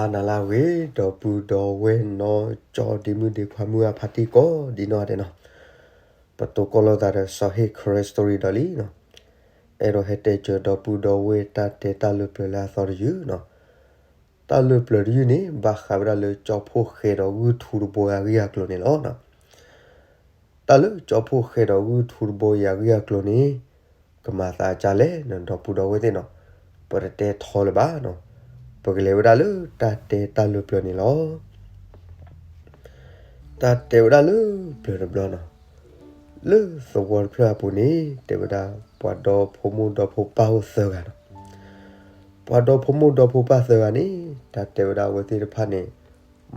ဟါနၤလၢအဂ့ၤ ဒီပုၢ်ဒီဝဲၢ်နီၢ်ကၠီဒ့မုၣ်ဒ့ခွါမုၢ်ဂၢ်ဖါတံၢ်ကိးဒံနီၢ်ဂၤဒဲးနီၤ, ပတိၢ်ကီၢ်လိာ်သးဒီးစီၤဟ့ၣ် Karen Story ဒီးလံနီၤ, အဲၣ်ဒိးဟဲတဲစၢၤဒီပုၢ်ဒီဝဲၢ်တၢ်တဲတၢ်လၢပျၢၤလၢအသီတယုၢ်နီၤ, တၢ်လၢပျၢၤတယုၢ်န့ၣ် ဘၣ်ဃးဝဲဒၣ်လၢကၠီဖှိၣ်ဃဲဒီးဂုၢ်ထူတဘိအဂ့ၢ်အကျိၤန့ၣ်လီၤ. တၢ်လၢကၠီဖှိၣ်ဃဲဒီးဂုၢ်ထူတဘိအံၤအဂ့ၢ်အကျိၤန့ၣ် ကမၤသးဒ်လဲၣ်နီၤ ဒီပုၢ်ဒီဝဲၢ်သ့ၣ်နီၤ, ပတတဲထီလၢၤဘၣ်နီၤ, ပကလဲၤဝဲဒၣ်လၢတၢ်တဲတၢ်လၢပျၢၤန့ၣ်လီၤ. တၢ်တဲဝဲဒၣ်လၢပျၢၤတဘျီနီၤ, လၢသဝီတဖျၢၣ်အပူၤန့ၣ် တဲဝဲဒၣ် ပှၤဒီဖိမိၢ်ဒီဖိပၢ်အိၣ်သၢဂၤနီၤ, ပှၤဒီဖိမိၢ်ဒီဖိပၢ်သၢဂၤန့ၣ် တၢ်တဲဝဲဒၣ်အဝဲသ့ၣ်တဖၣ်န့ၣ်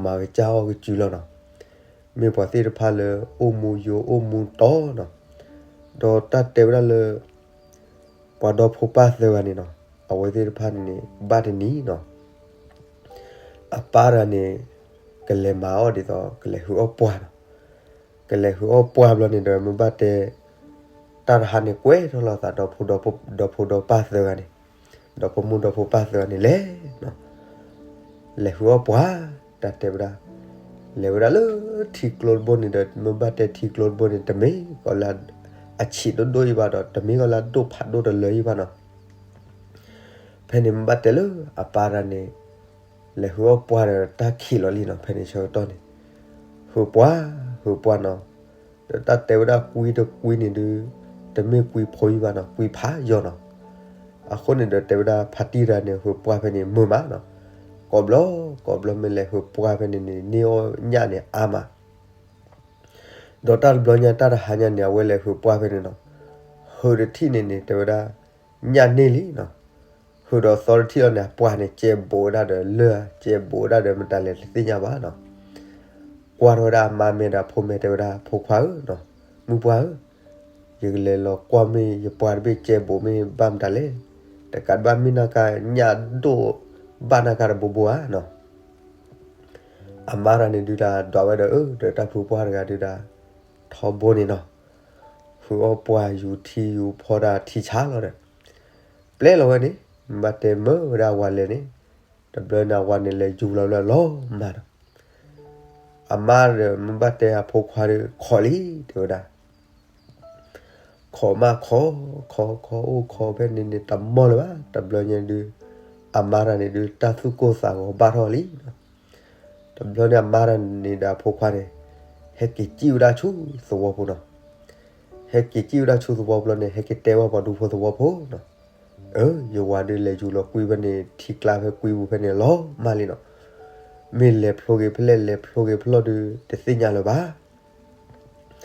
မၤကစၢ်အီၣ်ကစုလီၤနီၤ, မ့ၢ်ပှၤသ့ၣ်တဖၣ်လၢအိၣ်မူယိာ်အိၣ်မူတီနီၤ, ဒီးတၢ်တဲဝဲဒၣ်လၢ ပှၤဒီဖိပၢ်သၢဂၤန့ၣ်နီၤ, အဝဲသ့ၣ်တဖၣ်န့ၣ်န့ၣ် ဘၣ်တနံၤနီၤ, အပၢ်တဂၤန့ၣ် ကလဲၤမၤအီၣ်ဒ်သိး ကလဲၤဟုၣ်အီၣ်ပှၢ်နီၤ, ကလဲၤဟုၣ်အီၣ်ပှၢ်ဘျီန့ၣ်ဒီး မ့ၢ်ဘၣ်တဲ တၢ်တဟါန့ၣ်ကွဲထီၣ်လိာ်သး ဒီဖိဒီပၢ်သၢဂၤန့ၣ်, ဒီဖိမိၢ်ဒီဖိပၢ်သၢဂၤန့ၣ်လဲၤ လဲၤဟုၣ်အီၣ်ပှၢ်, တၢ်တဲဝဲဒၣ်, လဲၤဝဲဒၣ်လၢထံကျိတဘိန့ၣ်ဒီး မ့ၢ်ဘၣ်တဲထံကျိတဘိန့ၣ် တမ့ၢ်ကီးလၢအဆံးဒိၣ်ဒိၣ်အံၤဘၣ်ဒီး တမ့ၢ်ကီးလၢအဒိၣ်ဖးဒိၣ်တလၢအံၤဘၣ်နီၤ, ဖဲန့ၣ်မ့ၢ်ဘၣ်တဲလၢအပၢ်တဂၤန့ၣ် လဲၤဟုၣ်အီၣ်ပှၢ်ဒီးတၢ်ခံးလီၤလံနီၤ, ဖဲန့ၣ်ဆၢကတီၢ်န့ၣ် ဟုၣ်ပှၢ်, ဟုၣ်ပှၢ်နီၤ, ဒီးတၢ်တဲဝဲဒၣ်ကွံတကွံန့ၣ်ဒုး တမ့ၢ်ကွံဖိအံၤဘၣ်နီၤ, ကွံဖးယိာ်နီၤ, အဃိန့ၣ်ဒီးတဲဝဲဒၣ်ဖါတံၢ်တဂၤန့ၣ် ဟုၣ်ပှၢ်ဖဲန့ၣ်မုာ်မးနီၤ, ကိးဘျီ ကိးဘျီမ့ၢ်လဲၤဟုၣ်ပှၢ်ဖဲန့ၣ်န့ၣ် န့ၢ်အီၣ်ညၣ်န့ၣ်အါမး, ဒီးတၢ်တဘျီညါတၢ်တဟါညါန့ၣ် အဝဲလဲၤဟုၣ်ပှၢ်ဖဲန့ၣ်နီၤ, ဟုၣ်တထံၣ်န့ၣ်န့ၣ် တဲဝဲဒၣ် ညၣ်န့ၢ်လံနီၤ, ဟုၣ်ဒီးသီတထံၣ်လီၤန့ၣ် အပှၢ်န့ၣ် ကဲဘူးဝဲဒၣ်ဒီးလၢၢ်ဧါ ကဲဘူးဝဲဒၣ်ဒီးမတၤလဲၣ်တသ့ၣ်ညါဘၣ်နီၤ, ကွၢ်ထီၣ်ဝဲဒၣ်အမါမဲာ်ဒီးအဖိမဲာ်တဲဝဲဒၣ် ဖိခွါဧၢနီၤ, မုၢ်ပှၢ်ဧၢ, ယကလဲၤလီၤကွၢ်မ့ၢ် ယပှၢ်တဘ့ၣ်ကဲဘူးမ့ၢ်ဘၣ်မတၤလဲၣ်, တကးဒံးဘၣ်မ့ၢ်နၢ်ကါညၣ်ဒိၣ်ဘၣ်နၢ်ကါတဘိဘိဧါနီၤ အမါတဂၤန့ၣ်ဒုးဒၣ် ဒွးဝဲဒီးအၢ ဒီးတၢ်ဖုပှၢ်တဂၤဒုးဒၣ် ထီဘိန့ၣ်နီၤ, ဟုၣ်အီၣ်ပှၢ်ယူၤထံယူၤဖီတၢ်ထံဆါလီၤဒီး ပျဲလီၤဝဲန့ၣ်, မ့ၢ်ဘၣ်တဲမၢဝဲဒၣ်အဝၤလဲၤန့ၣ်, တဘျီန့ၣ်အဝၤန့ၣ်လဲၤယူၤလီၤလၢအလီၤမၢ်ဒီး အမါဒီးမ့ၢ်ဘၣ်တဲအဖိခွါဒီးခိးလံ တဲဝဲဒၣ် ခိးမးခိး, ခိးခိး အိၣ်ခိးဖဲန့ၣ်န့ၣ် တမီၢ်လၢၤဘၣ်, တဘျီညါဒုး အမါတဂၤန့ၣ်ဒုး တၢ်သူၣ်ကိၢ်သးဂီၤဘၣ်ထီၣ်လံနီၤ, တဘျီန့ၣ်အမါတဂၤန့ၣ်ဒီးအဖိခွါန့ၣ် ဟဲက့ၤစံၣ်ဝဲဒၣ်ဆူသဝီဖိနီၤ, ဟဲက့ၤစံၣ်ဝဲဒၣ်ဆူသဝီဖိလီၤန့ၣ် ဟဲက့ၤတဲဘၣ်ပှၤဒူဖိသဝီဖိနီၤ, အၢ ယဝၤဒုးလဲၤယူၤလီၤကွံဖဲန့ၣ် ထံကျါဖဲကွံပူၤဖဲန့ၣ်လီၤမၢ်လံနီၤ, မ့ၢ်လဲၤဖျိက့ၤဖဲလဲၣ် လဲၤဖျိက့ၤဖဲလဲၣ်ဒုး တသ့ၣ်ညါလၢၤဘၣ် ဒီးမ့ၢ်ဘၣ်တဲ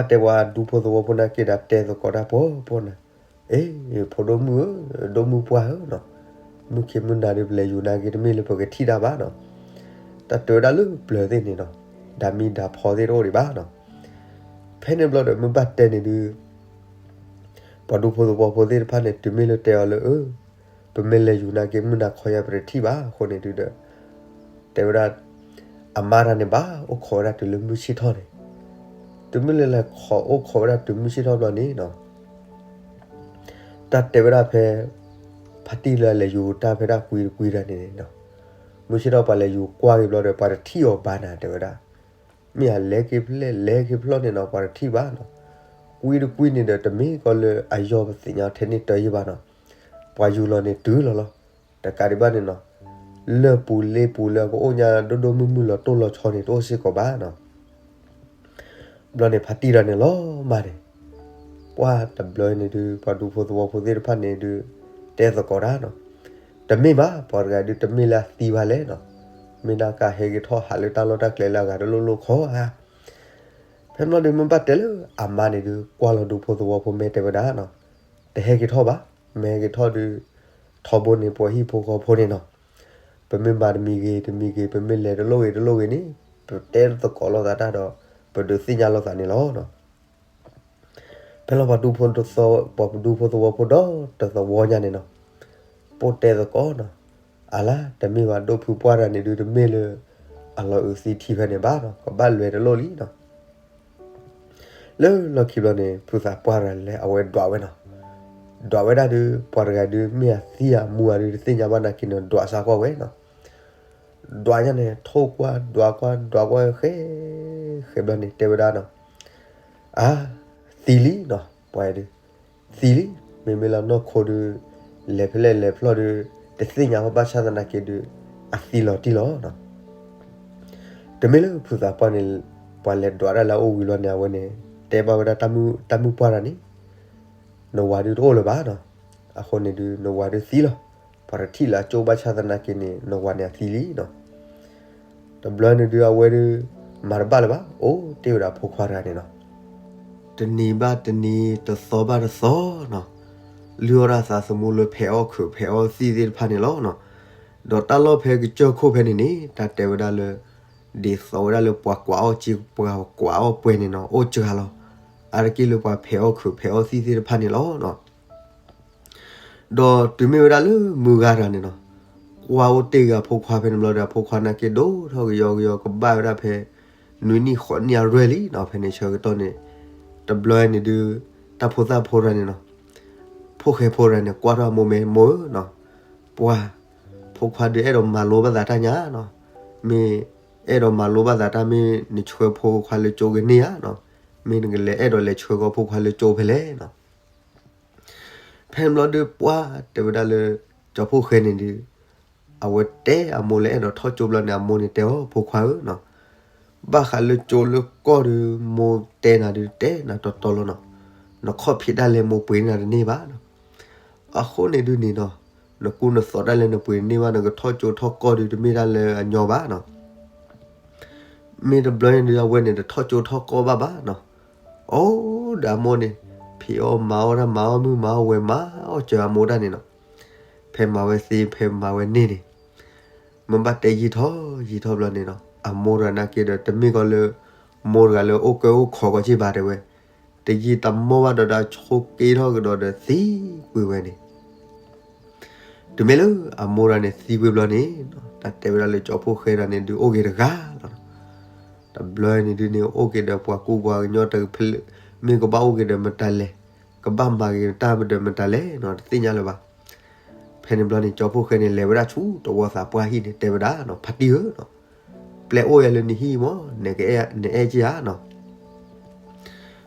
ပှၤဒူဖိသဝီဖိန့ၣ်က့ၤဒီးတဲသကိးတၢ်ပှီၢ်ပှီၢ်န့ၣ်, အ့ ဖိဒိၣ်မုၣ်ဧၢ, ဒိၣ်မုၣ်ပှၢ်ဧၢနီၤ, မုၢ်ခံမုၢ်နၤဒုး ပလဲၤယူၤနာ်က့ၤတမ့ၢ်လၢပကထံၣ်တၢ်ဘၣ်နီၤ, တၢ်တဲဝဲဒၣ်လၢပျၢၤသ့ၣ်န့ၣ်နီၤ, ဒၣ်မံၤဒၣ်ဖီသ့ၣ်တအိၣ်ဒံးဘၣ်နီၤ, ဖဲန့ၣ်ဘျီဒီးမ့ၢ်ဘၣ်တဲန့ၣ်ဒုး ပှၤဒူဖိသဝီဖိသ့ၣ်တဖၣ်န့ၣ် တုၤမ့ၢ်လၢတဲအီၤလၢ အၢ ပမ့ၢ်လဲၤယူၤနာ်က့ၤမုၢ်နၤခီယၤ ပတထံၣ်ဘၣ်အဃိန့ၣ်ဒုးဒီး တဲဝဲဒၣ် အမါတဂၤန့ၣ်ဘၣ်အိၣ်ခိးဝဲဒၣ်တုၤလၢမုၢ်ဆ့ၣ်ထီၣ်န့ၣ်, တုၤမ့ၢ်လၢလဲၤခိးအိၣ်ခိးဝဲဒၣ်တုၤမုၢ်ဆ့ၣ်ထီၣ်ဘျီန့ၣ်နီၤ တၢ်တဲဝဲဒၣ်ဖဲ ဖါတံၢ်လၢအလဲၤယူၤတၢ်ဖဲဒၣ်ကွံတကွံတဂၤန့ၣ်နီၤ, မုၢ်ဆ့ၣ်ထီၣ်ပှၤလဲၤယူၤကွၢ်က့ၤဘျီဒီး ပှၤတထံၣ်အီၤဘၣ်နၤတဲဝဲဒၣ်, မ့ၢ်အလဲၤက့ၤဖဲလဲၣ် လဲၤက့ၤဖဲလဲၣ်န့ၣ်နီၤ ပှၤတထံၣ်ဘၣ်နီၤ, ကွံတကွံန့ၣ်ဒီး တမ့ၢ်ကီးလၢအယီၢ်ပသ့ၣ်ညါထဲန့ၣ်တၢ်ယံၤဘၣ်နီၤ, ပှၤယူၤလီၤန့ၣ်တုၤလီၤလီၤ, တကးဒံးဘၣ်န့ၣ်နီၤ လၢၢ်ပူၤလ့ပူၤလၢအကအိၣ်ညါဒိၣ်ဒိၣ်မုၢ်မုၢ်လီၤတိၢ်လီၤဆီန့ၣ် တအိၣ်စ့ၢ်ကီးဘၣ်နီၤ ဘျီန့ၣ်ဖါတံၢ်တဂၤန့ၣ်လီၤမၢ်န့ၣ်, ပှၢ်တဘျီန့ၣ်ဒုး ပှၤဒူဖိသဝီဖိသ့ၣ်တဖၣ်န့ၣ်ဒုး တဲသကိးတၢ်နီၤ, တမ့ၢ်ဘၣ် ပှၤတဂၤဒုးတမ့ၢ်လၢအသံဘၣ်လဲၣ်နီၤ, မ့ၢ်နၢ်ကါဟဲက့ၤထီၣ်ဟးလၢတၢ်လီၢ်တၢ်ကျဲလၢအဂၤတလိၣ်လိၣ်ခီဧါ, ဖဲမ့ၢ်ဒုးမ့ၢ်ဘၣ်တဲလၢအမါန့ၣ်ဒုး ကွၢ်လီၤဒူဖိသဝီဖိမ့ၢ်တဲဝဲဒၣ်နီၤ, တဟဲက့ၤထီၣ်ဘၣ်, မ့ၢ်ဟဲက့ၤထီၣ်ဒုး ထီဘိန့ၣ် ပှၤဟံၣ်ဖိဃီဖိန့ၣ်နီၤ, ပမ့ၢ်မၤတမံၤဂ့ၤ တမံၤဂ့ၤ ပမ့ၢ်လဲၤတလိၣ်ဂ့ၤတလိၣ်ဂ့ၤန့ၣ် ပတဲသကိးလိာ်သးတၢ်ဒီး ပဒုးသ့ၣ်ညါလိာ်သးန့ၣ်လီၤနီၤ. ဖဲလီၤပှၤဒူဖိသ ပှၤဒူဖိသဝီဖိဒီးတသဝီညါန့ၣ်နီၤ, ပိၢ်တဲသကိးနီၤ, အလါ တမ့ၢ်ဘၣ်ဒိၣ်ဖုပှၢ်တဂၤန့ၣ်ဒုး တမ့ၢ်လၢ အလီၤအုးသံထံဖဲန့ၣ်ဘၣ်နီၤ, ကဘၣ်လဲၤတလိၣ်လံနီၤ. လၢလီၢ်ခံဘျီန့ၣ် ဖုသးပှၢ်တဂၤလဲၤ အဝဲဒွးဝဲနီၤ, ဒွးဝဲဒၣ်ဒုး ပှၤတဂၤဒုး မ့ၢ်အသံအမူအဒုး တသ့ၣ်ညါဘၣ်နာ်က့န့ၣ် ဒွးစၢ်ကွၢ်ဝဲနီၤ. ဒွးညါန့ၣ် ထိၣ်ကွၢ်ဒွးကွၢ်ဒွးကွၢ်ဃဲ ဃဲဘျီန့ၣ် တဲဝဲဒၣ်နီၤ, အါ, သံလံနီၤ ပှၤဒုး, သံလံ, မ့မ့ၢ်လၢနီၢ်ခိဒုး လဲၤဖဲလဲၣ်လဲၤဖျီၣ်ဒုး တသ့ၣ်ညါဘၣ်ဘၣ်ဆၣ်သနာ်က့ဒုး အသံလီၤတံၢ်လီၤနီၤ. တမ့ၢ်လၢဖုသးပှၢ်န့ၣ် ပှၤလဲၤဒွးဒၣ်လၢအအိၣ်ဝံၤလီၤန့ၣ် အဝဲန့ၣ် တဲဘၣ်ဝဲဒၣ်တၢ်မုၣ်ပှၢ်တဂၤန့ၣ် နဝၤဒုးတအိၣ်လၢၤဘၣ်နီၤ. အဃိန့ၣ်ဒုး နဝၤဒုးသံလီၤ. ပှၤတထံၣ်လၢအကၠိဘၣ်ဆၣ်သနာ်က့န့ၣ် နဝၤန့ၣ်အသံလံနီၤ. တဘျီန့ၣ်ဒုး အဝဲဒုး မၤတဘၣ်လၢၤဘၣ်, အိၣ်တ့ၢ်ဝဲဒၣ်ဖိခွါတဂၤန့ၣ်နီၤ. တနံၤဘၣ်တနံၤ တသီဘၣ်တသီနီၤ, လုၢ်အီၣ်ဒၣ်သးသမူလၢဖဲးအီၣ်ခုးဖဲးအီၣ်သံၣ်သ့ၣ်တဖၣ်န့ၣ်လီၤနီၤ. ဒီးတၢ်လီၢ်ဖဲကစၢၢ်ခိၣ်ဖဲန့ၣ်န့ၣ် တၢ်တဲဝဲဒၣ်လၢ ဒ်သိးဝဲဒၣ်လၢပှၤကွၢ်အီၣ်က့ ပှၤကွၢ်အီၣ်ပှဲၤန့ၣ်နီၤ အိၣ်စှၤလီၤ. အါတက့ၢ်လၢပှၤဖဲးအီၣ်ခုးဖဲးအီၣ်သံၣ်သ့ၣ်တဖၣ်န့ၣ်လီၤနီၤ. ဒီးတုၤမ့ၢ်ဝဲဒၣ်လၢမုၢ်ဂၤတဂၤန့ၣ်နီၤ, ကွၢ်အိၣ်တ့ၢ်ဂၤဖိခွါဖဲန့ၣ်ဘျီဒီး အဖိခွါနာ်က့ဒိၣ်ထီၣ်ကယီကယီ ကဘၣ်ဝဲဒၣ်ဖဲ နွံနံၣ်ဃိးနံၣ်အရွဲၢ်လံနီၤ. ဖဲန့ၣ်ဆၢကတီၢ်န့ၣ် တဘျီန့ၣ်ဒုး တၢ်ဖိသၣ်ဖိတဂၤန့ၣ်နီၤ, ဖိၣ်ဃဲဖိတဂၤန့ၣ် ကွၢ်ထီၣ်အမိၢ်မဲာ် မိၢ်ဧၢနီၤ, ပှၤ ဖိခွါဒုးအဲၣ်ဒိးမၤလိဘၣ်သးတၢ်ညါနီၤ, မ့ၢ်အဲၣ်ဒိးမၤလိဘၣ်သးတၢ် မ့ၢ်နဆှၢဖိခွါလၢကၠိကန့ၢ်ဧါနီၤ, မ့ၢ်နကလဲၤအဲၣ်ဒိးလဲၤဆှၢကီးဖိခွါလၢကၠိဖဲလဲၣ်နီၤ. ဖဲန့ၣ်ဘျီဒုး ပှၢ်တဲဝဲဒၣ်လၢ ကၠီဖိၣ်ဃဲန့ၣ်ဒုး အဝဲတဲအမိၢ်လၢအဲၣ်ဒိးထီၣ်ကၠိဘျီန့ၣ် အမိၢ်န့ၣ်တဲအီၤ ဖိခွါဧၢနီၤ, ဘၣ်ဃးလၢကၠိလၢကီၢ်ဒုး မိၢ်တဲနၤဒုး တဲနၤတီတီလီၤနီၤ, နခီၣ်ဖံးဒၣ်လဲာ် မိၢ်ပှ့ၤန့ၢ်နၤတန့ၢ်ဘၣ်နီၤ. အဃိန့ၣ်ဒုးန့ၣ်နီၤ, နကူနသိးဒၣ်လဲာ် နပှ့ၤန့ၢ်ဘၣ် နကထီၣ်ကၠိထီၣ်ကီၢ်ဒုး တမ့ၢ်ဒၣ်လၢအညီဘၣ်နီၤ. မ့ၢ်တဘျီန့ၣ်ဒုး အဝဲန့ၣ် တထီၣ်ကၠိထီၣ်ကီၢ်ဘၣ်ဘၣ်နီၤ. အိၣ်ဒီးအမိၢ်န့ၣ် ဖံးအီၣ်မၤအီၣ်တၢ် မၤအီၣ်မုၢ်မၤအီၣ်ဝဲၤ မၤအီၣ်စၢၤအမိၢ်တၢ်န့ၣ်နီၤ, ဖဲမၤဝဲသ့ ဖဲမၤဝဲန့ၢ်န့ၣ် မ့ၢ်ဘၣ်တဲယံာ်ထီၣ်ယံာ်ထီၣ်ဘျီန့ၣ်နီၤ, အမိၢ်တဂၤနာ်က့ဒီး တမ့ၢ်ကီးလၢ မိၢ်တဂၤလၢအိၣ်ကၢအိၣ်ခိးကီးက့ဘၣ်တဲဝဲ, တယံာ်တမီၢ်ဘၣ်ဒီး တၢ်ဆိးက့ထီၣ်ကဒီးဒီးသံကွံာ်ဝဲန့ၣ် တုၤမ့ၢ်လၢအမိၢ်တဂၤန့ၣ်သံကွံာ်ဘျီန့ၣ်, တၢ်တဲဝဲဒၣ်လၢကၠီဖိၣ်ဃဲတဂၤန့ၣ်ဒုးအိၣ်က့ၤတဂၤလီၤ. တဘျီန့ၣ်ဒုးန့ၣ် အိၣ်က့ၤဒီးပှၤကူပှၤကညီတဖၣ်, မ့ၢ်ကဘၣ်အိၣ်က့ၤဒီးမတၤလဲၣ်, ကဘၣ်မၤက့ၤတၢ်ဒီးမတၤလဲၣ်နီၤ တသ့ၣ်ညါလၢၤဘၣ်. ဖဲန့ၣ်ဘျီန့ၣ် ကၠီဖိၣ်ဃဲန့ၣ် လဲၤဝဲဒၣ်ဆူသဝီသးပှၢ်ဟံၣ်န့ၣ် တဲဝဲဒၣ်နီၤ, ဖါတံၢ်ဧၢနီၤ, ပျဲအိၣ်ယၤလၢနဟံၣ်မး, နအဲၣ်က့ၤဧါနီၤ.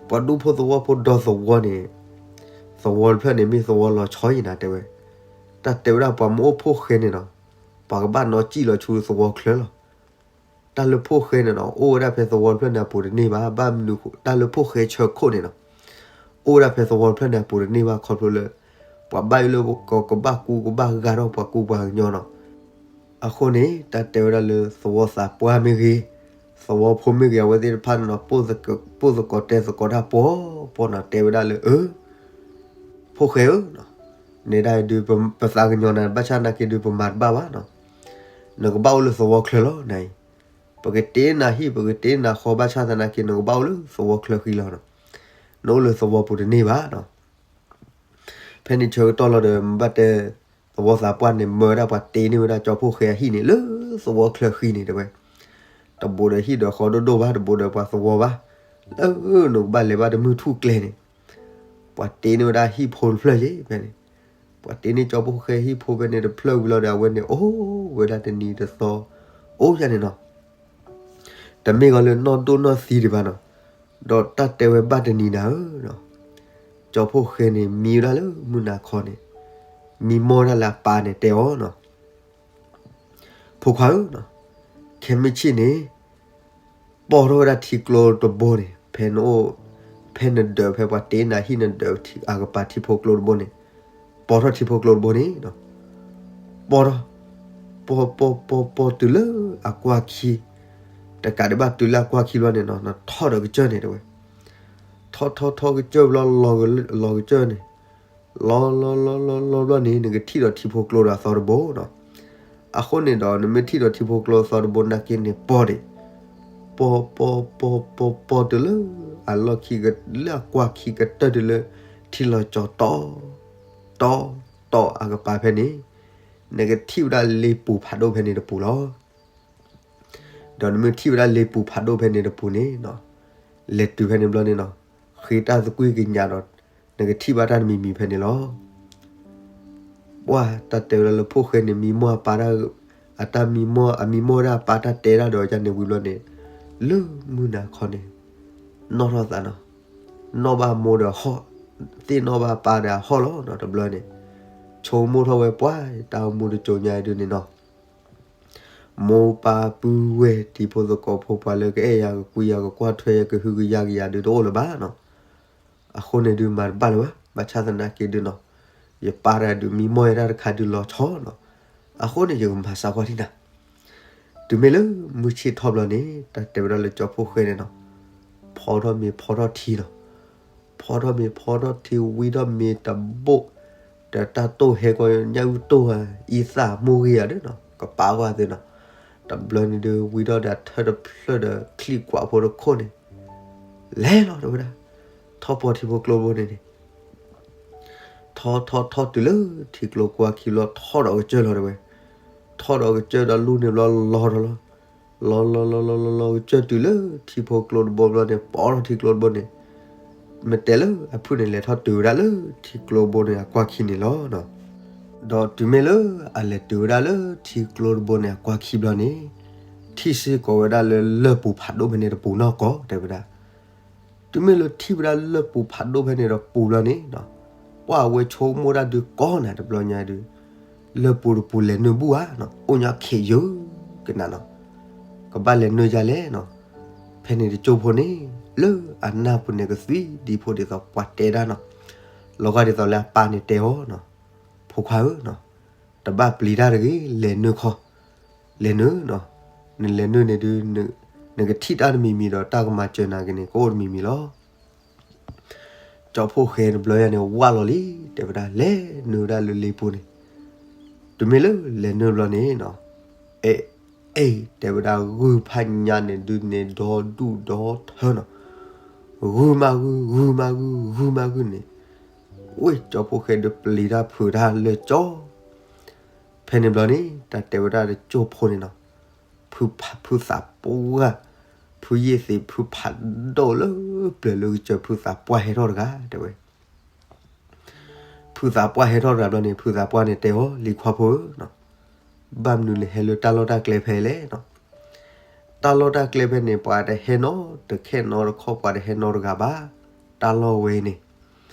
ပှၤဒူဖိသဝီဖိဒီသဝီန့ၣ်, သဝီတဖျၢၣ်န့ၣ် မ့ၢ်သဝီလီၤဆီအံၤနၤတဲဝဲ, တၢ်တဲဝဲဒၣ်ပှၤမ့ၢ်အိၣ်ဖိၣ်ဃဲန့ၣ်နီၤ, ပှၤကဘၣ်နီၣ်စံၣ်လီၤဆူသဝီချၢလီၤ. တၢ်လၢဖိၣ်ဃဲန့ၣ်နီၤ အိၣ်ဝဲဒၣ်ဖဲသဝီတဖျၢၣ်န့ၣ်အပူၤတန့ၢ်ဘၣ်, ဘၣ်မနုၤဃိ တၢ်လၢဖိၣ်ဃဲဆၢခိၣ်န့ၣ်နီၤ, အိၣ်ဝဲဒၣ်ဖဲသဝီတဖျၢၣ်န့ၣ်အပူၤတန့ၢ်ဘၣ် ခီဖျိလၢ ပှၤဘၣ်ယိၣ်လၢကီး ကဘၣ်ကူကဘၣ်ဂာ်ထီၣ်ပှၤကူပှၤကညီနီၤ. အဃိန့ၣ် တၢ်တဲဝဲဒၣ်လၢသဝီသးပှၢ်မ့ၢ်ဂ့ၤ, သဝီဖိမ့ၢ်ဂ့ၤ အဝဲသ့ၣ်တဖၣ်န့ၣ်နီၤ ပိၢ်သကိးတဲသကိးတၢ်ပှီၤပှီၤနီၤ တဲဝဲဒၣ်လၢ အၢ ဖိၣ်ဃဲဧၢနီၤ, နဲဒၣ်အံၤဒုး ပသးကညီၤနၤ ဘၣ်ဆၣ်သနာ်က့ဒုး ပမၤတဘၣ်ဘၣ်နီၤ, နကဘၣ်အိၣ်လၢသဝီချၢလီၤနၤအံၤ, ပကတ့နၤဟံၣ် ပကတ့နၤဃီ ဘၣ်ဆၣ်သနာ်က့ နကဘၣ်အိၣ်လၢသဝီချၢဃံလီၤနီၤ, နအိၣ်လၢသဝီပူၤတန့ၢ်ဘၣ်နီၤ. ဖဲန့ၣ်ဆၢကတီၢ်လီၤဒီး မ့ၢ်ဘၣ်တဲ သဝီသးပှၢ်န့ၣ် မၢဝဲဒၣ်ပှၤတ့န့ၢ်ဝဲဒၣ်ကၠီဖိၣ်ဃဲအဟံၣ်န့ၣ် လၢသဝီချၢဃံန့ၣ်တဲဝဲ, တဘူးဒီးဟံၣ်ဒီးဃီဒိၣ်ဒိၣ်ဘၣ်, တဘူးဒီးပှၤသဝီဘၣ်, လၢနကဘၣ်လဲၤဘၣ်တမုၢ်ထူၣ်ကျဲန့ၣ်, ပှၤတ့န့ၢ်ဝဲဒၣ်ဟံၣ်ဖိတဖျၢၣ်ယဲဖဲန့ၣ်, ပှၤတ့န့ၢ်ကၠီဖိၣ်ဃဲဟံၣ်ဖိဖဲန့ၣ်တဖျၢၣ်ဝံၤလီၤဒီး အဝဲန့ၣ်အိၣ်ဝဲဒၣ်တနံၤတသီ, အိၣ်ယါန့ၣ်နီၤ. တမ့ၢ်ကီးလၢနီၢ်ဒိၣ်နီၢ်သံဒံးဘၣ်နီၤ, ဒီးတၢ်တဲဝဲဘၣ်တနံၤနၤဧၢ, ကၠီဖိၣ်ဃဲန့ၣ် မံဝဲဒၣ်လၢမုၢ်နၤခီန့ၣ်, မံမီၢ်ဝဲဒၣ်လၢအပၢ်န့ၣ်တဲအီၤနီၤ, ဖိခွါဧၢ, ခဲမုၢ်ဆ့ၣ်န့ၣ် ပိာ်ထီၣ်ဝဲဒၣ်ထံကျိတဘိန့ၣ်, ဖဲနအိၣ်, ဖဲနဒၢး ဖဲပှၤတ့နၤဟံၣ်နဒၢးအကပၤထံဖိကျိတဘိန့ၣ်, ပိာ်ထီၣ်ထံဖိကျိတဘိန့ၣ်, ပိာ်ထီၣ်, ပိာ်ပိာ်ပိာ်ပိာ်တုၤလၢအကွၢ်ခံ, တကးဒံးဘၣ်တုၤလၢအကွၢ်ခံဘျီန့ၣ်နီၤ နထီၣ်ဒီးကစၢၢ်န့ၣ်တဲဝဲ, ထီၣ်ထီၣ်ထီၣ်ကစၢၢ်ဘျီ လီၤကစၢၢ်န့ၣ် လီၤလီၤလီၤလီၤလီၤဘျီန့ၣ် နကထံၣ်ဒီးထံဖိကျိဒီးအသီတဘိနီၤ. အဃိန့ၣ်ဒီး နမ့ၢ်ထံၣ်ဒီးထံဖိကျိအသီတဘိနာ်က့န့ၣ် ပိာ်ဒံး, ပိာ်ပိာ်ပိာ်ပိာ်ပိာ်တုၤလၢအလီၢ်ခံ လၢအကွၢ်ခံကတၢၢ်တုၤလၢ ထံလီၤကၠီၤတီ တီ တီအကပၤဖဲန့ၣ်, နကထံၣ်ဝဲဒၣ်လ့ပူၤဖးဒိၣ်ဖဲန့ၣ်တပူၤလီၤ. ဒီးနမ့ၢ်ထံၣ်ဝဲဒၣ်လ့ပူၤဖးဒိၣ်ဖဲန့ၣ်တပူၤန့ၣ်, လဲၤတုၤဖဲန့ၣ်ဘျီန့ၣ်နီၤ, ဃ့တၢ်သကွံၢ်ကညးဒီး နကထံၣ်ဘၣ်တၢ်တမံၤမံၤဖဲန့ၣ်လီၤ. ပှၢ်တၢ်တဲဝဲဒၣ်လၢဖိၣ်ဃဲန့ၣ် မံမီၢ်အပၢ်တၢ်, အတၢ်မံမီၢ် အမံမီၢ်ဝဲဒၣ်အပၢ်တၢ်တဲတၢ်ဒီးယၤန့ၣ်ဝံၤဘျီန့ၣ်, လၢမုၢ်နၤခီန့ၣ် နီၣ်ထီၣ်သးနီၤ, နီၣ်ဘၣ်မိၢ်ဒီးဟီၣ်, သ့ၣ်နီၣ်ဘၣ်ပၢ်ဒီးအဟီၣ်လီၤနီၤ. တဘျီန့ၣ် ဆိကမိၣ်ထီၣ်ဝဲပှၢ် တၢ်အိၣ်မူတစိၤညါဒုန့ၣ်နီၤ, မိၢ်ပၢ်ပုၢ်ဝဲၢ်တံၤဖိသကိးဖိ ပှၤလၢကအဲၣ်ယၤကကွံယၤကကွၢ်ထွဲယၤ ကဟုကယာ်ကယၤဒုတအိၣ်လၢၤဘၣ်နီၤ. အဃိန့ၣ်ဒုးမၤတဘၣ်လၢၤဘၣ်, ဘၣ်ဆၣ်သနာ်က့ဒုနီၤ, ယပၢ်တဂၤဒုးမံမီၢ်ယဲဒၣ်တခါဒုးလီၤဆီနီၤ, အဃိန့ၣ် ယကမၤစၢၤကွၢ်ထံၣ်နၤ. တုၤမ့ၢ်လၢမုၢ်ဆ့ၣ်ထီၣ်ဘျီန့ၣ် တၢ်တဲဝဲဒၣ်လၢကၠီဖှိၣ်ဃဲန့ၣ်နီၤ, ဖီထီၣ်မ့ၤဖီထီၣ်ထံနီၤ, ဖီထီၣ်မ့ၤဖီထီၣ်ထံ ဝံထီၣ်မ့ၤတဘိၣ်, ဒီးတၢ်တိၢ်ဟဲကီညၣ်အုၣ်တိၢ်ဧါ အံသၣ်မိၢ်ဂ့ၤဧါဒုနီၤ ကပာ်ကွၢ်သုနီၤ. တဘျီန့ၣ်ဒုး ဝံထီၣ်ဒီးထၢၣ်တဖျၢၣ်ဒီး ချံၣ်ကွးဖိတခိၣ်န့ၣ် လဲၤလီၤတဲဝဲဒၣ်, ထီၣ်ပီထံဖိကျိတဘိန့ၣ်န့ၣ် ထီၣ်ထီၣ်ထီၣ်တုၤလၢထံကျိကွၢ်ခံဘျီ ထီၣ်ဒီးကစၢၢ်လီၤတဲဝဲ, ထီၣ်ဒီးကစၢၢ်ဒီးလူန့ၣ်ဘျီလီၤဒီးလီၤ, လီၤလီၤလီၤလီၤလီၤလီၤကစၢၢ်တုၤလၢထံဖိကျိတဘိဘျီန့ၣ် ပိာ်ထီၣ်ထံကျိတဘိန့ၣ်, မ့ၢ်တဲလၢအဖုၣ်န့ၣ်လဲၤထီၣ်တုၤဝဲဒၣ်လၢထံကျိတဘိန့ၣ်အကွၢ်ခံန့ၣ်လီၤ. ဒီးတုၤမ့ၢ်လၢအလဲၤတုၤဝဲဒၣ်လၢထံကျိတဘိန့ၣ်အကွၢ်ခံဘျီန့ၣ်, ထံၣ်စ့ၢ်ကီးဝဲဒၣ်လၢလၢၢ်ပူၤဖးဒိၣ်ဖဲန့ၣ်တပူၤနီၢ်ကီၢ်တဲဝဲဒၣ်. တုၤမ့ၢ်လၢထံၣ်ဝဲဒၣ်လၢၢ်ပူၤဖးဒိၣ်ဖဲန့ၣ်ဒီးပူၤဘျီန့ၣ်, ပှၢ်ဝဲဆိကမိၣ်ဒၣ်ဒုးကီနၤတဘျီညါဒုး, လၢၢ်ပူၤတပူၤလဲၤနုာ်ဘူၣ်ဧါနီၤ, အိၣ်ညါခ့ယုၢ်ကနၤနီၤ, ကဘၣ်လဲၤနုာ်ယၤလဲၣ်နီၤ. ဖဲန့ၣ်တကၠိဖိန့ၣ် လၢအနၢ်ပူၤန့ၣ်ကသွံဒံဖိဒ်သိးပှၤတဲဒၣ်နီၤ, လီၤဂာ်ဒ်သိးလၢအပၢ်န့ၣ်တဲအီၤနီၤ, ဖိခွါဧၢနီၤ, တဘၣ်ပျံၤတၢ်တဂ့ၤ လဲၤနုာ်ခီ, လဲၤနုာ်နီၤ, နလဲၤနုာ်န့ၣ်ဒုး နကထံၣ်တၢ်တမံၤမံၤဒီး တၢ်ကမၤစၢၤနၤက့ၤန့ၣ် ကအိၣ်တမံၤမံၤလီၤ. ကၠီဖှိၣ်ဃဲတဘျီယၤန့ၣ် ဝၢ်လီၤလံ တဲဝဲဒၣ် လဲၤနုာ်ဝဲဒၣ်လၢလ့ပူၤန့ၣ်, တုၤမ့ၢ်လၢလဲၤနုာ်ဘျီန့ၣ်နီၤ, အဲ အဲ တဲဝဲဒၣ် ဂုၢ်ဖးညါန့ၣ်ဒုးန့ၣ် ဒီဒူၣ်ဒီထၢနီၤ, ဂုၢ်မးဂုၢ် ဂုၢ်မးဂုၢ် ဂုၢ်မးဂုၢ်န့ၣ်, ဝ့ၢ်ကၠီဖှိၣ်ဃဲဒုးပျံၤတၢ်ဖုးတၢ်လၢကၠီ ဖဲန့ၣ်ဘျီန့ၣ် တၢ်တဲဝဲဒၣ်တကၠိဖိန့ၣ်နီၤ, ဖုဖးဖုသးပှၢ်, ဖုယ့ၢ်သ့ၣ်ဖုဖးဒိၣ်လၢပျၢၤလၢကစၢၢ် ဖုသးပှၢ်ဟဲထီၣ်တဂၤတဲဝဲ. ဖုသးပှၢ်ဟဲထီၣ်တဂၤဘျီန့ၣ် ဖုသးပှၢ်န့ၣ်တဲအီၤ လံၤခွါဖိဧၢနီၤ, ဘၣ်မနုၤနဟဲလၢတၢ်လီၢ်တၢ်ကျဲဖဲလဲၣ်နီၤ, တၢ်လီၢ်တၢ်ကျဲဖဲန့ၣ် ပှၤတဟဲနီတခဲနီတခီ ပှၤတဟဲနီတဂၤဘၣ်, တၢ်လီၢ်ဝဲအံၤန့ၣ်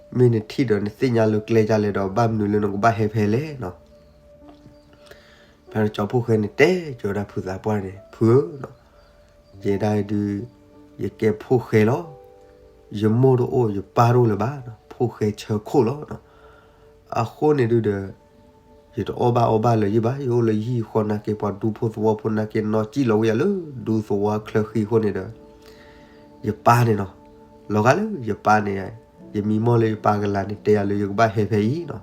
မ့ၢ်နထံၣ်ဒီးနသ့ၣ်ညါလၢကျဲဒ်လဲၣ်ဒီး ဘၣ်မနုၤလၢနကဘၣ်ဟဲဖဲလဲၣ်နီၤ. ဖဲန့ၣ်ကၠီဖှိၣ်ဃဲန့ၣ်တဲကၠီဝဲဒၣ်ဖုသးပှၢ်န့ၣ် ဖုဧၢနီၤ, ယဲဒၣ်ဒုး ယကဲဖှိၣ်ဃဲလီၤ, ယမိၢ်တအိၣ် ယပၢ်တအိၣ်လၢၤဘၣ်, ဖှိၣ်ဃဲဆၢခိၣ်လီၤ. အဃိန့ၣ်ဒုးဒီး ယတအီၣ်ဘၣ်အီဘၣ်လၢၤယံၣ်ဘၣ်, ယအိၣ်လၢယဟံၣ်ဃီနာ်က့ ပှၤဒူဖိသဝီဖိနာ်က့ နီၢ်စံၣ်လီၤဝဲယၤလၢဒူသဝီချၢဃံအဃိန့ၣ်ဒီး ယပၢ်န့ၣ်နီၤ, လီၤဂာ်လၢယပၢ်န့ၣ် ယမံမီၢ်လၢယပၢ်ကလာ်န့ၣ် တဲယၤလၢယကဘၣ်ဟဲဖဲအံၤနီၤ.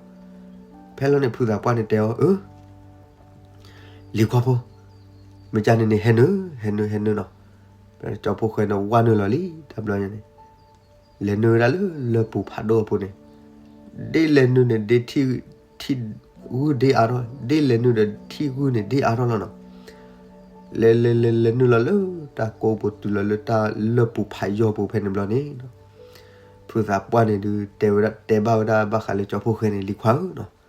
ဖဲလီၤန့ၣ် ဖုသးပှၢ်န့ၣ်တဲအီၤ အၢ လံၤခွါဖိ, မ့ၢ်ကန့ၣ်န့ၣ် ဟဲနုာ် ဟဲနုာ် ဟဲနုာ်နီၤ. ဖဲကၠီဖှိၣ်ဃဲန့ၣ် ဝၢ်နုာ်လီၤလံ တဘျီညါန့ၣ် လဲၤနုာ်ဝဲဒၣ်လၢလၢၢ်ပူၤဖးဒိၣ်အပူၤန့ၣ်, ဒ်လဲၤနုာ်န့ၣ် ဒ်ထံၣ် ထံၣ်ဂုၢ်ဒ်အါထီၣ်, ဒ်လဲၤနုာ်ဒီးထံၣ်ဂုၢ်န့ၣ်ဒ်အါထီၣ်လီၤနီၤ. လဲၤလဲၤလဲၤလဲၤနုာ်လီၤလၢတၢ်ကိးပူၤတုၤလီၤလၢတၢ်လၢၢ်ပူၤဖးယိာ်ပူၤဖဲန့ၣ်ဘျီန့ၣ် ဖုသးပှၢ်န့ၣ်ဒုး တဲဝဲဒၣ်တဲဘၣ်ဝဲဒၣ်ဘၣ်ဃးလၢကၠီဖှိၣ်ဃဲန့ၣ် လံၤခွါဧၢနီၤ,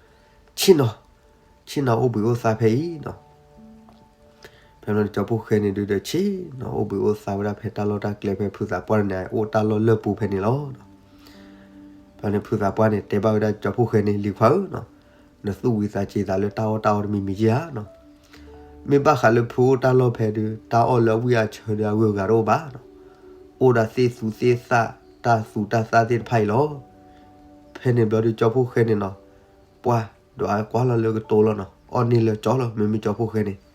ဆ့ၣ်နီၤ, ဆ့ၣ်နီၤအိၣ်ဘှံးအိၣ်သါဖဲအံၤနီၤ. ဖဲန့ၣ်ကၠီဖှိၣ်ဃဲန့ၣ်ဒုးဒီး ဆ့ၣ်နီၤအိၣ်ဘှံးအိၣ်သါဝဲဒၣ်ဖဲတၢ်လီၢ်တၢ်ကျဲဖဲဖုသးပှၢ်န့ၣ် အိၣ်တၢ်လီၢ်လၢၢ်ပူၤဖဲန့ၣ်လီၤ. ဖဲန့ၣ်ဖုသးပှၢ်န့ၣ် တဲဘၣ်ဝဲဒၣ်ကၠီဖှိၣ်ဃဲန့ၣ် လံၤခွါဧၢနီၤ, နသူၣ်ဝံသးစူၤသးလၢတၢ်အီၣ်တၢ်အီတမံၤမံၤဧါနီၤ. မ့ၢ်ဘၣ်ဃးလၢဖုအိၣ်တၢ်လီၢ်ဖဲဒုး တၢ်အီၣ်လၢအဝံၣ်အဆၢဒုး အဂုၤအဂၤတအိၣ်ဘၣ်နီၤ. အိၣ်ဒၣ်သ့ၣ်သူးသ့ၣ်သၣ် တၢ်သူးတၢ်သၣ်သ့ၣ်တဖၣ်အံၤလီၤ. ဖဲန့ၣ်ဘျီဒုးကၠီဖှိၣ်ဃဲန့ၣ်နီၤ, ပှၢ်ဒီးအကွၢ်လီၤလၢကတိၤလီၤနီၤ, အီၣ်န့ၢ်လၢကၠီလီၤ မ့မ့ၢ်ကၠီဖှိၣ်ဃဲန့ၣ်.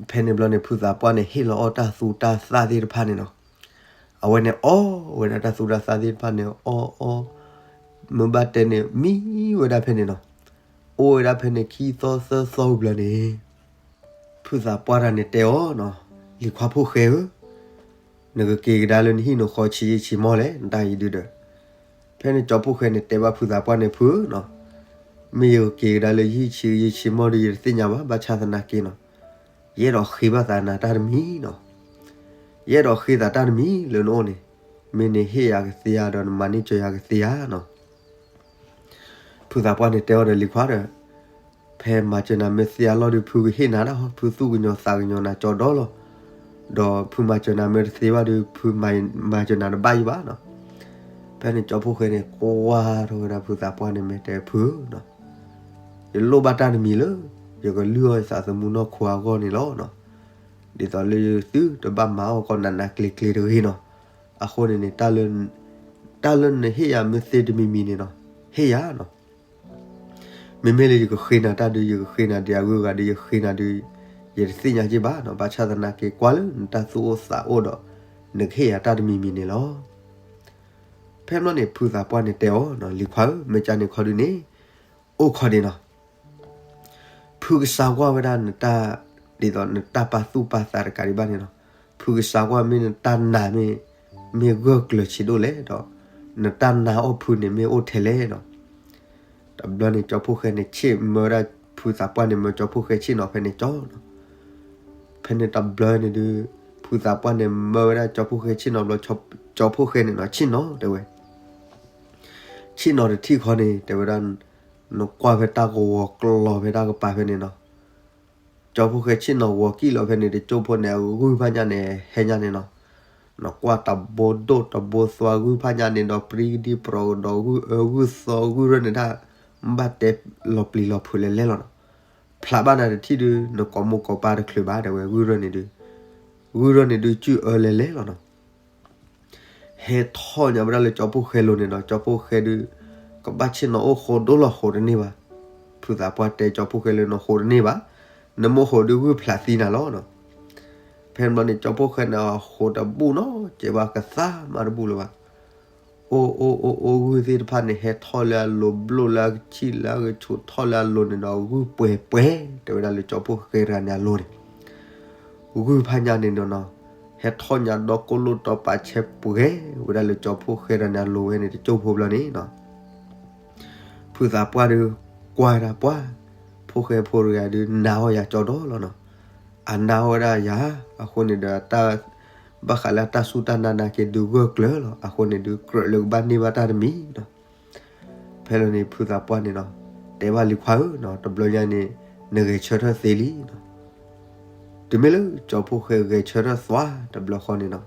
ဖဲန့ၣ်ဘျီန့ၣ် ဖုသးပှၢ်န့ၣ် ဟ့ၣ်လီၤအီၣ်တၢ်သူးတၢ်သၣ်သ့ၣ်တဖၣ်န့ၣ်နီၤ. အဝဲန့ၣ်အီၣ်ဝဲဒၣ်တၢ်သူးတၢ်သၣ်သ့ၣ်တဖၣ်န့ၣ် အီၣ်အီၣ် မ့ၢ်ဘၣ်တဲန့ၣ် မံဝဲဒၣ်ဖဲန့ၣ်နီၤ. အိၣ်ဝဲဒၣ်ဖဲန့ၣ် ခံသီသၢသီဘျီန့ၣ် ဖုသးပှၢ်တၢ်န့ၣ်တဲအီၤနီၤ, လံၤခွါဖှိၣ်ဃဲဧၢ, နကက့ၤကဒါလၢနဟံၣ်နဃီဆံးယံာ်ဆံးမီၢ်လဲၣ် နတၢ်အံၤဒုးဒီး. ဖဲန့ၣ်ကၠီဖှိၣ်ဃဲန့ၣ် တဲဘၣ်ဖုသးပှၢ်န့ၣ် ဖုဧၢနီၤ, မ့ၢ်ယကက့ၤကဒါလၢယဟံၣ်ဆံးယံာ်ဆံးမီၢ်ဒီး ယတသ့ၣ်ညါဘၣ် ဘၣ်ဆၣ်သနာ်က့နီၤ, ယအဲၣ်ဒိးဃ့ဘၣ်သးနၤတၢ်တမံၤနီၤ. ယအဲၣ်ဒိးဃ့သးတၢ်တမံၤလၢနအိၣ်န့ၣ်, မ့ၢ်နဟ့ၣ်ယၤကသ့ဧါဒီး နမၤန့ၢ်စၢၤယၤကသ့ဧါနီၤ. ဖုသးပှၢ်န့ၣ်တဲအီၤဒီး လံၤခွါဒီး ဖဲမၤစၢၤနၤမ့ၢ်သ့အလီၢ်ဒီး ဖုကဟ့ၣ်နၤဒၣ်ဟီ, ဖုသူၣ်ကညီၤသးကညီၤနၤကၠီဒီလီၤ. ဒီးဖုမၤစၢၤနၤမ့ၢ်တသ့ဘၣ်ဒီး ဖုမၤစၢၤနၤတဘၣ်ယံၤဘၣ်နီၤ. ဖဲန့ၣ်ကၠီဖှိၣ်ဃဲန့ၣ် ကွၢ်ထီၣ်ဝဲဒၣ်ဖုသးပှၢ်န့ၣ် မ့ၢ်တဲဖုဧၢနီၤ, ယလိၣ်ဘၣ်တၢ်တမံၤလၢ ယကလုၢ်အီၣ်ယသးသမူနီၢ်ခိအဂီၢ်န့ၣ်လီၤနီၤ. ဒ်သိးလၢယသုတဘၣ်မၤအီၣ်ကီးနးနးကျ့ၤကျ့ၤတဂ့ၤနီၤ. အဃိန့ၣ်န့ၣ် တၢ်လၢနဟ့ၣ်ယၤမ့ၢ်သ့တမံၤမံၤန့ၣ်နီၤ, ဟ့ၣ်ယၤနီၤ. မ့မ့ၢ်လၢယကဃ့နၤတၢ်ဒုး ယကဃ့နၤဒံးအဂုၤအဂၤဒုး ယဃ့နၤဒုး ယတသ့ၣ်ညါက့ဘၣ်နီၤ. ဘၣ်ဆၣ်သနာ်က့ ကွၢ်လၢနတၢ်သူၣ်အိၣ်သးအိၣ်ဒီး နကဟ့ၣ်ယၤတၢ်တမံၤမံၤန့ၣ်လီၤ. ဖဲမ့ၢ်န့ၣ် ဖုသးပှၢ်န့ၣ်တဲအီၤနီၤ, လံၤခွါဧၢ, မ့ၢ်ကန့ၣ်ခီဒုးန့ၣ် အိၣ်ခီဒံးနီၤ. ဖုကစးကွၢ်ဝဲဒၣ်နတၢ် ဒ်သိးနတၢ်ပာ်သူၣ်ပာ်သးတကးဒံးဘၣ်န့ၣ်နီၤ. ဖုကစးကွၢ်မ့ၢ်နတၢ်နာ်မ့ၢ် မ့ၢ်ဂၢၢ်ကျၢၤဆံးဒိၣ်လဲၣ်ဒီး နတၢ်နာ်အီၣ်ဖုန့ၣ်မ့ၢ်အိၣ်ထဲလဲၣ်နီၤ. တဘျီန့ၣ် ကၠီဖှိၣ်ဃဲန့ၣ် ဆ့ၣ်မၢဝဲဒၣ်ဖုသးပှၢ်န့ၣ် မၢကၠီဖှိၣ်ဃဲဆ့ၣ်နီၤဖဲန့ၣ်ကၠီနီၤ. ဖဲန့ၣ်တဘျီန့ၣ်ဒုး ဖုသးပှၢ်န့ၣ် မၢဝဲဒၣ်ကၠီဖှိၣ်ဃဲဆ့ၣ်နီၤဘျီ ကၠီဖှိၣ်ဃဲန့ၣ်နီၤ ဆ့ၣ်နီၤတဲဝဲ ဆ့ၣ်နီၤတထံၣ်ခီန့ၣ် တဲဝဲဒၣ် နကွၢ်ဖဲတၢ်ကဝီၤကျီၤဖဲတၢ်ကပၤဖဲန့ၣ်နီၤ. ကၠီဖှိၣ်ဃဲဆ့ၣ်နီၤဝီၤကံၣ်လီၤဖဲန့ၣ် တကၠိဖိန့ၣ် အဂုၢ်ဖးညါန့ၣ် ဟဲညါန့ၣ်နီၤ. နကွၢ်တဘိဒိၣ်တဘိသွါဂုၢ်ဖးညါန့ၣ်ဒီး ပြံကဒံပြီကဒီး ဂုၢ်အၢဂုၢ်သီဂုၢ်ရၢၢ်န့ၣ်ဒၣ် ဘၣ်တဲလီၤပျံၤလီၤဖုးလဲၤလဲၤလီၤနီၤ. ဖျးဘၣ်နၤတထံၣ်ဒုး နကိးမိၢ်ကိးပၢ်တချုးဘၣ် တဲဝဲ ဂုၢ်ရၢၢ်န့ၣ်ဒုး ဂုၢ်ရၢၢ်န့ၣ်ဒုး ကုၢ်အၢလဲၤလဲၤလီၤနီၤ. ဟဲထီၣ်ညါဝဲဒၣ်လၢကၠီဖှိၣ်ဃဲလိၤန့ၣ်နီၤ, ကၠီဖှိၣ်ဃဲဒုး ကဘၣ်ဆ့ၣ်နီၤအိၣ်ဃိဒိၣ်လီၤ ဃိတန့ၢ်ဘၣ်. ဖုသးပှၢ်တဲကၠီဖှိၣ်ဃဲလၢနဃိတန့ၢ်ဘၣ်, နမ့ၢ်ဃိဒုးဂုၢ်ဖျးသံနၤလီၤနီၤ. ဖဲန့ၣ်ဘျီန့ၣ် ကၠီဖှိၣ်ဃဲန့ၣ် အဃိတဘူၣ်နီၤ, ကဲဘၣ်ကသါမးတဘူၣ်လၢၤဘၣ်. အိၣ်အိၣ်အိၣ်အိၣ် ဂုၢ်သ့ၣ်တဖၣ်န့ၣ် ဟဲထီၣ်လၢအလိၤ ဘျိၣ်လၢအကဆံၣ်လၢအကဆူး ထီၣ်လၢအလိၤန့ၣ်ဒီး ဂုၢ်ပှဲၤပှဲၤ တဲဝဲဒၣ်လၢကၠီဖှိၣ်ဃဲတဂၤန့ၣ်အလိၤန့ၣ် ဂုၢ်ဖးညါန့ၣ်နီၤ, ဟဲထီၣ်ညါဒီကိၣ်လိၣ်တီပာ်ဆဲးပှဲၤဝဲဒၣ်လၢကၠီဖှိၣ်ဃဲတဂၤန့ၣ်အလိၤဝဲန့ၣ် တကၠိဖိဘျီန့ၣ်နီၤ. ဖုသးပှၢ်ဒီး ကွၢ်ဝဲဒၣ်ပှၢ်, ဖိၣ်ဃဲဖိတဂၤဒီး နာ်အီၣ်ယၤကၠီဒီလီၤနီၤ. အနာ်အီၣ်ဝဲဒၣ်ယၤ, အဃိန့ၣ်ဒီး ဘၣ်ဃးလၢအတၢ်စူၢ်တၢ်နာ်နာ်က့ဒုးဂၢၢ်ကျၢၤလီၤ. အဃိန့ၣ်ဒုး ကြၢးလၢကဘၣ်န့ၢ်ဘၣ်တၢ်တမံၤနီၤ. ဖဲလၢန့ၣ် ဖုသးပှၢ်န့ၣ်နီၤ, တဲဘၣ်လံၤခွါဧၢနီၤ, တဘျီညါန့ၣ် နဂဲၤဆၢထၢၣ်သ့လံနီၤ. တုၤမ့ၢ်လၢကၠီဖှိၣ်ဃဲဂဲၤဆၢထၢၣ်သွါတဘျီဃီန့ၣ်နီၤ,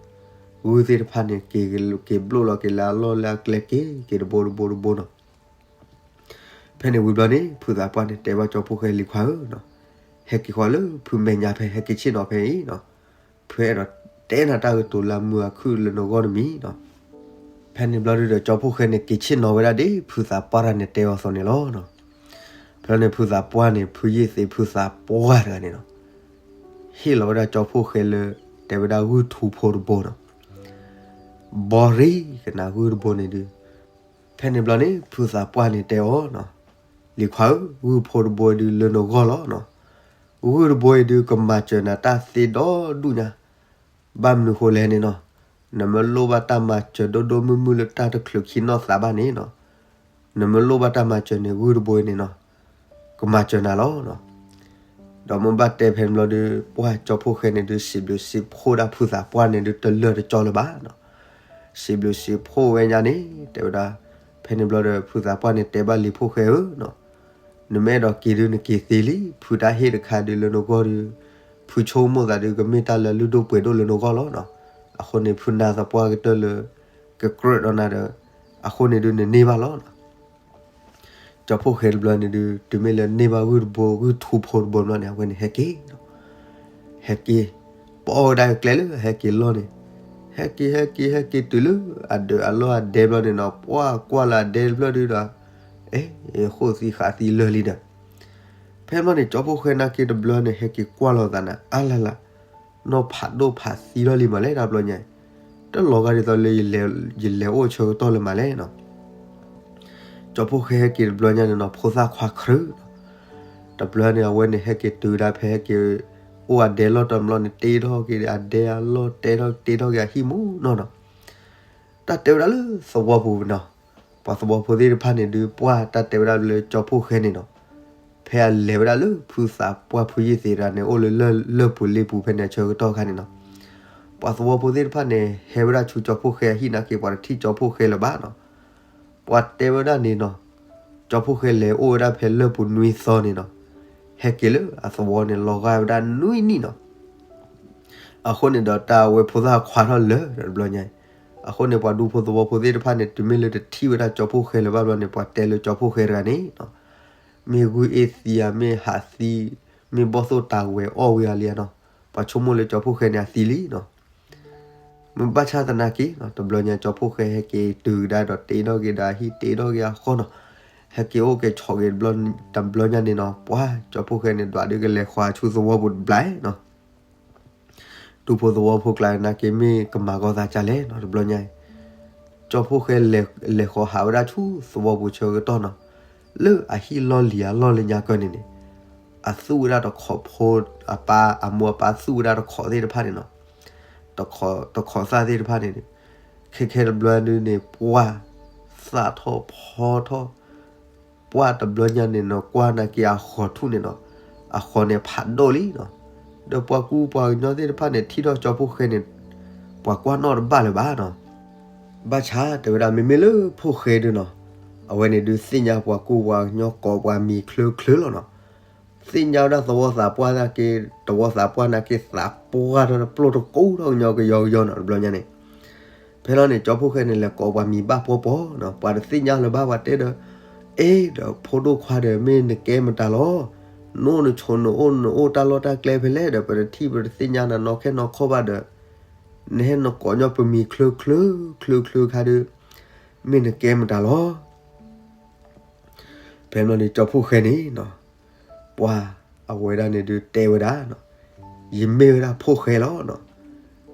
ဂုၢ်သ့ၣ်တဖၣ်န့ၣ် က့ၤဘျိၣ်လီၤက့ၤလၢအလီၢ်လၢအကျဲက့ၤ က့ၤတဘိတဘိတဘိနီၤ. ဖဲန့ၣ်ဝံၤဘျီန့ၣ် ဖုသးပှၢ်န့ၣ် တဲဘၣ်ကၠီဖှိၣ်ဃဲလံၤခွါဧၢနီၤ, ဟဲက့ၤဃီလၢဖုမဲာ်ညါဖဲ ဟဲက့ၤဆ့ၣ်နီၤဖဲအံၤနီၤ. ဖုအဲၣ်ဒိးတဲနၤတၢ်ကတိၤလၢမုာ်အခုၣ်လၢနဂီၢ်တမံၤနီၤ. ဖဲန့ၣ်ဘျီဒုးဒီး ကၠီဖှိၣ်ဃဲန့ၣ် က့ၤဆ့ၣ်နီၤဝဲဒၣ်ဒ်ဖုသးပှၢ်တဂၤန့ၣ်တဲအီၤအသိးန့ၣ်လီၤ. ဖဲန့ၣ် ဖုသးပှၢ်န့ၣ် ဖုယ့ၢ်သ့းဖုသးပှၢ်တဂၤန့ၣ်နီၤ, ဟ့ၣ်လီၤဝဲဒၣ်ကၠီဖှိၣ်ဃဲလၢ တဲဝဲဒၣ်ဂုၢ်ထူဖိတဘိနီၤ. ဘီရ့ကနၣ်ဂုၢ်တဘိန့ၣ်ဒုး ဖဲန့ၣ်ဘျီန့ၣ် ဖုသးပှၢ်န့ၣ်တဲအီၤနီၤ, လံၤခွါဧၢ, ဂုၢ်ဖိတဘိအံၤဒုးလၢနဂီၢ်လီၤနီၤ. ဂုၢ်တဘိအံၤဒုး ကမၤစၢၤနၤတၢ်သ့ဒီဒူၣ်ညါ, ဘၣ်မနုၤဃိလဲၣ်န့ၣ်နီၤ, နမ့ၢ်လိၣ်ဘၣ်တၢ်မၤစၢၤဒိၣ်ဒိၣ်မုၢ်မုၢ်လၢတၢ်တချုးခံနီၢ်သးဘၣ်န့ၣ်နီၤ, နမ့ၢ်လိၣ်ဘၣ်တၢ်မၤစၢၤန့ၣ် ဂုၢ်တဘိအံၤန့ၣ်နီၤ, ကမၤစၢၤနၤလီၤနီၤ. ဒီးမ့ၢ်ဘၣ်တဲဖဲန့ၣ်ဘျီဒုး ပှၢ်ကၠီဖှိၣ်ဃဲန့ၣ်ဒုး စံးဘျုးစံးဖှိၣ်ဒၣ်ဖုသးပှၢ်န့ၣ်ဒုး တလၢာ်တကၠီလၢၤဘၣ်နီၤ. စံးဘျုးစံးဖှိၣ်ဝဲညါန့ၣ် တဲဝဲဒၣ်, ဖဲန့ၣ်ဘျီဒီး ဖုသးပှၢ်န့ၣ်တဲဘၣ်လံၤဖိၣ်ဃဲဧၢနီၤ, နမ့ၢ်အဲၣ်ဒိးက့ၤဒုးနက့ၤသ့လံ, ဖုတၢ်ဟ့ၣ်တခါဒုးလၢနဂီၢ်ဒုး, ဖုဆိကမိၣ်သးဒုး ကမ့ၢ်တၢ်လၢအလုၢ်ဒိၣ်ပှ့ၤဒိၣ်လၢနဂီၢ်လီၤနီၤ. အဃိန့ၣ် ဖုနၢ်သပှၢ်ကတၢၢ်လၢ ကကြၢးဒီးနၤဒီး, အဃိန့ၣ်ဒုးနန့ၢ်ဘၣ်လီၤနီၤ. ကၠီဖှိၣ်ဃဲတဘျီန့ၣ်ဒုး တုၤမ့ၢ်လၢန့ၢ်ဘၣ်ဂုၢ်တဘိ ဂုၢ်ထူဖိတဘိဘျီန့ၣ် အဝဲန့ၣ်ဟဲက့ၤနီၤ. ဟဲက့ၤ, ပအီၣ်ဝဲဒၣ်ကျဲလၢဟဲက့ၤလီၢ်န့ၣ်, ဟဲက့ၤ ဟဲက့ၤ ဟဲက့ၤတုၤလၢ အဒၢးအလီၢ်အဒဲဘျီန့ၣ်နီၤ, ပှၢ်ကွၢ်လၢအဒဲတဖျၢၣ်ဒုးဒီး, အဲ, ဃိၣ်သံဃးသံလၢာ်လံဒီး, ဖဲဘျီန့ၣ် ကၠီဖှိၣ်ဃဲနာ်က့တဘျီန့ၣ် ဟဲက့ၤကွၢ်လီၤသးန့ၣ် အါလၢ်လၢ်, နီၢ်ဖးဒိၣ်ဖးသံလီၤလံမးလဲၣ် တဘျီညါအံၤ, တလီၤဂာ်ဒ်သိးလၢ ယလဲၤအိၣ်ဆၢကတီၢ်လၢၤမးလဲၣ်နီၤ. ကၠီဖှိၣ်ဃဲဟဲက့ၤတဘျီညါန့ၣ်နီၤ ဖိသၣ်ခွါခရၢ, တဘျီန့ၣ် အဝဲန့ၣ်ဟဲက့ၤတုၤဒၣ်ဖဲဟဲက့ၤ အိၣ်အဒဲလီၢ်တဘျီန့ၣ် တ့ထီၣ်က့ၤအဒဲအလီၢ် တဲထီၣ်တ့ထီၣ်က့ၤအဟံၣ်မူနီၤနီၤ. တၢ်တဲဝဲဒၣ်လၢသဝီပူၤနီၤ, ပှၤသဝီဖိသ့ၣ်တဖၣ်န့ၣ်ဒုး ပှၢ်တၢ်တဲဝဲဒၣ်လၢကၠီဖှိၣ်ဃဲန့ၣ်နီၤ, ဖဲအလဲၤဝဲဒၣ်လၢဖုသးပှၢ်ဖုယ့ၢ်သ့းတဂၤန့ၣ် အိၣ်လၢလၢၢ်ပူၤလ့ပူၤဖဲန့ၣ်အဆၢကတီၢ်ခါန့ၣ်နီၤ, ပှၤသဝီဖိသ့ၣ်တဖၣ်န့ၣ် ဟဲဝဲဒၣ်ဆူကၠီဖှိၣ်ဃဲအဟံၣ်နာ်က့ ပှၤတထံၣ်ကၠီဖှိၣ်ဃဲလၢၤဘၣ်နီၤ. ပှၤတဲဝဲဒၣ်န့ၣ်နီၤ, ကၠီဖှိၣ်ဃဲလဲၤအိၣ်ဝဲဒၣ်ဖဲလၢၢ်ပူၤနွံသီန့ၣ်နီၤ, ဟဲက့ၤလၢအသဝီန့ၣ် လီၤဂာ်ဝဲဒၣ်နွံနံၣ်နီၤ. အဃိန့ၣ်ဒီးတၢ်ဝဲဖိသၣ်ခွါထီၣ်လၢာ်ဒီးတဘျီညါအံၤ, အဃိန့ၣ်ပှၤဒူဖိသဝီဖိသ့ၣ်တဖၣ်န့ၣ် တုၤမ့ၢ်လၢတထံၣ်ဝဲဒၣ်ကၠီဖှိၣ်ဃဲလၢၤဘၣ်ဘျီန့ၣ် ပှၤတဲလၢကၠီဖှိၣ်ဃဲတဂၤန့ၣ်နီၤ, မ့ၢ်ဂုၢ်အ့ၣ်သံဧါ, မ့ၢ်ဟးသံ, မ့ၢ်ဘီၣ်သိၣ်တၤဝဲအီၣ်ဝံၤဧါလံဧါနီၤ, ပှၤဆိကမိၣ်လၢကၠီဖှိၣ်ဃဲန့ၣ်အသံလံနီၤ. မ့ၢ်ဘၣ်ဆၣ်သနာ်က့နီၤ တဘျီညါကၠီဖှိၣ်ဃဲဟဲက့ၤတုၤကဒါဒီးတ့ထီၣ်က့ၤဒီးအဟံၣ် တ့ထီၣ်က့ၤအဃီနီၤ, ဟဲက့ၤအိၣ်က့ၤဆိးက့ၤတဘျီညါန့ၣ်နီၤ ပှၤကၠီဖှိၣ်ဃဲန့ၣ် ဒွးဒုးကလဲၤဃီၤဆူသဝီပူၤတဘျီနီၤ. ဒူဖိသဝီဖိကျါနာ်က့ မ့ၢ်ကမၤဂီၤသးဒ်လဲၣ်နီၤ တဘျီညါအံၤ, ကၠီဖှိၣ်ဃဲလဲၤ လဲၤဃီၤဟးဝဲဒၣ်ဆူသဝီပူၤဆၢကတီၢ်နီၤ, လၢအဟံၣ်လီၢ်လံၤအလီၢ်လၢညါကၢန့ၣ်န့ၣ်, အသူၣ်ဝဲဒၣ်တခိးဖိ, အပၢ်အမိၢ်အပၢ်သူၣ်ဝဲဒၣ်တခိးသ့ၣ်တဖၣ်န့ၣ်နီၤ, တခိးသၣ်သ့ၣ်တဖၣ်န့ၣ်န့ၣ်, ခဲခဲတဘျီဒုန့ၣ် ပှၢ်သၣ်ထီၣ်ဖီထီၣ် ပှၢ်တဘျီညါန့ၣ်နီၤ ကွၢ်နာ်က့အဃီၤထူၣ်န့ၣ်နီၤ, အဃီၤန့ၣ်ဖးဒိၣ်လံနီၤ, ဒီးပှၤကူပှၤကညီသ့ၣ်တဖၣ်န့ၣ် ထံၣ်ထီၣ်ကၠီဖှိၣ်ဃဲန့ၣ် ပှၤကွၢ်နီၣ်တဘၣ်လၢၤဘၣ်နီၤ. ဘၣ်ဆၣ်တဲဝဲဒၣ် မ့မ့ၢ်လၢဖှိၣ်ဃဲဒုနီၤ, အဝဲန့ၣ်ဒုးသ့ၣ်ညါပှၤကူပှၤကညီကိးပှၤမံၤချၢချၢလီၤနီၤ. သ့ၣ်ညါဝဲဒၣ်သဝီသးပှၢ်နာ်က့, သဝီသးပှၢ်နာ်က့ သးပှၢ်ထီၣ်တပျိၢ်တကိးထီၣ်ကညီကယီကယီနီၤ တဘျီညါန့ၣ်. ဖဲလီၤန့ၣ် ကၠီဖှိၣ်ဃဲန့ၣ် လဲၤကိးပှၤမံၤဘၣ်ပှီၢ်ပှီၢ်နီၤ, ပှၤတသ့ၣ်ညါလၢၤဘၣ် ပှၤတဲဒီး, အ့ ဒီးဖိဒိၣ်ခွါဒီး မ့ၢ်နကဲမတၤလီၤ, နအိၣ်နဆိး နအိၣ်နအိၣ်တၢ်လီၢ်တၢ်ကျဲဖဲလဲၣ်ဒီး ပတထံၣ်ပတသ့ၣ်ညါနၤနီၢ်ခဲနီၢ်ခီၣ်ဘၣ်ဒီး, နဟဲနကိးညီပမံၤချၢချၢ, ချၢချၢခါဒုး, မ့ၢ်နကဲမတၤလီၤ. ဖဲမ့ၢ်န့ၣ် ကၠီဖှိၣ်ဃဲန့ၣ်နီၤ, ပှၤအဝဲဒၣ်န့ၣ်ဒုးတဲဝဲဒၣ်နီၤ, ယမ့ၢ်ဝဲဒၣ်ဖှိၣ်ဃဲလီၤနီၤ,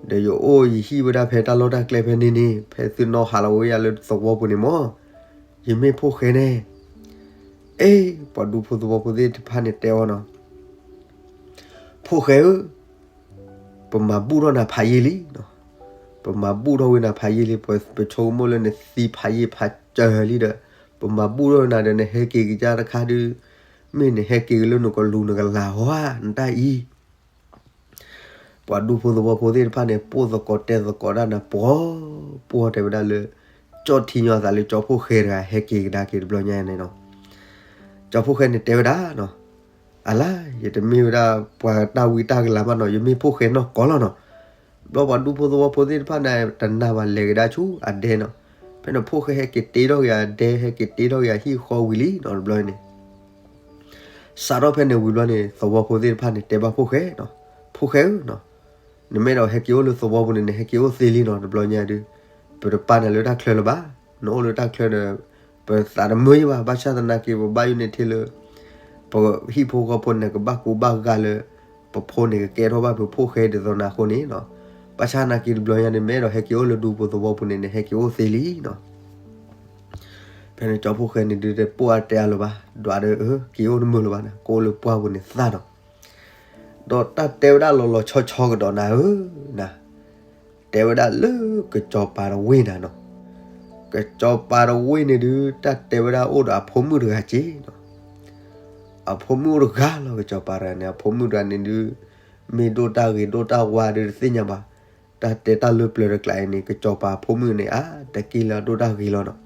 ဒီးယအိၣ်ယဟံၣ်ဝဲဒၣ်ဖဲတၢ်လီၢ်တၢ်ကျဲဖဲန့ၣ်န့ၣ်, ဖဲသုနီၢ်ဟးလီၤဝဲယၤလၢသဝီပူၤန့ၣ်မၢ်, ယမ့ၢ်ဖှိၣ်ဃဲန့ၣ်. အ့ ပှၤဒူဖိသဝီဖိသ့ၣ်တဖၣ်န့ၣ်တဲအီၤနီၤ, ဖှိၣ်ဃဲဧၢ, ပမၤဘူၣ်ထီၣ်နၤဖးယံာ်လံနီၤ, ပမၤဘူၣ်ထီၣ်ဝဲနၤဖးယံာ်လံ, ပဆိကမိၣ်လၢနသံဖးယံာ်ဖးစၢၤလံဒီး, ပမၤဘူၣ်ထီၣ်နၤဒီး နဟဲက့ၤကဒါတခါဒုး, မ့ၢ်နဟဲက့ၤကလၢနကလူၤနကလၤဧါ နတၢ်အံၤ. ပှၤဒူဖိသဝီဖိသ့ၣ်တဖၣ်န့ၣ် ပိၢ်သကိးတဲသကိးဒၣ်နၤ ပှီၢ်ပှီၢ်တဲဝဲဒၣ်လၢ, ကၠီၣ်ထံညီအသးလၢကၠီဖှိၣ်ဃဲတဂၤဟဲက့ၤကဒါက့ၤတဘျီညါန့ၣ်နီၤ. ကၠီဖှိၣ်ဃဲန့ၣ်တဲဝဲဒၣ်နီၤ, အလါ ယတမ့ၢ်ဝဲဒၣ်ပှၤတၢ်ဝံတၢ်ကလၤဘၣ်နီၤ, ယမ့ၢ်ဖှိၣ်ဃဲနီၢ်ကီၢ်လီၤနီၤ. ဘျီပှၤဒူဖိသဝီဖိသ့ၣ်တဖၣ်န့ၣ် တနာ်ဘၣ် လဲၤကဒါဆူအဒဲနီၤ. ဖဲန့ၣ်ဖှိၣ်ဃဲဟဲက့ၤတ့ထီၣ်က့ၤအဒဲ ဟဲက့ၤတ့ထီၣ်က့ၤအဟံၣ်ဃီဝံၤလံနီၤ တဘျီန့ၣ် စးထီၣ်ဖဲန့ၣ်ဝံၤဘျီန့ၣ် သဝီဖိသ့ၣ်တဖၣ်န့ၣ် တဲဘၣ်ဖှိၣ်ဃဲနီၤ, ဖှိၣ်ဃဲဧၢနီၤ, နမ့ၢ်အဲၣ်ဒိးဟဲက့ၤအိၣ်လၢသဝီပူၤန့ၣ် နဟဲက့ၤအိၣ်သ့လံနီၤ တဘျီညါဒုး, ပတပာ်နၤလၢတၢ်ချၢလၢၤဘၣ်, နအိၣ်လၢတၢ်ချၢဒီး, ပသးတမုာ်ယဘၣ်, ဘၣ်ဆၣ်သနာ်က့ ပဘၣ်ယိၣ်န့ၢ်ထဲလၢ ပဟံၣ်ဖိဃီဖိန့ၣ် ကဘၣ်ကူဘၣ်ဂာ်လၢ ပဖိန့ၣ်ကကဲထီၣ်ဘၣ်ပဖှိၣ်ဃဲဒ်သိးနၤအဃိန့ၣ်နီၤ, ဘၣ်ဆၣ်သနာ်က့တဘျီညါန့ၣ် မ့ၢ်အဲၣ်ဒိးဟဲက့ၤအိၣ်လၢဒူပူၤသဝီပူၤန့ၣ် နဟဲက့ၤအိၣ်သ့လံနီၤ. ဖဲန့ၣ်ကၠီဖှိၣ်ဃဲန့ၣ်ဒုး တပိာ်အါတဲအါလၢၤဘၣ်, ဒွးဒီး က့ၤအိၣ်တမုာ်လၢၤဘၣ်နၤ, ကအိၣ်လၢပှၢ်ပူၤန့ၣ်သၣ်နီၤ. ဒီးတၢ်တဲဝဲဒၣ်လီၤလီၤဆီဆီကဒီးနၤဧၢ, နၤ, တဲဝဲဒၣ်လၢကစီၤပၤတဝ့ၢ်နၤနီၤ. ကစီၤပၤတဝ့ၢ်န့ၣ်ဒုး တၢ်တဲဝဲဒၣ်အိၣ်ဒီးအဖိမုၣ်တဂၤက့နီၤ. အဖိမုၣ်အိၣ်တဂၤလီၤ ကစီၤပၤတဂၤန့ၣ်, အဖိမုၣ်တဂၤန့ၣ်ဒုး မ့ၢ်ဒိၣ်တၢ်ဂ့ၤဒိၣ်တၢ်ဝါဒုးတသ့ၣ်ညါဘၣ်. တၢ်တဲတၢ်လၢပျၢၤတကျါအံၤန့ၣ် ကစီၤပၤအဖိမုၣ်န့ၣ် အါတက့ၢ်လၢအဒိၣ်တၢ်ဂ့ၤလီၤနီၤ.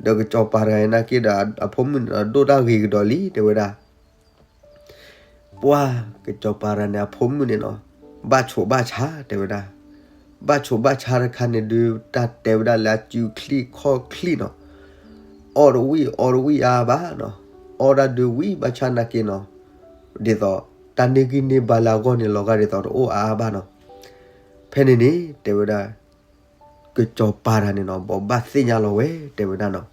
ဒီးကစီၤပၤတဂၤအံၤနာ်က့ဒီး အဖိမုၣ်န့ၣ်ဒီးဒိၣ်တၢ်ဂ့ၤကဒီးလံ တဲဝဲဒၣ် ပှၤကစီၤပၤတဂၤန့ၣ် အဖိမုၣ်န့ၣ်နီၤ, ဘၣ်ဆိးဘၣ်ဆါတဲဝဲဒၣ်, ဘၣ်ဆိးဘၣ်ဆါတခါန့ၣ်ဒုး တၢ်တဲဝဲဒၣ်လၢအစုချံၣ်ခီၣ်ချံၣ်နီၤ, အီၣ်တဝံၣ်အီတဝံၣ်အါဘၣ်နီၤ, အီၣ်ဒၣ်ဒုးဝံၣ်ဘၣ်ဆၣ်နာ်က့နီၤ, ဒ်သိး တၢ်န့ၢ်ဂံၢ်န့ၢ်ဘါလၢအဂီၢ်န့ၣ် လီၤဂာ်ဒ်သိးတအိၣ်အါအါဘၣ်နီၤ. ဖဲန့ၣ်န့ၣ် တဲဝဲဒၣ် ကစီၤပၤတဂၤန့ၣ်နီၤ ဘိးဘၣ်သ့ၣ်ညါလီၤဝဲ တဲဝဲဒၣ်နီၤ.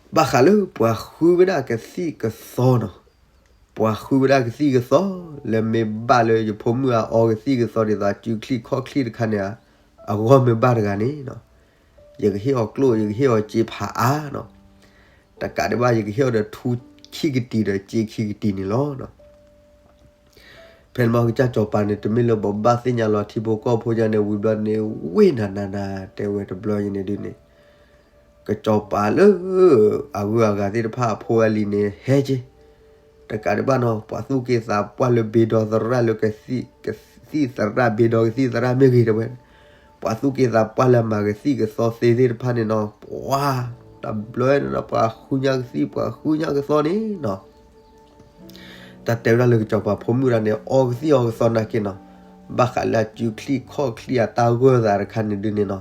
ဘၣ်ဃးလၢပှၤဃုဝဲဒၣ်ကသံၣ်ကသီနီၤ, ပှၤဃုဝဲဒၣ်ကသံၣ်ကသီ လၢမ့ၢ်ဘၣ်လၢယဖိမုၣ်အအီကသံၣ်ကသီဒ်သိးအစုချံၣ်ခီၣ်ချံၣ်တခါန့ၣ်, အဂီၢ်မ့ၢ်ဘၣ်တဂၤန့ၣ်နီၤ, ယကဟ့ၣ်အီၤကျိၣ် ယကဟ့ၣ်အီၤစ့ဖးအါနီၤ, တကးဒံးဘၣ် ယကဟ့ၣ်အီၤဒီးထူခံကတံၤဒီးစ့ခံကတံၤန့ၣ်လီၤနီၤ. ဖဲန့ၣ်မ့ၢ်ကစၢ်စီၤပၤန့ၣ် တမ့ၢ်လၢဘိးဘၣ်သ့ၣ်ညါလီၤထံဖိကီၢ်ဖိညါန့ၣ် ဝံၤဘျီန့ၣ် ဝ့ၢ်နၤနၤနၤ တဲဝဲတဘျီအံၤန့ၣ်ဒုးန့ၣ်, ကစီၤပၤလၢ အဂုၤအဂၤသ့ၣ်တဖၣ်အဖိအလံၤန့ၣ် ဟဲက့ၤ, တကးဒံးဘၣ်နီၤ ပှၤသူၣ်က့သးပှၢ်လၢဘ့ဒီသရၣ်လၢ ကသံၣ်သရၣ်ဘ့ဒီကသံၣ်သရၣ်မ့ၢ်ဂ့ၤတဲဝဲ, ပှၤသူၣ်က့သးပှၢ်လၢအမၤကသံၣ်ကသီသ့သ့ၣ်တဖၣ်န့ၣ်နီၤ, ပှၤ တဘျီန့ၣ်နီၤ ပှၤဃုညါကသံၣ် ပှၤဃုညါကသီန့ၣ်နီၤ. တၢ်တဲဝဲဒၣ်လၢကစီၤပၤဖိမုၣ်တဂၤန့ၣ် အီကသံၣ်အီကသီနာ်က့နီၤ, ဘၣ်ဃးလၢအစုချံၣ်ခီၣ်ချံၣ်အတၢ်ဂၢၢ်သးတခါန့ၣ်ဒုးန့ၣ်နီၤ,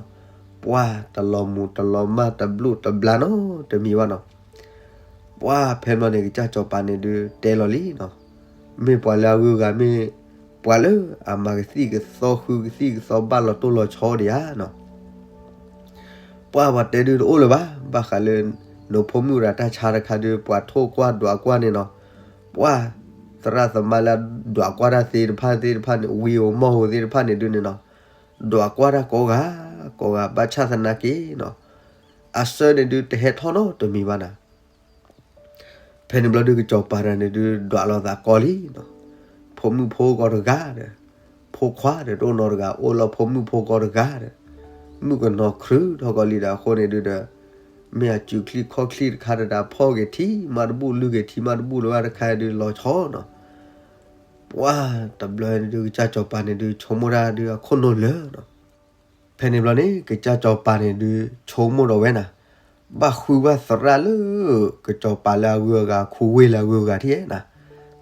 ပှၢ်တလီၤမူးတလီၤမၢ်တဘျုးတဘျါနီတမံၤဘၣ်နီၤ. ပှၢ်ဖဲန့ၣ်ဘျီန့ၣ် ကစၢ်စီၤပၤန့ၣ်ဒုးတဲလီၤလံနီၤ, မ့ၢ်ပှၤလၢအဂုၤအဂၤမ့ၢ် ပှၤလၢအမၤကသံၣ်ကသီဃုကသံၣ်ကသီဘၣ်လီၤတိၢ်လီၤဆီဒံးဧါနီၤ. ပှၢ်ပှၤတဲဒုးတအိၣ်လၢၤဘၣ်, ဘၣ်ဃးလၢ နဖိမုၣ်တဂၤတၢ်ဆါတခါဒုး ပှၤထိၣ်ကွၢ်ဒွးကွၢ်န့ၣ်နီၤ, ပှၢ်သရၣ်သမါလၢဒွးကွၢ်တၢ်သ့ၣ်တဖၣ်သ့ၣ်တဖၣ်န့ၣ် ဝံဧိၤမီၢ်ဧိၤသ့ၣ်တဖၣ်န့ၣ်ဒုးန့ၣ်နီၤ, ဒွးကွၢ်တၢ်ကိးဂၤကိးဂၤ ဘၣ်ဆၣ်သနာ်က့နီၤ, အဆၢန့ၣ်ဒုးတဟဲထီၣ်နီတမံၤဘၣ်နီၤ. ဖဲန့ၣ်ဘျီဒုး ကစီၤပၤတဂၤန့ၣ်ဒုး ဒွးလိာ်သးကိးလံနီၤ, ဖိမုၣ်ဖိကိးတဂၤဒီး ဖိခွါဒီးတအိၣ်နီတဂၤ, အိၣ်လၢဖိမုၣ်ဖိကိးတဂၤဒီး မုၣ်ကနီၤခရူၣ်ထီၣ်ကီးလံဒီး အဃိန့ၣ်ဒုးဒီး မ့ၢ်အစုချံၣ်ခီၣ်ချံၣ်တခါဒီး ဖီၣ်က့ၤထံမးတဘူၣ် လုၢ်က့ၤထံမးတဘူၣ်လၢၤဘၣ်တခါဒုး လီၤဆီနီၤ. ပှၢ်တဘျီန့ၣ်ဒုး ကစၢ်စီၤပၤန့ၣ်ဒုး ဆိကမိၣ်တၢ်ဒုး အခိၣ်နူာ်လၢာ်နီၤ. ဖဲန့ၣ်ဘျီန့ၣ် ကစၢ်စီၤပၤန့ၣ်ဒုး ဆိကမိၣ်ဒီးဝဲနီၤ, ဘၣ်ဃုဘၣ်သရၣ်လၢ ကစီၤပၤလၢအဂုၤအဂၤ ခူဝ့ၢ်လၢအဂုၤအဂၤထံၣ်နီၤ,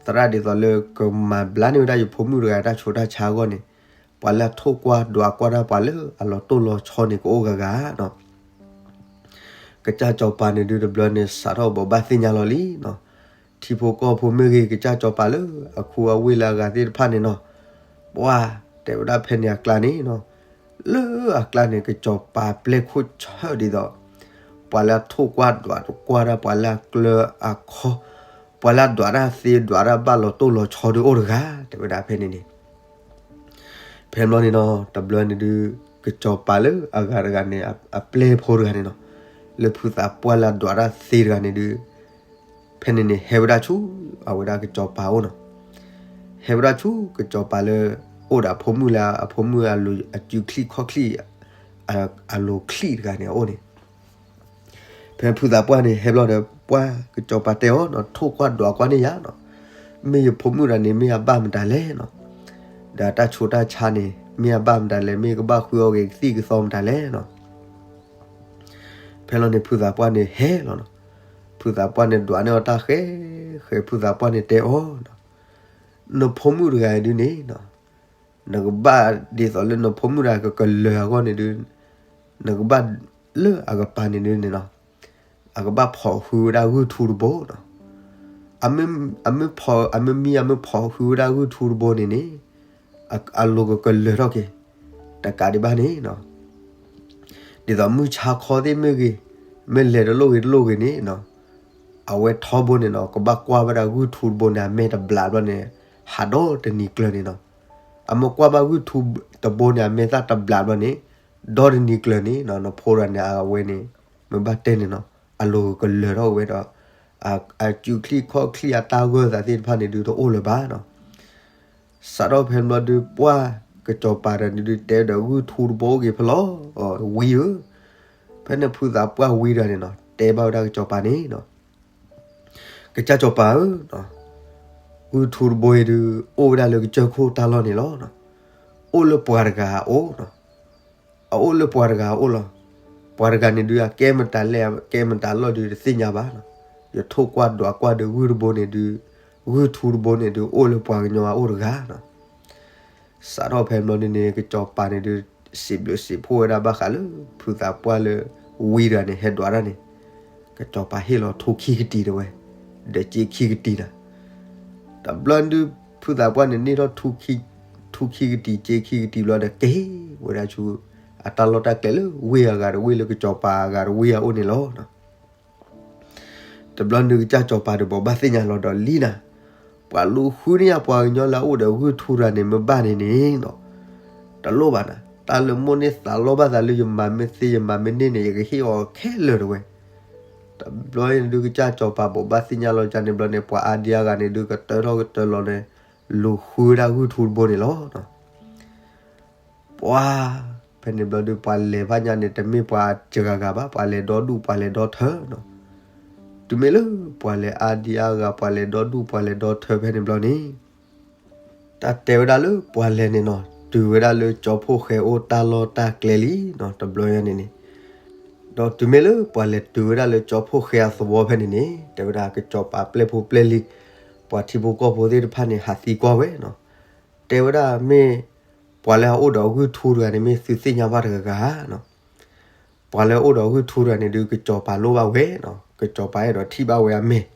သရၣ်ဒ်သိးလၢကမၤဘျါန့ၢ်ဝဲဒၣ်ယဖိမုၣ်တဂၤတၢ်ဆိးတၢ်ဆါအဂီၢ်န့ၣ်, ပှၤလၢအထိၣ်ကွၢ်ဒွးကွၢ်တၢ် ပှၤလၢအလီၤတိၢ်လီၤဆီန့ၣ် ကအိၣ်ဂၤဂၤနီၤ. ကစၢ်စီၤပၤန့ၣ်ဒုးတဘျီန့ၣ် စးထီၣ်ဘိးဘၣ်သ့ၣ်ညါလီၤလံနီၤ, ထံဖိကီၢ်ဖိမ့ၢ်ဂ့ၤ ကစၢ်စီၤပၤလၢအခူအဝ့ၢ်လၢအဂၤသ့ၣ်တဖၣ်န့ၣ်နီၤ, ပှၢ်တဲဝဲဒၣ်ဖဲန့ၣ်အကျါန့ၣ်နီၤ, လၢအကျါန့ၣ် ကစီၤပၤပျဲၢ်ခိၣ်ဆၢၣ်ဒ်သိး ပှၤလၢအထိၣ်ကွၢ်ဒွးကွၢ်တၢ် ပှၤလၢအကျၢၤအခီ, ပှၤလၢအဒွးတၢ်သ့ဒွးတၢ်ဘၣ်လီၤတိၢ်လီၤဆီဒုးအိၣ်တဂၤ တဲဝဲဒၣ်ဖဲန့ၣ်န့ၣ်. ဖဲဘျီန့ၣ်နီၤ တဘျီန့ၣ်ဒုး ကစီၤပၤလၢအဂၤတဂၤန့ၣ် အပျဲၢ်ဖိတဂၤန့ၣ်နီၤ, လၢဖုသးပှၢ်လၢအဒွးတၢ်သ့တဂၤန့ၣ်ဒုး ဖဲန့ၣ်န့ၣ် ဟဲဝဲဒၣ်ဆူ အဝဲဒၣ်ကစီၤပၤအအိၣ်နီၤ, ဟဲဝဲဒၣ်ဆူကစီၤပၤလၢ အိၣ်ဒီးအဖိမုၣ်လၢအဖိမုၣ်အစုချံၣ်ခီၣ်ချံၣ် အလိၤချံၣ်တဂၤန့ၣ်အအိၣ်န့ၣ် ဖဲဖုသးပှၢ်န့ၣ် ဟဲဘျီဒီး ပှၢ်ကစီၤပၤတဲအီၤနီၤ, ထိၣ်ကွၢ်ဒွးကွၢ်န့ၢ်ယၤနီၤ, မ့ၢ်ယဖိမုၣ်တဂၤန့ၣ် မ့ၢ်အဘၣ်မတၤလဲၣ်နီၤ, ဒီးတၢ်ဆိးတၢ်ဆါန့ၣ် မ့ၢ်အဘၣ်မတၤလဲၣ်, မ့ၢ်ကဘၣ်ဃုအီၤက့ၤကသံၣ်ကသီမတၤလဲၣ်နီၤ. ဖဲလီၤန့ၣ် ဖုသးပှၢ်န့ၣ်ဟဲလီၤနီၤ, ဖုသးပှၢ်န့ၣ်ဒွးန့ၢ်အီၤတၢ်ဃဲဃဲ ဖုသးပှၢ်န့ၣ်တဲအီၤနီၤ, နဖိမုၣ်တဂၤအံၤဒုးန့ၣ်နီၤ, နကဘၣ်ဒ်သိးလၢနဖိမုၣ်တဂၤကကလၢၤအဂီၢ်န့ၣ်ဒုး, နကဘၣ်လၢအကပၤန့ၣ်ဒုးန့ၣ်နီၤ, အကဘၣ်ဖီၣ်ဃုဝဲဒၣ်ဂုၢ်ထူတဘိနီၤ, အမ့ၢ်ဖီၣ် အမ့ၢ်မံ အမ့ၢ်ဖီၣ်ဃုဝဲဒၣ်ဂုၢ်ထူတဘိန့ၣ်န့ၣ်, အလိၤကကလၢၤထီၣ်က့ၤ တကးဒံးဘၣ်န့ၣ်နီၤ, ဒ်သိးမုၢ်ဆါခီသ့ၣ်မ့ၢ်ဂ့ၤ, မ့ၢ်လဲၤတလိၣ်ဂ့ၤတလိၣ်ဂ့ၤန့ၣ်နီၤ, အဝဲထီဘိန့ၣ်နီၤ ကဘၣ်ကွၢ်ဝဲဒၣ်ဂုၢ်ထူတဘိန့ၣ် အမဲာ်တဘျးဘျီန့ၣ်, ဟးဒီတနံၤကျၢၤန့ၣ်နီၤ, အမ့ၢ်ကွၢ်ဘၣ်ဂုၢ်ထူတဘိန့ၣ် အမဲာ်သၣ်တဘျးဘျီန့ၣ်, ဒီတနံၤကျၢၤန့ၣ်နီၤ နဖိတဂၤန့ၣ် အဝဲန့ၣ် မ့ၢ်ဘၣ်တဲန့ၣ်နီၤ အလိၤကကလၢၤထီၣ်ဝဲဒီး အစုချံၣ်ခီၣ်ချံၣ်အတၢ်ဂၢၢ်သးသ့ၣ်တဖၣ်န့ၣ်ဒုးတအိၣ်လၢၤဘၣ်နီၤ. စးထီၣ်ဖဲန့ၣ်ဘျီဒုး ပှၢ်ကစီၤပၤတဂၤန့ၣ်ဒုးတဲဒီးဂုၢ်ထူတဘိအိၣ်က့ၤဖဲလဲၣ်, ဝံဧၢ, ဖဲန့ၣ်ဖုသးပှၢ်ဝံတဂၤန့ၣ်နီၤ တဲဘၣ်ဝဲဒၣ်ကစီၤပၤန့ၣ်နီၤ, ကစၢ်စီၤပၤဧၢ, ဂုၢ်ထူတဘိအံၤဒုး အိၣ်ဝဲဒၣ်လၢကစၢၢ်ခိၣ်တၢ်လီၢ်န့ၣ်လီၤ. အိၣ်လၢပှၤတဂၤအအိၣ်နီၤ, အအိၣ်လၢပှၤတဂၤအအိၣ်လီၤ. ပှၤတဂၤန့ၣ်ဒုး အကဲမတၤလဲၣ် အကဲမတၤလီၢ်ဒုးတသ့ၣ်ညါဘၣ်နီၤ. ယထိၣ်ကွၢ်ဒွးကွၢ်ဒီးဂုၢ်တဘိန့ၣ်ဒုး, ဂုၢ်ထူတဘိန့ၣ်ဒုး အိၣ်လၢပှၤကညီအအိၣ်တဂၤနီၤ. စးထီၣ်ဖဲန့ၣ်ဘျီန့ၣ်န့ၣ် ကစီၤပၤန့ၣ်ဒုး စံးဘျုးစံးဖှိၣ်ဝဲဒၣ်ဘၣ်ဃးလၢ ဖုသးပှၢ်လၢ ဝံတဂၤန့ၣ် ဟဲဒွးတၢ်န့ၣ်, ကစီၤပၤဟ့ၣ်လီၤထူခံကတံၤတဲဝဲ, ဒီးစ့ခံကတံၤနီၤ. တဘျီဒုး ဖုသးပှၢ်န့ၣ် န့ၢ်ထီၣ် ထူခံကတံၤ စ့ခံကတံၤဘျီဒီး က့ၤဝဲဒၣ်ဆူ အတၢ်လီၢ်တၢ်ကျဲလၢဝ့ၢ်အဂၤတဝ့ၢ်လၢကစီၤပၤအဂၤတဝ့ၢ်အအိၣ်န့ၣ်လီၤ. တဘျီဒုး ကစၢ်စီၤပၤဒီးဘိးဘၣ်သ့ၣ်ညါလီၤဒီးလံနီၤ, ပှၤလူၤဃုန့ၢ်ယၤပှၤကညီလၢအအိၣ်ဒီးဂုၢ်ထူတဂၤန့ၣ် မ့ၢ်ဘၣ်န့ၣ်န့ၣ်နီၤ, တလိၣ်ဘၣ်နီၤ, တၢ်လၢမိၣ်န့ၢ်သးလီဘၣ်သးလၢယမၤမ့ၢ်သ့ယမၤမ့ၢ်န့ၢ်န့ၣ် ယကဟ့ၣ်အီၤခဲလၢာ်တဲဝဲ. တဘျီန့ၣ်ဒုး ကစၢ်စီၤပၤဘိးဘၣ်သ့ၣ်ညါလီၤကန့ၣ်ဘျီန့ၣ် ပှၤအါဒံအါဂၤန့ၣ်ဒုး ကတၢထီၣ်ကတၢလီၤန့ၣ် လူၤဃုဝဲဒၣ်ဂုၢ်ထူတဘိန့ၣ်လီၤ. ပှၤ ဖဲန့ၣ်ဘျီဒုး ပှၤလဲၤဘၣ်ညါန့ၣ် တမ့ၢ်ပှၤစှၤဂၤဂၤဘၣ်, ပှၤလဲၤဒီဒူၣ် ပှၤလဲၤဒီထၢနီၤ. တုၤမ့ၢ်လၢပှၤလဲၤအါဒံအါဂၤ ပှၤလဲၤဒီဒူၣ် ပှၤလဲၤဒီထၢဖဲန့ၣ်ဘျီန့ၣ် တၢ်တဲဝဲဒၣ်လၢပှၤလဲၤန့ၣ်နီၤ တုၤဝဲဒၣ်လၢကၠီဖှိၣ်ဃဲအိၣ်တၢ်လီၢ်တၢ်ကျဲလံနီၤ တဘျီညါန့ၣ်န့ၣ်. ဒီးတုၤမ့ၢ်လၢပှၤလဲၤတုၤဝဲဒၣ်လၢကၠီဖှိၣ်ဃဲအသဝီဖဲန့ၣ်န့ၣ် တဲဝဲဒၣ်ကစီၤပၤပျဲၢ်ဖိပျဲၢ်လံၤ ပှၤထံဖိကီၢ်ဖိသ့ၣ်တဖၣ်န့ၣ် ဟးသံကွၢ်ဝဲနီၤ, တဲဝဲဒၣ်မ့ၢ် ပှၤလၢအအိၣ်ဒီးဂုၢ်ထူတဂၤန့ၣ် မ့ၢ်သုသ့ၣ်ညါဘၣ်တဂၤဂၤနီၤ. ပှၤလၢအအိၣ်ဒီးဂုၢ်ထူတဂၤန့ၣ်ဒုး ကစီၤပၤလိၣ်ဘၣ်ဝဲနီၤ, ကစီၤပၤအဲၣ်ဒိးထံၣ်ဘၣ်ဝဲအမဲာ်,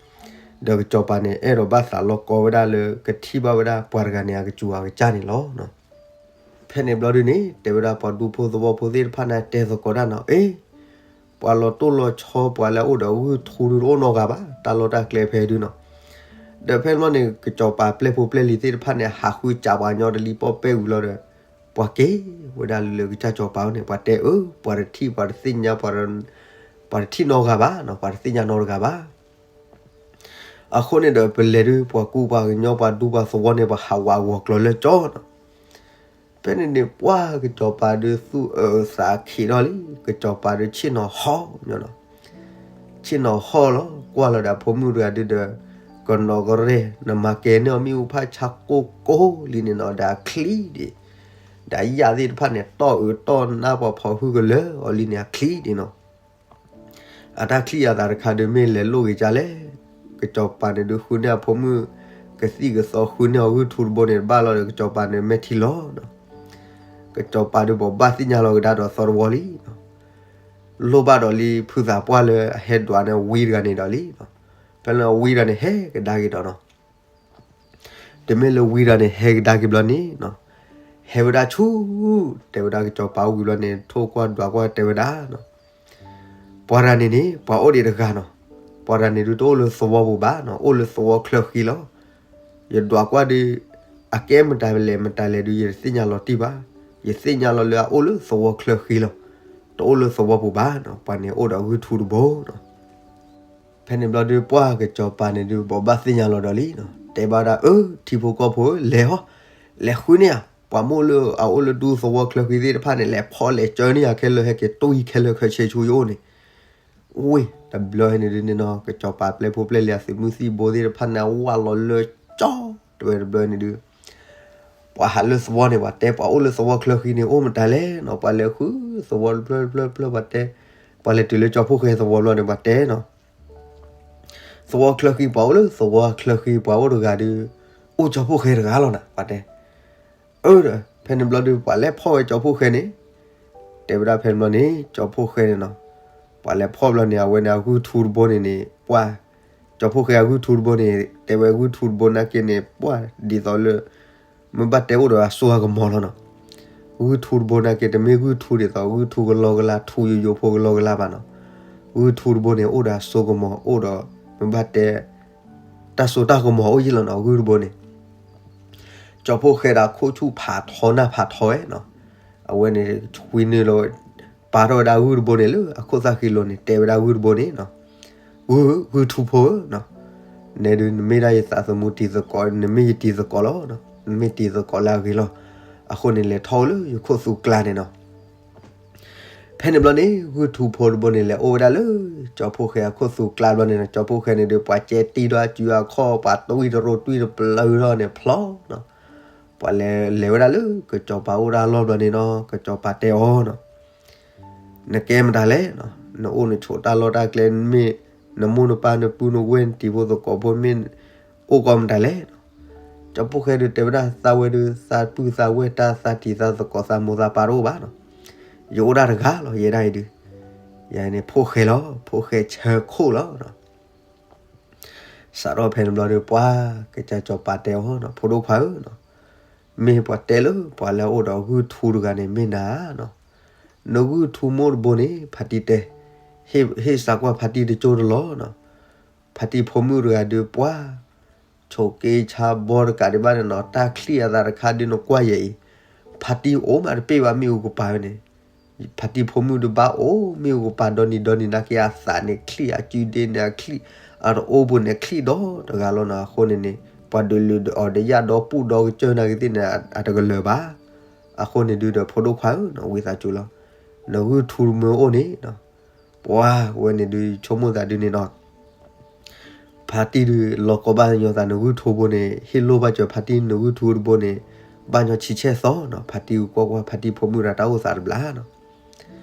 ဒီးကစီၤပၤန့ၣ် အဲၣ်ဒိးဘၣ်သးလီၤကီဝဲဒၣ်လၢ ကထံၣ်ဘၣ်ဝဲဒၣ်ပှၤတဂၤန့ၣ် အကစူၤအကစၢ်န့ၣ်လီၤ. ဖဲန့ၣ်ဘျီဒုန့ၣ် တဲဝဲဒၣ်ပှၤဒူဖိသဝီဖိသ့ၣ်တဖၣ်န့ၣ် တဲသကိးတၢ်နီၤ, အ့ ပှၤလီၤတိၢ်လီၤဆီ ပှၤလၢအအိၣ်ဒီးဂုၢ်ထူဒုတအိၣ်နီတဂၤဘၣ်, တၢ်လီၢ်တၢ်ကျဲဖဲဒုနီၤ. ဒီးဖဲန့ၣ်ဘျီန့ၣ် ကစီၤပၤပျဲၢ်ဖိပျဲၢ်လံၤသ့ၣ်တဖၣ်န့ၣ် ဟးဃုစးပှၤကညီတလံၤပီၣ်ပဲၢ်ဝံၤလီၤဒီး ပှၤက့ၤဝဲဒၣ်လၢကစၢ်စီၤပၤအအိၣ်န့ၣ် ပှၤတဲအၢ ပှၤတထံၣ် ပှၤတသ့ၣ်ညါ ပှၤတထံၣ်နီတဂၤဘၣ်နီၤ, ပှၤတသ့ၣ်ညါနီတဂၤဘၣ်. အဃိန့ၣ်ဒီး ပလဲၤဒုး ပှၤကူပှၤကညီ ပှၤဒူပှၤသဝီန့ၣ် ပှၤဟးဝးဂီၤကျိၤလၢကၠီနီၤ. ဖဲန့ၣ်န့ၣ် ပှၢ်ကစီၤပၤဒုးသူၣ်အၢသးခံးထီၣ်လံ, ကစီၤပၤဒုးဆ့ၣ်နီၤဟီၣ်ညီနီၤ, ဆ့ၣ်နီၤဟီၣ်လီၤ, ကွၢ်လီၤဒီးဖိမုၣ်တဂၤဒုးဒီး ကနီၤကရဲၣ် နမၤကဲန့ၢ်အီၤမ့ၣ်အူဖးဆါကိၢ်ကိၢ်လံန့ၣ်နီၤ, ဒီးအချံဒံး, ဒီးယၣ်သ့ၣ်တဖၣ်န့ၣ် တီၢ်အၢတီၢ်နါပှၤဖီၣ်ဟုၣ်ကလၢာ်အီၤလံန့ၣ် အချံဒံးနီၤ. အတၢ်ချံၣ်အသးတခါဒုးမ့ၢ်လဲၤလိၣ်ဂ့ၤကၢ်လဲၣ်. ကစီၤပၤန့ၣ်ဒုးဃုန့ၢ်အဖိမုၣ် ကသံၣ်ကသီ ဃုန့ၢ်အီၤဂုၢ်ထူတဘိန့ၣ် တဘၣ်လီၤဒီး ကစီၤပၤန့ၣ်မဲာ်ထံလီၤနီၤ. ကစီၤပၤဒုးဘိးဘၣ်သ့ၣ်ညါလီၤကဒါဒီးသီတဝီလံနီၤ. လိၣ်ဘၣ်ဒီးလံ ဖုသးပှၢ်လၢအဟဲဒွးန့ၣ်ဝံတဂၤန့ၣ်ဒီးလံနီၤ. ဖဲလၢအဝံတဂၤန့ၣ်ဟဲကဒါက့ၤဒီးနီၤ. တမ့ၢ်လၢဝံတဂၤန့ၣ် ဟဲကဒါက့ၤဘျီန့ၣ်နီၤ, ဟဲဝဲဒၣ်ဆူ တဲဝဲဒၣ်ကစီၤပၤအိၣ်ဝံၤဘျီန့ၣ် ထိၣ်ကွၢ်ဒွးကွၢ်တဲဝဲဒၣ်နီၤ, ပှၤတဂၤန့ၣ်န့ၣ် ပှၤအိၣ်ဒံးတဂၤနီၤ, ပှၤတဂၤန့ၣ်ဒုးတအိၣ်လၢသဝီပူၤဘၣ်နီၤ, အိၣ်လၢသဝီချၢဃံလီၤ. ယဒွးကွၢ်ဒုး အကဲမတၤလဲၣ်မတၤလဲၣ်ဒုး ယတသ့ၣ်ညါလီၤတံၢ်ဘၣ်. ယသ့ၣ်ညါလီၤလၢအအိၣ်လၢသဝီချၢဃံလီၤ. တအိၣ်လၢသဝီပူၤဘၣ်နီၤ, ပှၤန့ၣ်အိၣ်ဒီးဂုၢ်ထူတဘိနီၤ. ဖဲန့ၣ်ဘျီဒုး ပှၢ်ကစီၤပၤန့ၣ်ဒုး ဘိးဘၣ်သ့ၣ်ညါလီၤဒီးလံနီၤ, တဲဘၣ်ဒၣ် အၢ ထံဖိကီၢ်ဖိ လဲၤဟီ, လဲၤဃုန့ၢ်ဧါ, ပှၤမိၢ်လၢအအိၣ်လၢဒူသဝီချၢဃံသ့ၣ်တဖၣ်န့ၣ် လဲၤဖီၣ်လဲၤစၢန့ၢ်ဧါခဲလၢာ် ဟဲက့ၤတွံၢ်ခဲလၢာ်ခဲဆ့ဆူယအိၣ်န့ၣ် ဝ့ၢ် တဘျီန့ၣ်ဒုးန့ၣ်နီၤ ကစီၤပၤပျဲၢ်ဖိပျဲၢ်လံၤအသုးမုၢ်သံၣ်ဘိသ့ၣ်တဖၣ်န့ၣ် ဝၢ်လီၤလၢကၠီ တဲဝဲတဘျီန့ၣ်ဒုး ပှၤဟးလၢသဝီန့ၣ် ပှၤတဲ ပှၤအိၣ်လၢသဝီချၢဃံန့ၣ် အိၣ်မတၤလဲၣ်နီၤ, ပှၤလဲၤဃုသဝီတဖျၢၣ်တဖျၢၣ်တဖျၢၣ် ပှၤတဲ, ပှၤလဲၤတုၤလၢကၠီဖှိၣ်ဃဲသဝီဘျီန့ၣ် ပှၤတဲနီၤ သဝီချၢဃံ ပှၤအိၣ်လၢသဝီချၢဃံ ပှၤအိၣ်တဂၤဒုး အိၣ်ကၠီဖှိၣ်ဃဲတဂၤလီၤနၤ ပှၤတဲ. အၢ ဒီး ဖဲန့ၣ်ဘျီဒုး ပှၤလဲၤဖီၣ်ဝဲကၠီဖှိၣ်ဃဲန့ၣ်, တဲဝဲဒၣ်ဖဲန့ၣ်ဘျီန့ၣ် ကၠီဖှိၣ်ဃဲန့ၣ်နီၤ, ပှၤလဲၤဖီၣ်ဘျီန့ၣ် အဝဲန့ၣ် အဂုၢ်ထူတဘိန့ၣ်န့ၣ် ပှၢ် ကၠီဖှိၣ်ဃဲအဂုၢ်ထူတဘိန့ၣ် တဲဝဲဂုၢ်ထူတဘိနာ်က့န့ၣ် ပှၢ်ဒ်သိးလၢ မ့ၢ်ဘၣ်တဲအိၣ်ဒီးအစိအကမီၤလီၤနီၤ. ဂုၢ်ထူတဘိနာ်က့ တမ့ၢ်ဂုၢ်ထူဒ်သိး ဂုၢ်ထူကလီကလါ ထူယိယိဖိကလီကလါဘၣ်နီၤ. ဂုၢ်ထူတဘိန့ၣ် အိၣ်ဒီးအစိကမီၤ အိၣ်ဒီး မ့ၢ်ဘၣ်တဲ တၢ်စိတၢ်ကမီၤအိၣ်ယံာ်လီၤနီၤ ဂုၢ်တဘိန့ၣ်. ကၠီဖှိၣ်ဃဲဒီးအခိၣ်ဆူၣ်ဖးထီနၢ်ဖးထီဝဲနီၤ. အဝဲန့ၣ် ဆွံနုာ်လီၤ ပာ်ထီၣ်ဝဲဒၣ်ဂုၢ်တဘိန့ၣ်လၢ အခိၣ်သၣ်ဃံလိၤန့ၣ် တဲဝဲဒၣ်ဂုၢ်တဘိန့ၣ်နီၤ, ဂုၢ် ဂုၢ်ထူဖိဧၢနီၤ, နဲဒုး နမ့ၢ်ဒၣ်ယသးသမူတံၤသကိး နမ့ၢ်ယတံၤသကိးလီၤ. နမ့ၢ်တံၤသကိးလၢအဂ့ၤလီၤ. အဃိန့ၣ် လဲၤထီၣ်အိၣ်လၢယခိၣ်သူကျါန့ၣ်နီၤ. ဖဲန့ၣ်ဘျီန့ၣ် ဂုၢ်ထူဖိတဘိန့ၣ် လဲၤအိၣ်ဝဲဒၣ်လၢ ကၠီဖှိၣ်ဃဲအခိၣ်သူကျါဘျီန့ၣ်နီၤ, ကၠီဖှိၣ်ဃဲန့ၣ်ဒုး ပှၤကဲတံၢ်ဒီးအစုအခီၣ် ပှၤတွံၢ်တရိးတွံၢ်တပျၢၤထီၣ်န့ၣ်ဖျီနီၤ. ပှၤလဲၤ လဲၤဝဲဒၣ်လၢကစီၤပၤအိၣ်တၢ်လီၢ်ဘျီန့ၣ်နီၤ, ကစီၤပၤတဲအီၤနီၤ, နကဲမတၤလဲၣ်နီၤ, နအိၣ်နဆိးတၢ်လီၢ်တၢ်ကျဲ မ့ၢ်နမိၢ်နပၢ်နပုၢ်နဝဲၢ်နတံၤဖိသကိးဖိ မ့ၢ်အိၣ်ကီးမတၤလဲၣ်နီၤ. ကၠီဖှိၣ်ဃဲဒုးတဲဝဲဒၣ် သးဝဲဒုး သးပုၢ်သးဝဲၢ်တၢ်သးတံၤသးသကိးသးမိၢ်သးပၢ်တအိၣ်ဘၣ်နီၤ, ယအိၣ်ဒၣ်တဂၤလီၤ ယဲဒၣ်အံၤဒုး, ယၤန့ၣ်ဖိၣ်ဃဲလီၤ ဖိၣ်ဃဲဆၢခိၣ်လီၤနီၤ. စးထီၣ်ဖဲန့ၣ်ဘျီဒုး ပှၤကစၢ်စီၤပၤတဲအီၤနီၤ, ဖိဒိၣ်ခွါဧၢနီၤ, မ့ၢ်ပှၤတဲလၢပှၤလၢအအိၣ်ဒီးဂုၢ်ထူတဂၤန့ၣ် မ့ၢ်နၤနီၤ, နဂုၢ်ထူမိၢ်တဘိန့ၣ် ဖါတံၢ်တဲ, ဟ့ၣ် ဟ့ၣ်စးကွၢ်ဖါတံၢ်တကၠိတလီၤနီၤ. ဖါတံၢ်ဖိမုၣ်တဂၤဒုး ပှၤ ဆိးက့ဆါဘီတကးဒံးဘၣ်န့ၣ်နီၤ, တၢ်ချံၣ်အသးတခါဒုး နကွၢ်ယဲအံၤ, ဖါတံၢ်အိၣ်မးတပ့ၢ်ဘၣ်မ့ၣ်အူကပၤဝဲန့ၣ်, ဖါတံၢ်ဖိမုၣ်ဒုးဘၣ်အိၣ်မ့ၣ်အူကပၤဒီနံၤဒီနံၤနာ်က့ အသးန့ၣ်ချံၣ် အစုဒ့န့ၣ်အချံၣ် အတအိၣ်ဘိန့ၣ်ချံၣ်ဒီတဂၤလီၤနီၤ. အဃိန့ၣ်န့ၣ် ပှၤဒုးလုာ်ဒီးအီၤဒီးယၣ်ဒီပူၣ်ဒီကစၢၢ်နာ်က့သ့ၣ်န့ၣ် အတကလၢၤဘၣ်. အဃိန့ၣ်ဒုးဒီးဖိဒိၣ်ခွါဧၢနီၤ, ဝံသးစူၤလီၤ, နဂုၢ်ထူတမၢအိၣ်န့ၣ်နီၤ, ပှၤဝဲန့ၣ်ဒုး ဆိကမိၣ်သးဒုးန့ၣ်နီၤ, ဖါတံၢ်ဒုး လီၤကီဘၣ်ညီသးနဂုၢ်ထူဘိန့ၣ် ဟ့ၣ်လိၣ်ဘၣ်စၢၤဖါတံၢ်နဂုၢ်ထူတဘိန့ၣ် ဘၣ်ညီဆံးဆဲၣ်သီနီၤ. ဖါတံၢ်ကွၢ်ကွၢ် ဖါတံၢ်ဖိမုၣ်ဒီးတၢ်အိၣ်သးတဘျါနီၤ.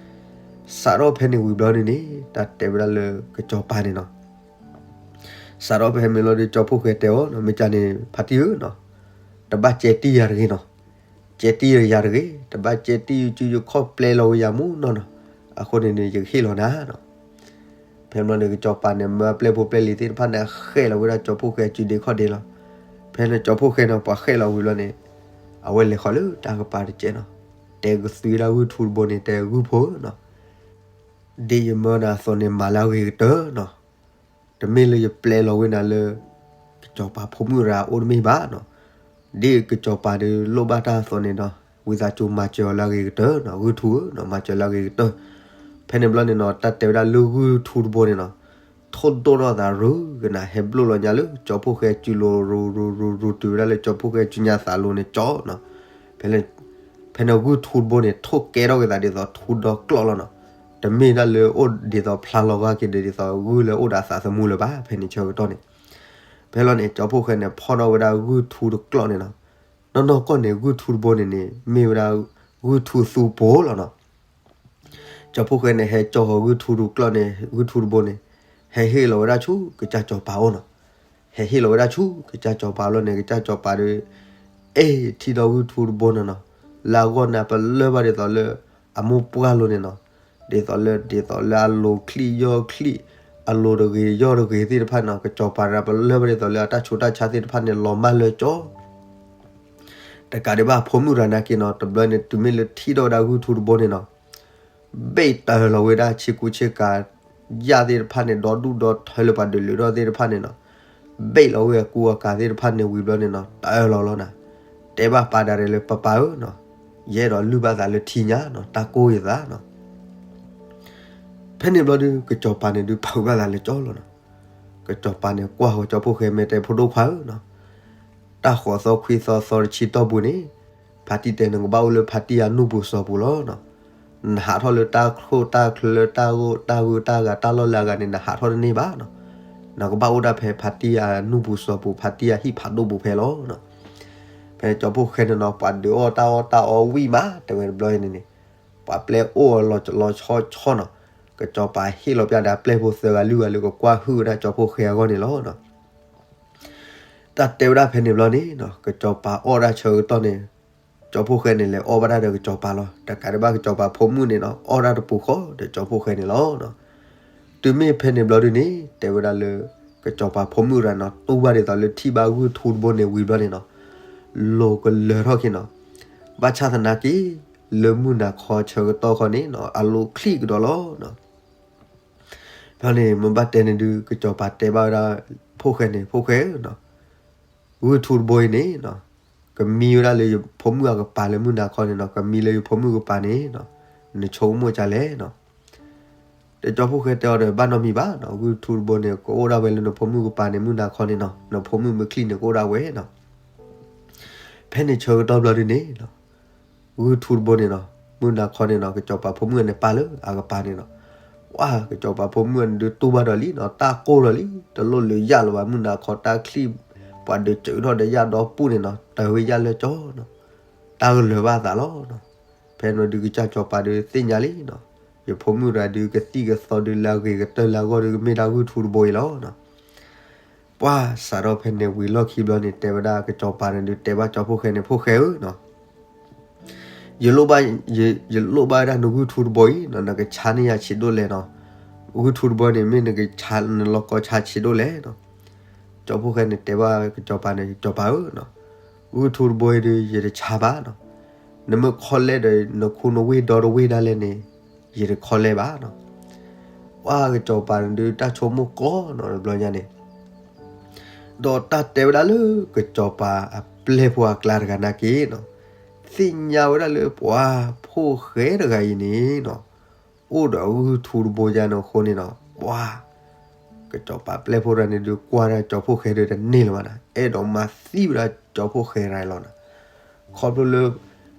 စးထီၣ်ဖဲန့ၣ်ဝံၤဘျီန့ၣ်န့ၣ် တၢ်တဲဝဲဒၣ်လၢကစီၤပၤန့ၣ်နီၤ, စးထီၣ်ဖဲမ့ၢ်လီၤဒီး ကၠီဖှိၣ်ဃဲတဲအီၤနီၤ, မ့ၢ်ကန့ၣ် ဖါတံၢ်ဧၢနီၤ, တဘၣ်ကဲတံၢ်ယၤတဂ့ၤနီၤ, ကဲတံၢ်ယၤတဂ့ၤ, တဘၣ်ကဲတံၢ်ယစုယခီၣ်ပျဲလီၤဝဲယၤမူနီၤနီၤ, အဃိန့ၣ်န့ၣ် ယကဟ့ၣ်လီၤနၤနီၤ. ဖဲမ့ၢ်လီၤဒီး ကၠီပၤန့ၣ် မၢပျဲၢ်ဖိပျဲၢ်လံၤသ့ၣ်တဖၣ်န့ၣ် ဃဲၣ်လီၤဝဲဒၣ်ကၠီဖှိၣ်ဃဲစုဒ့ခီၣ်ဒ့လီၤ. ဖဲန့ၣ်ကၠီဖှိၣ်ဃဲန့ၣ် ပှၤဃဲၣ်လီၤဝံၤဘျီန့ၣ် အဝဲလဲၤဃီၤလၢတၢ်ကပၤတစဲးနီၤ, တဲကသွံဒၣ်ဂုၢ်ထူတဘိန့ၣ် တဲဂုၢ်ဖိဧၢနီၤ, ဒ်ယမၢနၤအသိးန့ၣ် မၤလၢအဂ့ၤကတၢၢ်နီၤ. တမ့ၢ်လၢယပျဲလီၤဝဲနၤလၢ ကစီၤပၤဖိမုၣ်ရၤအိၣ်တမ့ၢ်ဘၣ်နီၤ. ဒ်ကစီၤပၤဒုးလိၣ်ဘၣ်တၢ်အသိးန့ၣ်ဒီး ဝံသးစူၤမၤစၢၤအီၤလၢအဂ့ၤကတၢၢ်နီၤ, ဂုၢ်ထူဧၢနီၤ, မၤစၢၤလၢအဂ့ၤကတၢၢ်. ဖဲန့ၣ်ဘျီန့ၣ်နီၤ တၢ်တဲဝဲဒၣ်လၢဂုၢ်ထူတဘိန့ၣ်နီၤ ထိၣ်ဒိၣ်ထီၣ်သးရူကနၤ ဟဲဘျိၣ်လီၤညါလၢကၠီဖှိၣ်ဃဲစုလိၤရူၤရူၤရူၤ တုၤဝဲဒၣ်လၢကၠီဖှိၣ်ဃဲစုညါသးလိၤန့ၣ်ကၠီနီၤ. ဖဲန့ၣ် ဖဲန့ၣ်ဂုၢ်ထူတဘိန့ၣ် ထိၣ်ကဲထီၣ်က့ၤသးဒ်သိးထူဒီကျီၢ်လီၤနီၤ. တမ့ၢ်ဒၣ်လၢအိၣ်ဒ်သိးဖျါလီၤဂာ်က့ၤဒီး ဒ်သိးဂုၢ်လၢအိၣ်ဒီးအသးသမူလၢၤဘၣ် ဖဲန့ၣ်ဆၢကတီၢ်န့ၣ်. ဖဲလီၤန့ၣ် ကၠီဖှိၣ်ဃဲန့ၣ် ဖီၣ်ထီၣ်ဝဲဒၣ်ဂုၢ်ထူတကျီၢ်န့ၣ်နီၤ. နီၢ်နီၢ်ကီၢ်န့ၣ် ဂုၢ်ထူတဘိန့ၣ်န့ၣ် မ့ၢ်ဝဲဒၣ်ဂုၢ်ထူသူပှိၤလီၤနီၤ. ကၠီဖှိၣ်ဃဲန့ၣ် ဟဲကၠီဃီၤဂုၢ်ထူတကျီၢ်န့ၣ် ဂုၢ်ထူတဘိန့ၣ် ဟဲဟ့ၣ်လီၤဝဲဒၣ်ဆူကစၢ်စီၤပၤအိၣ်နီၤ. ဟဲဟ့ၣ်လီၤဝဲဒၣ်ဆူကစၢ်စီၤပၤလီၤန့ၣ် ကစၢ်စီၤပၤဒီး အဲၣ်ထံၣ်ဒီးဂုၢ်ထူတဘိန့ၣ်နီၤ. လၢအဂီၢ်န့ၣ် ပလၢၢ်ဘၣ်ဒ်သိးလၢ အမိၢ်ပှၢ်လိၤန့ၣ်နီၤ. ဒ်သိးလၢ ဒ်သိးလၢအလိၤချံၣ်ယီၢ်ချံၣ် အလိၤတဂ့ၤယီၢ်တဂ့ၤသ့ၣ်တဖၣ်န့ၣ်နီၤ ကစီၤပၤရၤပလၢၢ်ဘၣ်ဒ်သိးလၢအတၢ်ဆူးတၢ်ဆါသ့ၣ်တဖၣ်န့ၣ် လီၤမၢ်လၢကၠီ တကးဒံးဘၣ်ဖိမုၣ်ရၤနာ်က့နီၤ တဘျီန့ၣ် တုၤမ့ၢ်လၢထံၣ်ထီၣ်ဝဲဒၣ်ဂုၢ်ထူတဘိန့ၣ်နီၤ ဘ့ၣ်တၢၢ်လီၤဝဲဒၣ်ဆ့ကူဆ့ကၤ ယၣ်သ့ၣ်တဖၣ်န့ၣ် ဒီဒူၣ်ဒီထၢလၢပှၤဒုးလုာ်ထီၣ်သ့ၣ်တဖၣ်န့ၣ်နီၤ ဘ့ၣ်လီၤဝဲအကူအကၤသ့ၣ်တဖၣ်န့ၣ်ဝံၤဘျီန့ၣ်နီၤ တၢၢ်လီၤလီၤနၤ တဲဘၣ်ပၢ်ဒၣ်ရဲၣ်လၢပၢ်ပၢ်ဧၢနီၤ ယအဲၣ်ဒိးလုၢ်ဘၣ်သးလၢထံညါနီၤ တၢ်ကိၢ်ယသးနီၤ ဖဲန့ၣ်ဘျီဒုး ကစီၤပၤန့ၣ်ဒုးဖုးဘၣ်သးလၢကၠီလီၤနီၤ ကစီၤပၤန့ၣ်ကွၢ်ဃီၤကၠီဖှိၣ်ဃဲမဲာ်တဲဖိဒိၣ်ခွါဧၢနီၤ တၢ်ဃိးသီခွံသီသီတဆံတီၢ်ပူၤန့ၣ် ဖါတံၢ်တဲနကဘၣ်အိၣ်လၢဖါတံၢ်အနူၢ်ပူၤစီၤပူၤလီၤနီၤ နဟးထီၣ်လၢတၢ်ချိၣ်တၢ်ချၢတၢ်ဂိၢ်တၢ်ဂုၤတၢ်ဂၤတၢ်လီၢ်လၢအဂၤန့ၣ် နဟးထီၣ်တန့ၢ်ဘၣ်နီၤ နကဘၣ်အိၣ်ဒၣ်ဖဲဖါတံၢ်အနူၢ်ပူၤစီၤပူၤ ဖါတံၢ်အဟံၣ်ဖးဒိၣ်ပူၤဖဲလီၤနီၤ ဖဲကၠီဖှိၣ်ဃဲန့ၣ်နီၤ ပှၤဒုးအီၣ်တၢ်အီၣ်တၢ်အီဝံၣ်မး တဲဝဲတဘျီအံၤန့ၣ်န့ၣ် ပှၤပျဲအိၣ်အီၤလီၤလီၤဆီဆီနီၤ ကစီၤပၤဟ့ၣ်လီၤပျၢ်ဒီးအပျဲၢ်ဖိသၢဂၤလွံၢ်ဂၤလၢကကွၢ်ဟုၣ်ဝဲဒၣ်ကၠီဖှိၣ်ဃဲအဂီၢ်န့ၣ်လီၤနီၤ တၢ်တဲဝဲဒၣ်ဖဲန့ၣ်ဘျီန့ၣ်နီၤ ကစီၤပၤအီၣ်ဒၣ်ဆၢကတီၢ်န့ၣ် ကၠီဖှိၣ်ဃဲန့ၣ်လဲၤအီၣ်ဘၣ်ဒၣ်ဒီးကစီၤပၤလီၤ တကးဒံးဘၣ်ကစီၤပၤဖိမုၣ်န့ၣ်နီၤ အီၣ်ဒၣ်တပူၤဃီဒီးကၠီဖှိၣ်ဃဲန့ၣ်လီၤနီၤ တုၤမ့ၢ်ဖဲန့ၣ်ဘျီဒုန့ၣ် တဲဝဲဒၣ်လၢ ကစီၤပၤဖိမုၣ်ရၤနီၤ တူၢ်ဘၣ်ဒ်သိးလၢထံၣ်ဘၣ်ဂုၢ်ထူတဘိန့ၣ်ဝံၤဘျီန့ၣ်နီၤ လိၤကလၢၤထီၣ်က့ၤနီၤ ဘၣ်ဆၣ်သနာ်က့ လၢမုၢ်နၤခီဆၢကတီၢ်ခီန့ၣ်နီၤ အလိၤချံၣ်ကဒီးလီၤနီၤ ဖဲန့ၣ် မ့ၢ်ဘၣ်တဲန့ၣ်ဒုး ကစီၤပၤတဲဘၣ်ဝဲဒၣ် ဖိၣ်ဃဲန့ၣ် ဖိၣ်ဃဲဧၢနီၤ ဂုၢ်ထူတဘိအံၤန့ၣ်နီၤ ကမံဝဲဒၣ်လၢယဖိမုၣ်အကပၤလၢမုၢ်နၤခီန့ၣ်နီၤ ကမံလၢယဖိမုၣ်ကပၤန့ၣ်နီၤ နဆိကမိၣ်ကလဲၣ်နီၤ ဒီးကၠီဖှိၣ်ဃဲတဲအီၤဒီး ဘၣ်နီတမံၤဘၣ်နီၤ ဂုၢ်ထူတဘိန့ၣ် ကအိၣ်ဒၣ်ဝဲလၢနဖိမုၣ်ကပၤန့ၣ် မုၢ်နၤခီန့ၣ်နီၤ နဖိမုၣ်မ့ၢ်ချံၣ်န့ၣ် ကအိၣ်ဒၣ်ဝဲနီၤ ဖဲန့ၣ်ဆၢကတီၢ်ဘျီဒုန့ၣ်နီၤ ဂုၢ်ထူတဘိန့ၣ်နီၤ မုၢ်နၤခီန့ၣ်နီၤ ကစီၤပၤဖိမုၣ်န့ၣ်ပာ်လၢအကပၤန့ၣ်နီၤ ပှၤကစီၤပၤဖိမုၣ်န့ၣ်ဒုးတူၢ်ဘၣ်ဒီးလံနီၤ တၢ်ကိၢ်ဒီးလံ တလိၣ်လၢယၣ်လၢၤဘၣ် မုၢ်နၤခီတၢ်ချံၣ် ပှၤဒုးစၢထီၣ်ဒီးယၣ်ဒီပူၤန့ၣ်နီၤ တၢ်ဝဲယၣ်လၢကၠီနီၤ တၢ်ကလၢၤဘၣ်သးလီၤနီၤ ဖဲန့ၣ်ဒုးကစၢ်စီၤပၤဒုးသ့ၣ်ညါလံနီၤ ယဖိမုၣ်တဂၤဒုးကသံၣ်ကသီဒုးလၢအဂ့ၤကတၢၢ်လၢအဂီၢ်ဒုးကမ့ၢ်ဒၣ်ဂုၢ်ထူတဘိအံၤလီၤနီၤ ပှၤစးထီၣ်ဖဲန့ၣ်ဝံၤလီၢ်ခံဘျီန့ၣ် တဲဝဲဒၣ်ကစီၤပၤန့ၣ်ဒုးတဲဘၣ်ကၠီဖှိၣ်ဃဲန့ၣ် ဖှိၣ်ဃဲဧၢနီၤ ယလိၣ်ဘၣ် ယ ယလိၣ်ဘၣ်ဝဲဒၣ်နဂုၢ်ထူတဘိအံၤနီၤ နကဆါန့ၢ်ယၤဆံးဒိၣ်လဲၣ်နီၤ ဂုၢ်ထူတဘိန့ၣ် မ့ၢ်နကဆါ နလီၢ်ကီဆါဆံးဒိၣ်လဲၣ်နီၤ ကၠီဖှိၣ်ဃဲန့ၣ်တဲဘၣ်ကစီၤပၤန့ၣ် ကစီၤပၤဧၢနီၤ ဂုၢ်ထူတဘိအံၤဒုး ယတဆါဘၣ်နီၤ နမ့ၢ်ခီလဲၣ်ဒီး နခူနဝ့ၢ်ဒီတဝ့ၢ်ဒၣ်လဲၣ်န့ၣ် ယတခီလဲၣ်ဘၣ်နီၤ ပှၤကစီၤပၤန့ၣ်ဒုး တၢ်ဆိကမိၣ်ကီနီၤ တဘျီညါန့ၣ် ဒီးတၢ်တဲဝဲဒၣ်လၢ ကစီၤပၤအပျဲၢ်ဖိအကျါတဂၤနာ်က့နီၤ သ့ၣ်ညါဝဲဒၣ်လၢပှၤဖိၣ်ဃဲတဂၤအံၤန့ၣ်နီၤ အိၣ်ဒီးဂုၢ်ထူတဘိညါန့ၣ်အဃိန့ၣ်နီၤ ပှၤ ကစီၤပၤပျဲၢ်ဖိတဂၤန့ၣ်ဒုး ကွၢ်ဒၣ်ကၠီဖှိၣ်ဃဲဒုးတန့ၢ်လၢၤဘၣ်နီၤ အဲၣ်ဒိးမၤသံဝဲဒၣ်ကၠီဖှိ၁ၣ်ဃဲရၤလီၤနီၤ ခီဖျိလၢ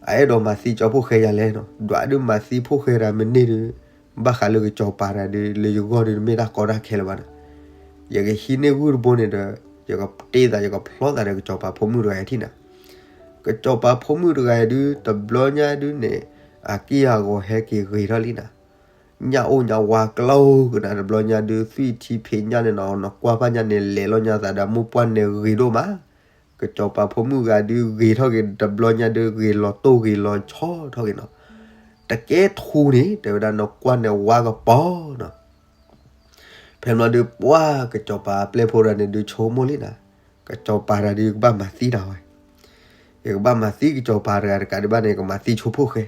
အအဲၣ်ဒိးမၤသံကၠီဖှိၣ်ဃဲယၤလဲၣ်နီၤ ဒွးဒုးမၤသံဖှိၣ်ဃဲရၤမ့ၢ်န့ၢ်ဒုး ဘၣ်ဃးလၢကစီၤပၤတဂၤဒုး လၢယဂီၢ်ဒုး တမ့ၢ်တၢ်ကီတၢ်ခဲလၢၤဘၣ်နီၤ ယကဟံးန့ၢ်ဂုၢ်တဘိန့ၣ်ဒီး ယကတ့သး ယကဖျီသးဒီးကစီၤပၤဖိမုၣ်တဂၤအံၤထံၣ်နီၤ ကစီၤပၤဖိမုၣ်တဂၤအံၤဒုး တဘျီညါဒုးန့ၣ် အက့ၢ်အဂီၤဟဲက့ၤဂ့ၤထီၣ်လံနီၤ ညၣ်အိၣ်ညၣ်ဝါကျိကနၣ်တဘျီညါဒုး သွံၣ်ထံဖံးညၣ်န့ၣ်နီၤ နကွၢ်ဘၣ်ညါန့ၣ် လဲၤလီၤညါသးဒီးမိၢ်ပှၢ်န့ၣ်ဂ့ၤဒိၣ်မး, ကစီၤပၤဖိမုၣ်ဂၤဒုးဂ့ၤထီၣ်က့ၤတဘျီညါဒုး ဂ့ၤလီၤတိၢ်ဂ့ၤလီၤဆီထီၣ်က့ၤနီၤ, တကဲထူန့ၣ် တဲဝဲဒၣ်နကွၢ်န့ၣ်ဝါကပီၤနီၤ ဖဲမ့ၢ်ဒုး ပှၢ်ကစီၤပၤပျဲၢ်ဖိတဂၤန့ၣ်ဒုး ဆိကမိၣ်လံနၤ, ကစီၤပၤတဂၤဒုး ယကဘၣ်မၤသံတၢ်ဝဲ, ယကဘၣ်မၤသံကစီၤပၤတဂၤတကးဒံးဘၣ်န့ၣ် ယကမၤသံဆိဖိၣ်ဃဲ,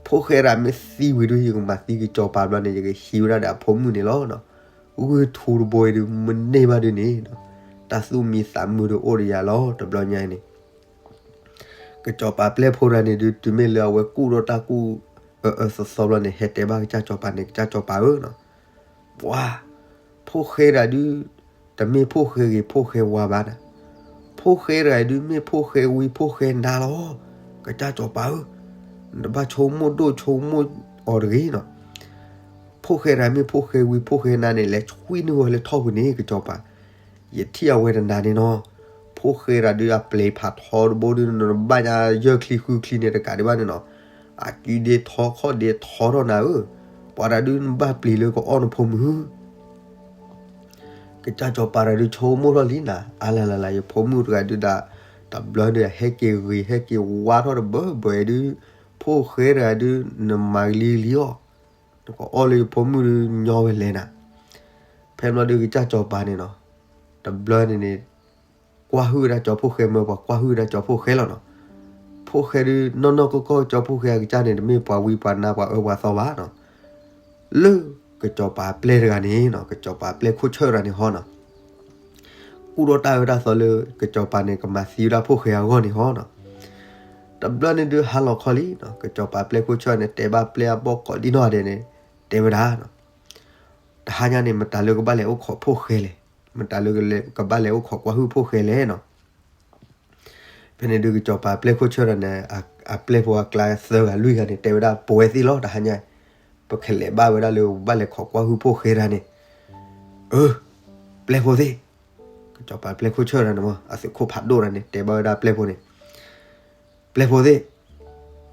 ဖိၣ်ဃဲတဂၤမ့ၢ်သံဝံၤဒုး ယကမၤသံကစီၤပၤဘျီန့ၣ် ယကဟံးဝဲဒၣ်ဒီးအဖိမုၣ်န့ၣ်လီၤနီၤ, ဂုၢ်ထူတဘိအံၤဒုး မ့ၢ်န့ၢ်ဘၣ်ဒုးန့ၣ်, တၢ်သူၣ်မံသးမုာ်ဒုးအိၣ်ဒီးယၤလီၤ တဘျီညါအံၤန့ၣ် ကစီၤပၤပျဲၢ်ဖိတဂၤန့ၣ်ဒုး တုၤမ့ၢ်လၢအဝဲကူၣ်ထီၣ်တၢ်ကူၣ်အၢအၢသီသီဘျီန့ၣ် ဟဲတဲဘၣ်ကစၢ်စီၤပၤန့ၣ် ကစၢ်စီၤပၤဧၢနီၤ, ပှၤ ဖိၣ်ဃဲတဂၤဒုး တမ့ၢ်ဖိၣ်ဃဲဂ့ၤဖိၣ်ဃဲဝါဘၣ်နီၤ, ဖိၣ်ဃဲတဂၤဒုး မ့ၢ်ဖိၣ်ဃဲဝံဖိၣ်ဃဲနါလီၤ, ကစၢ်စီၤပၤဧၢ, နတဘၣ်ဆိကမိၣ်ဒိၣ်ဆိကမိၣ်အီၤတဂ့ၤနီၤ, ဖိၣ်ဃဲတဂၤမ့ၢ်ဖိၣ်ဃဲဝံဖိၣ်ဃဲနါန့ၣ် လဲၤဆွံနုာ်ဝဲလၢထီၣ်ပူၤန့ၣ် ကစီၤပၤ ယထံၣ်အဝဲတနၤန့ၣ်နီၤ, ဖိၣ်ဃဲတဂၤဒုး အပျဲၤဖးထီတဘိဒုး နဘၣ်ညါယၢၢ်ချံဃုချံန့ၣ်တကးဒံးဘၣ်န့ၣ်နီၤ, အကုဒ့ထီခီၣ်ဒ့ထီထီၣ်နၤဧၢ, ပှၤတဂၤဒုး နဘၣ်ပျံၤလၢကအီၣ်နဖိမုၣ် ကစၢ်စီၤပၤတဂၤဒုး ဆိကမိၣ်ထီၣ်လံနၤ, အါလၢ်လၢ်လၢ် ယဖိမုၣ်တဂၤဒုးဒၣ် တဘျီဒုး ဟဲက့ၤဂ့ၤ ဟဲက့ၤဝါထီၣ်တဘၢဘၢဒုး, ဖိၣ်ဃဲတဂၤဒုး နမၤကလံၤကလံၤအီၤ, နကအီၣ်လၢယဖိမုၣ်ဒုး ညီဝဲလဲၣ်နၤ, ဖဲဘျီဒုး ကစၢ်စီၤပၤန့ၣ်နီၤ, တဘျီန့ၣ်န့ၣ် ကွၢ်ဟုၣ်ဝဲဒၣ်ကၠီဖိၣ်ဃဲ မၢပှၤကွၢ်ဟုၣ်ဝဲဒၣ်ကၠီဖိၣ်ဃဲလီၤနီၤ. ဖိၣ်ဃဲဒုး နီၢ်နီၢ်ကီၢ်ကီၢ် ကၠီဖိၣ်ဃဲအကစၢ်န့ၣ် တမ့ၢ်ပှၤဝံပှၤနါပှၤအၢပှၤသီဘၣ်နီၤ. လၢကစီၤပၤပျဲၢ်တဂၤန့ၣ်နီၤ, ကစီၤပၤပျဲၢ်ခိၣ်ဆၢၣ်တဂၤန့ၣ်ဟီနီၤ, ကူၣ်ထီၣ်တၢ်အၢတၢ်သီလၢ ကစီၤပၤန့ၣ် ကမၤသံဝဲဒၣ်ဖိၣ်ဃဲအဂီၢ်န့ၣ်ဟီနီၤ. တဘျီန့ၣ်ဒုး ဟါလီၤခီလံနီၤ, ကစီၤပၤပျဲၢ်ခိၣ်ဆၢၣ်န့ၣ် တဲဘၣ်ပျဲၢ်အဘီၣ်ကိးဒံနီၢ်ဂၤဒဲးန့ၣ် တဲဝဲဒၣ်နီၤ, တဟါညါန့ၣ် မတၤလၢကဘၣ်လဲၤအိၣ်ခိးဖိၣ်ဃဲလဲၣ်, မတၤလၢကဘၣ်လဲၤအိၣ်ခိးကွၢ်ဟုၣ်ဖိၣ်ဃဲလဲၣ်နီၤ. ဖဲန့ၣ်ဒုး ကစီၤပၤပျဲၢ်ခိၣ်ဆၢၣ်တဂၤန့ၣ် အပျဲၢ်ဖိအကျါသၢဂၤလွံၢ်ဂၤန့ၣ် တဲဝဲဒၣ် ပဝဲသ့ၣ်လီၤ တဟါညါ ပကလဲၤဘၣ်ဝဲဒၣ်လၢပဘၣ်လဲၤခိးကွၢ်ဟုၣ်ဖိၣ်ဃဲတဂၤန့ၣ်, အၢ ပျဲၢ်ဖိသ့ၣ်, ကစီၤပၤပျဲၢ်ခိၣ်ဆၢၣ်တဂၤန့ၣ်မ့ၢ် အသုးခိၣ်ဖးဒိၣ်တဂၤန့ၣ် တဲဘၣ်ဝဲဒၣ်ပျဲၢ်ဖိန့ၣ်, ပျဲၢ်ဖိသ့ၣ်,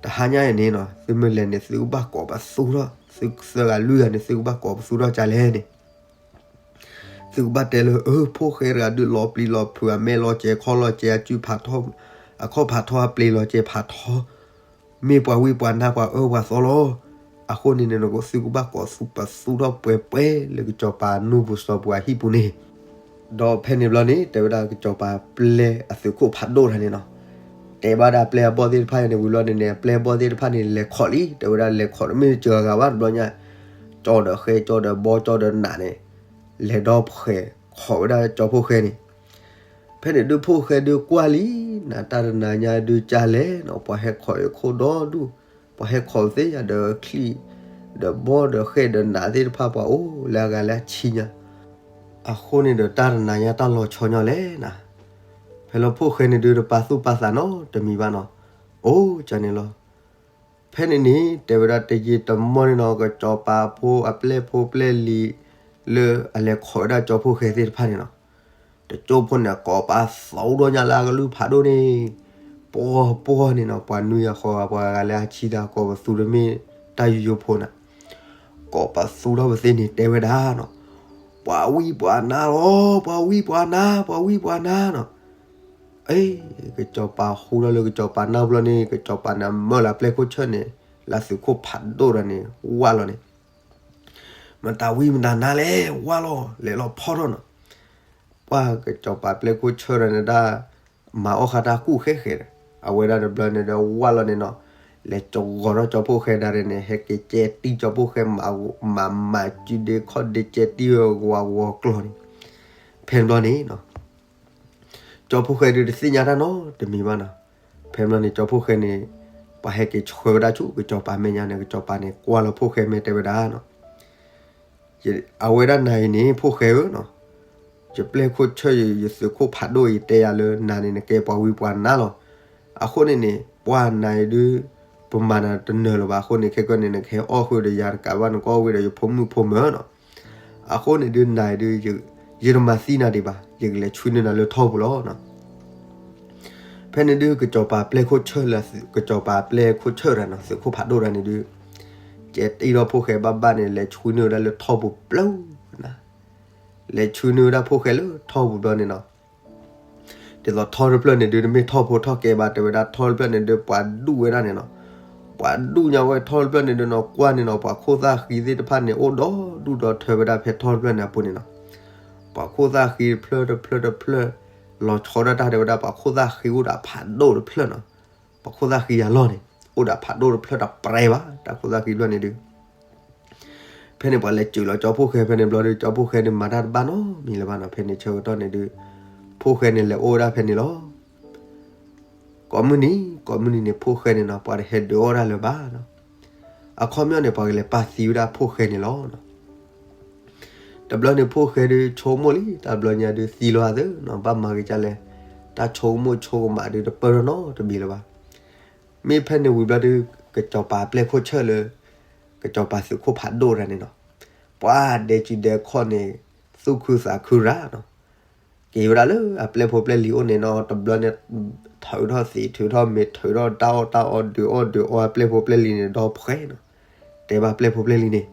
တဟါညါအံၤန့ၣ်နီၤ သုမ့ၢ်လဲၤန့ၣ် သုကဘၣ်ကိးပသူထီၣ် သုသၢဂၤလွံၢ်ဂၤန့ၣ် သုကဘၣ်ကိးပသူထီၣ်ကလဲၣ်န့ၣ် သုကဘၣ်တဲလၢ အၢ ဖိၣ်ဃဲတဂၤဒုးလီၤပျံၤလီၤဖုး အမဲာ်လီၤစဲး ခီၣ်လီၤစဲး အစုဖးထီၣ် အခီၣ်ဖးထီၣ်အပျ့ၤလီၤစဲးဖးထီ, မ့ၢ်ပှၤဝံပှၤနါပှၤအၢပှၤသီလီၤ. အဃိန့ၣ်န့ၣ် သုကဘၣ်ကိးပသူထီၣ်ပှဲၤပှဲၤလၢကစီၤပၤနူၢ်ပူၤစီၤပူၤအဟံၣ်ပူၤန့ၣ် ဒီးဖဲန့ၣ်ဘျီန့ၣ် တဲဝဲဒၣ်ကစီၤပၤပျဲၢ်အသုးခိၣ်ဖးဒိၣ်တဂၤန့ၣ်နီၤ, တဲဘၣ်ဒၣ်ပျဲၢ်အဘီၣ်သ့ၣ်တဖၣ်န့ၣ် ဝံၤဘျီန့ၣ်န့ၣ် ပျဲၢ်အဘီၣ်သ့ၣ်တဖၣ်န့ၣ် လဲၤခိးလံ တဲဝဲဒၣ် လဲၤခိးတမ့ၢ်စှၤဂၤဘၣ်တဘျီညါ, ကၠီဒီးဃဲ ကၠီဒီးဘီ ကၠီဒီးနးန့ၣ် လဲၤဒီဖှဲးခိးဝဲဒၣ်ကၠီဖိၣ်ဃဲန့ၣ်, ဖဲန့ၣ်ဒုးဖိၣ်ဃဲဒုးကွၢ်လံ, နတၢ်တနၤညါဒုးကလဲၣ်နီၤ, ပှၤဟဲခိးအခိၣ်ဒီဒူၣ်, ပှၤဟဲခိးသ့ၣ်ညါဒီးချံၣ်, ဒီးဘီဒီးဃဲဒီးနးသ့ၣ်တဖၣ် ပှၤအိၣ်လၢအဂၤလၢအဆံညါ, အဃိန့ၣ်ဒီးတၢ်တနၤညါတၢ်လီၤဆီညီလဲၣ်နၤ, ဖဲလၢဖိၣ်ဃဲန့ၣ်ဒုးတပာ်သူၣ်ပာ်သးနီတမံၤဘၣ်နီၤ, အိၣ်ကန့ၣ်လီၤ. ဖဲန့ၣ်န့ၣ် တဲဝဲဒၣ်တယံာ်တမီၢ်န့ၣ်နီၤ ကစီၤပၤဖိအပျဲၢ်ဖိပျဲၢ်လံၤ လၢအလဲၤခိးဝဲဒၣ်ကၠီဖိၣ်ဃဲသ့ၣ်တဖၣ်န့ၣ်နီၤ, တကၠိဖိန့ၣ် ကိးပသူထီၣ်ညါလၢအကလုၢ်ဖးဒိၣ်န့ၣ်, ပှီၢ်ပှီၢ်န့ၣ်နီၤ ပှၤနွံဂၤဃိးဂၤ ပှၤဂၤလၢအဆံတၢ် ကိးပသူတမ့ၢ်တၢ်ယိယိဖိန့ၣ်, ကိးပသူထီၣ်ပသ့ၣ်န့ၣ် တဲဝဲဒၣ်နီၤ, ပှၤဝံပှၤနါလီၤ, ပှၤဝံပှၤနါ, ပှၤဝံပှၤနါနီၤ. အ့ ကစီၤပၤဟူထီၣ်လၢကစီၤပၤနၢ်ဘျီန့ၣ် ကစီၤပၤန့ၣ်မၢလၢပျဲၢ်ခိၣ်ဆၢၣ်န့ၣ် လၢသုးခိၣ်ဖးဒိၣ်တဂၤန့ၣ် ဝၢ်လီၤန့ၣ်, မတၤဝံမတၤနါလဲၣ် ဝၢ်လီၤ လဲၤလီၤဖီၣ်ထီၣ်နီၤ. ပှၤကစီၤပၤပျဲၢ်ခိၣ်ဆၢၣ်တဂၤန့ၣ်ဒၣ် မၤအီၣ်ဃာ်တၢ်ကူၣ်ဃဲဃဲဒီး အဝဲဒၣ်တဘျီန့ၣ်ဒီးဝၢ်လီၤန့ၣ်နီၤ, လဲၤကဂီၤထီၣ်ကၠီဖိၣ်ဃဲဒၣ်န့ၣ် ဟဲက့ၤကဲတံၢ်ကၠီဖိၣ်ဃဲ မၤမၤစုဒ့ခီၣ်ဒ့ကဲတံၢ်ဝဲဝါဝီကျီၢ်န့ၣ်, ဖဲဘျီန့ၣ်နီၤ ကၠီဖိၣ်ဃဲဒုးတသ့ၣ်ညါတၢ်နီတမံၤဘၣ်နီၤ. ဖဲဘျီန့ၣ် ကၠီဖိၣ်ဃဲန့ၣ် ပှၤဟဲက့ၤဆှၢဝဲဒၣ်ဆူကစီၤပၤမဲာ်ညါန့ၣ် ကစီၤပၤန့ၣ် ကွၢ်လီၤဖိၣ်ဃဲမ့ၢ်တဲဝဲဒၣ်နီၤ, အဝဲဒၣ်နၤအံၤန့ၣ် ဖိၣ်ဃဲဧၢနီၤ, ယပျဲၢ်ခိၣ်ဆၢၣ် ယသုးခိၣ်ဖးဒိၣ်အံၤတဲယၤလၢနၤန့ၣ် နကဲပှၤဝံပှၤနါလီၤ. အဃိန့ၣ်န့ၣ် ပှၤနၤအံၤဒုး ပမၤနၤတနၢၤလၢၤဘၣ်. အဃိန့ၣ် ခဲကနံၣ်န့ၣ် နကဟဲအီၣ်ဃုာ်ဒီးယၤတကးဘၣ် နကအီၣ်ဝဲဒီးယဖိမုၣ်ဖိမၢၤနီၤ. အဃိန့ၣ်ဒုးနၤအံၤဒုး ယတမၤသံနၤဒံးဘၣ်, ယကလဲၤဆွံနုာ်နၤလၢထီၣ်ပူၤလီၤနီၤ. ဖဲန့ၣ်ဒုး ကစီၤပၤပျဲၢ်ခိၣ်ဆၢၣ်လၢ ကစီၤပၤပျဲၢ်ခိၣ်ဆၢၣ်တဂၤနီၤ သုးခိၣ်ဖးဒိၣ်တဂၤန့ၣ်ဒုး ကဲတံၢ်ထီၣ်ဖိၣ်ဃဲဘၣ်ဘၣ်န့ၣ် လဲၤဆှံနုာ်ဝဲဒၣ်လၢထီၣ်ပူၤပျၢၤနၤ, လဲၤဆှံနုာ်ဝဲဒၣ်ဖိၣ်ဃဲလၢထီၣ်ပူၤဘျီန့ၣ်နီၤ. ဒ်သိးထီၣ်တဖျၢၣ်န့ၣ်ဒုး တမ့ၢ်ထီၣ်ဖိထီၣ်ကဲဘၣ် တဲဝဲဒၣ် ထီၣ်တဖျၢၣ်န့ၣ်ဒုး ပှၤဒူၣ်ဝဲဒၣ်န့ၣ်နီၤ. ပှၤဒူၣ်ညါဝဲထီၣ်တဖျၢၣ်န့ၣ်ဒုးနီၤ ကွၢ်န့ၣ်နီၤ ပှၤခိၣ်သၣ်ဃံသ့ၣ်တဖၣ်န့ၣ် အိၣ်ဒီဒူၣ်ဒီထၢဝဲဒၣ်ဖဲထီၣ်တဖျၢၣ်န့ၣ်အပူၤန့ၣ်နီၤ. ပှၤခိၣ်သၣ်ဃံတဖျၢၣ်တဖျၢၣ်တဖျၢၣ် လီၤဆီဒၣ်တၢ် တဲဝဲဒၣ် ပှၤခိၣ်သၣ်ဃံအိၣ်ဒီးဖးဒိၣ်တဖျၢၣ်နီၤ. ပှၤခိၣ်သၣ်ဃံအလီၢ်န့ၣ် အိၣ်ဒီးဖးဒိၣ်တဖျၢၣ် တပျဲဘၣ် တၢ်ခိၣ်သၣ်ဃံတဖျၢၣ်န့ၣ်ဒုး. ဖဲန့ၣ်ပှၤလဲၤစၢၤလီၤကၠီဖိၣ်ဃဲဖဲန့ၣ်ဘျီဒုး ကၠီဖိၣ်ဃဲန့ၣ်မၤတၢ်တဘၣ်နီတမံၤလၢၤဘၣ်နီၤ. ဖဲန့ၣ်ဆၢကတီၢ်န့ၣ်ဒုး ဖိၣ်ဃဲန့ၣ်လဲၤအိၣ်ဝဲဒၣ်ဖဲန့ၣ်လီၤ. ကိးမုၢ်နံၤ ကိးမုၢ်နံၤန့ၣ် ဖိၣ်ဃဲန့ၣ်နီၤ ပှၤတဟဲဒုးအီၣ်ဒၣ်လၢၤဘၣ်နီၤ. အခီပညီန့ၣ် ပှၤကလဲၤပာ်သံဝဲဒၣ်ဖိၣ်ဃဲန့ၣ်လီၤနီၤ. တဘျီန့ၣ် ဖိၣ်ဃဲဒုးဆိကမိၣ်လံ တၢ်တဘျီညါဒုးသံလီၤသ့နီၤ ဘၣ်မၤက့ၤဒ်လဲၣ်, တၢ်ဆိကမိၣ်ဆိကမးဒုးတပၢၢ်ထီၣ်နီတမံၤလၢၤဘၣ်. မ့ၢ်ဖဲန့ၣ်ဝံၤဘျီဒုး ကစီၤပၤပျဲၢ်ခိၣ်ဆၢၣ်လၢ ကစီၤပၤသုးခိၣ်ဖးဒိၣ်တဂၤန့ၣ်နီၤ, ပှၤဒဲစုဒဲခီၣ်န့ၣ် သူၣ်ခုသးခုရၤနီၤ. က့ၤဝဲဒၣ်လၢအပျဲၢ်ဖိပျဲၢ်လံၤအိၣ်န့ၣ်နီၤ တဘျီန့ၣ် ထုးထီၣ်သံးထုးထီၣ်မ့ၤ ထုးထီၣ်တၢ်အီၣ်တၢ်အီ ဒုးအီၣ်ဒုးအီအပျဲၢ်ဖိပျဲၢ်လံၤန့ၣ် ဒီဖှဲနီၤ. တဲဘၣ်ပျဲၢ်ဖိပျဲၢ်လံၤန့ၣ်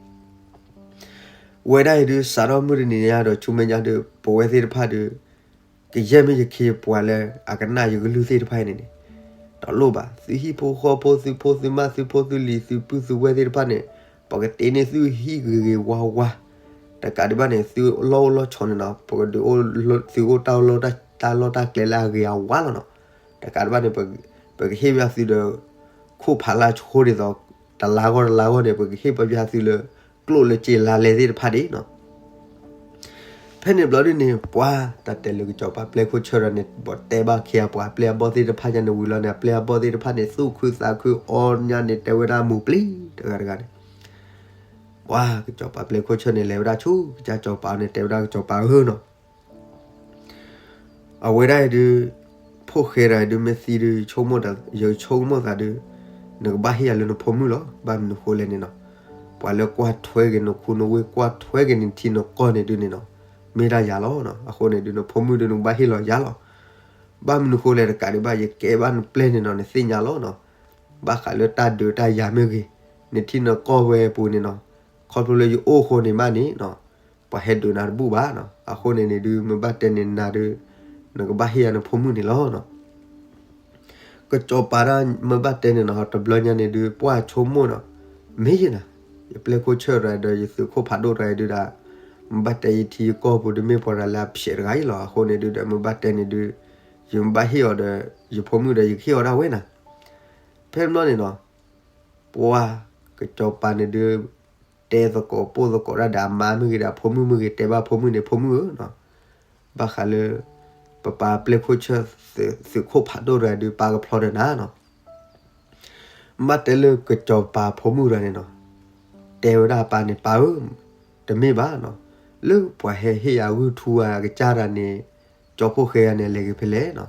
ဝဲဒၣ်အံၤဒုး စးထီၣ်မုၢ်တနံၤညါဒီးဆူမဲာ်ညါဒုး ပဝဲသ့ၣ်တဖၣ်ဒုး ကယဲၢ်မ့ၢ်ယခ့ယပှၤလၢအကနၣ်ယကလုၢ်သ့ၣ်တဖၣ်အံၤန့ၣ်န့ၣ် တလိၣ်ဘၣ်. သုဟံၣ်ဖိဃီဖိ သုဖိသုမါ သုဖိသုလံၤ သုပုၢ်သုဝဲၢ်သ့ၣ်တဖၣ်န့ၣ် ပကတ့န့ၢ်သုဟံၣ်ဂ့ၤဂ့ၤဝါဝါ, တကးဒံးဘၣ်န့ၣ် သုလီၢ်အိၣ်လီၢ်ဆိးန့ၣ်နီၤ ပကဒုးအိၣ်သုအိၣ်တၢ်လီၢ်တၢ်ကျဲလၢအဂ့ၤအဝါလီၤနီၤ. တကးဒံးဘၣ်န့ၣ် ပကဟ့ၣ်ဘၣ်သုဒီး ခိၣ်ဖးလၢဆိဒ်သိး တလါဂီၢ်တလါဂီၢ်န့ၣ် ပကဟ့ၣ်ဘၣ်သုလၢ ကျိၣ်လၢစ့လါလဲသ့ၣ်တဖၣ်ဒ်နီၤ. ဖဲန့ၣ်ဘျီဒ်န့ၣ် ပှၤတၢ်တဲလၢကစီၤပၤပျဲၢ်ခိၣ်ဆၢၣ်ဒီးန့ၣ် ဘၣ်တဲဘၣ်ခ့အပှၤအပျဲၢ်အဘီၣ်သ့ၣ်တဖၣ်ညါန့ၣ်ဝံၤလီၤန့ၣ် အပျဲၢ်အဘီၣ်သ့ၣ်တဖၣ်န့ၣ် သူၣ်ခုသးခုအီညါန့ၣ် တဲဝဲဒၣ်မူၤပျံၤတဂၤတဂၤန့ၣ် ပှၤကစီၤပၤပျဲၢ်ခိၣ်ဆၢၣ်န့ၣ် လဲၤဝဲဒၣ်ဆူကစၢ်စီၤပၤန့ၣ် တဲဝဲဒၣ်ကစီၤပၤဧၢနီၤ အဝဲဒၣ်အံၤဒုး ဖိၣ်ဃဲတဂၤဒုးမ့ၢ်သံဒုး ယဆိကမိၣ်သးဒုး နကဘၣ်ဟ့ၣ်ယၤလၢနဖိမုၣ်လီၤ. ဘၣ်မနုၤဃိလဲၣ်န့ၣ်နီၤ ပှၤလၢကွၢ်ထွဲက့ၤနခူနဝ့ၢ် ကွၢ်ထွဲက့ၤနထံနကီၢ်န့ၣ်ဒုးန့ၣ်နီၤ မ့ၢ်ဒၣ်ယၤလီၤ. အဃိန့ၣ်ဒုး နဖိမုၣ်ဒုး နကဘၣ်ဟ့ၣ်လီၤယၤလီၤ. ဘၣ်မနုၤဃိလဲၣ်တကးဒံးဘၣ် ယကဲဘၣ်နပျဲၢ်န့ၣ်နီၤ နသ့ၣ်ညါလီၤနီၤ ဘၣ်ဃးလၢတၢ်ဒုးတၢ်ယၤမ့ၢ်ဂ့ၤ, နထံနကီၢ်ဝဲအပူၤန့ၣ်နီၤ ခီဖျိလၢယအိၣ်အဃိန့ၣ်မးန့ၣ်နီၤ ပှၤဟဲဒုးနၤတဘူၣ်ဘၣ်နီၤ. အဃိန့ၣ်န့ၣ်ဒုး မ့ၢ်ဘၣ်တဲန့ၣ်နၤဒုး နကဘၣ်ဟ့ၣ်ယၤနဖိမုၣ်န့ၣ်လီၤနီၤ. ကစီၤပၤဒၣ်မ့ၢ်ဘၣ်တဲန့ၣ်နီၤ တဘျီညါန့ၣ်ဒုး ပှၢ်ဆိကမိၣ်နီၤ မ့ၢ်ယနၤ ယပျဲၢ်ခိၣ်ဆၢၣ်တဂၤဒီး ယသုးခိၣ်ဖးဒိၣ်တဂၤအံၤဒုးဒၣ် မ့ၢ်ဘၣ်တဲယထံယကီၢ်ပူၤဒုး မ့ၢ်ပှၤတဂၤလၢအဖျဲးတဂၤအံၤလီၤ. အဃိန့ၣ်ဒုးဒီး မ့ၢ်ဘၣ်တဲန့ၣ်ဒုး ယမ့ၢ်ဘၣ်ဟ့ၣ်အီၤဒီး ယဖိမုၣ်ဒီး ယကဟ့ၣ်အီၤဒၣ်ဝဲနၤ. ဖဲန့ၣ်ဘျီန့ၣ်နီၤ ပှၤကစီၤပၤန့ၣ်ဒုး တဲသကိးပိာ်သကိးဒၣ်ဒီးအမါမ့ၢ်ဂ့ၤဒီးအဖိမုၣ်မ့ၢ်ဂ့ၤ တဲဘၣ်ဖိမုၣ်န့ၣ် ဖိမုၣ်ဧၢနီၤ ဘၣ်ဃးလၢ ပပၢ်ပျဲၢ်ခိၣ်ဆၢၣ် သုးခိၣ်ဖးဒိၣ်တဂၤဒုး ပၢ်ကဖျီဒီးနၤနီၤ. ဘၣ်တဲလၢကစီၤပၤဖိမုၣ်တဂၤန့ၣ်နီၤ တဲဝဲဒၣ်ပၢ်န့ၣ် ပၢ်ဧၢ, တမ့ၢ်ဘၣ်နီၤ, လၢပှၤဟဲဟ့ၣ်ယၤဂုၢ်ထူအကစၢ်တဂၤန့ၣ် ကၠီဖိၣ်ဃဲဂၤန့ၣ် အလဲၤက့ၤဖဲလဲၣ်နီၤ.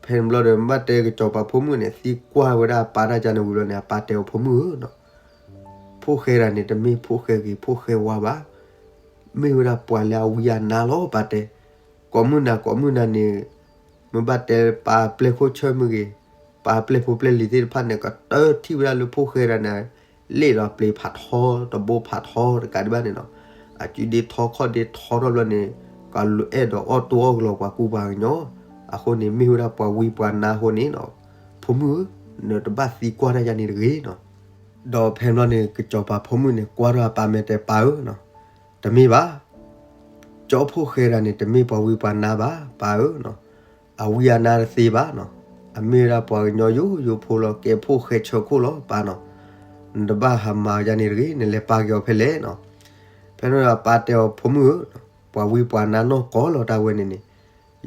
ဖဲန့ၣ်ဘျီဒီး ဘၣ်တဲကစီၤပၤဖိမုၣ်န့ၣ် သံကွၢ်ဝဲဒၣ်အပၢ်တၢ်ကန့ၣ်ဝံၤလီၤန့ၣ် အပၢ်တဲအီၤ ဖိမုၣ်ဧၢနီၤ, ဖိၣ်ဃဲတဂၤန့ၣ် တမ့ၢ်ဖိၣ်ဃဲဂ့ၤဖိၣ်ဃဲဝါဘၣ်, မ့ၢ်ဝဲဒၣ်ပှၤလၢအဝံအနါလီၤ ပၢ်တဲ. ကိးမုၢ်နၤကိးမုၢ်နၤန့ၣ် မ့ၢ်ဘၣ်တဲပၢ်ပျဲၢ်ခိၣ်ဆၢၣ်မ့ၢ်ဂ့ၤ, ပၢ်ပျဲၢ်ဖိပျဲၢ်လံၤသ့ၣ်တဖၣ်န့ၣ် ကတၢၢ်ထံၣ်ဝဲဒၣ်လၢဖိၣ်ဃဲတဂၤန့ၣ် လ့ၣ်ဒီးပျ့ၤဖးထီ တဘိဖးထီတကးဒံးဘၣ်န့ၣ်နီၤ, အစုဒ့ထီခီၣ်ဒ့ထီထီၣ်ဘျီန့ၣ် ကအဲၣ်ဒိးအီၣ်တိၢ်အီၣ်ကလီၤပှၤကူပှၤကညီ, အဃိန့ၣ် မ့ၢ်ဝဲဒၣ်ပှၤဝံပှၤနါအဃိန့ၣ်နီၤ, ဖိမုၣ်ဧၢ, နတဘၣ်သံကွၢ်တၢ်ယၤန့ၣ်တဂ့ၤနီၤ. ဒီးဖဲန့ၣ်ဘျီန့ၣ် ကစီၤပၤဖိမုၣ်န့ၣ် ကွၢ်ထီၣ်အပၢ်မဲာ်တဲ ပၢ်ဧၢနီၤ, တမ့ၢ်ဘၣ် ကၠီဖိၣ်ဃဲတဂၤန့ၣ် တမ့ၢ်ပှၤဝံပှၤနါဘၣ် ပၢ်ဧၢနီၤ, အဝံအနါတသ့ဘၣ်နီၤ, အမ့ၢ်ဝဲဒၣ်ပှၤကညီယိယိဖိလီၤ, ကဲဖိၣ်ဃဲဆၢခိၣ်လီၤ ပၢ်နီၤ, နတဘၣ်ဟးမၤယၤန့ၣ်တဂ့ၤ, နလဲၤပာ်က့ၤအီၤဖဲလဲၣ်နီၤ. ဖဲန့ၣ်အပၢ်တဲအီၤ ဖိမုၣ်ဧၢ, ပှၤဝံပှၤနါနီၢ်ကီၢ်လီၤ တၢ်ဝဲန့ၣ်န့ၣ်,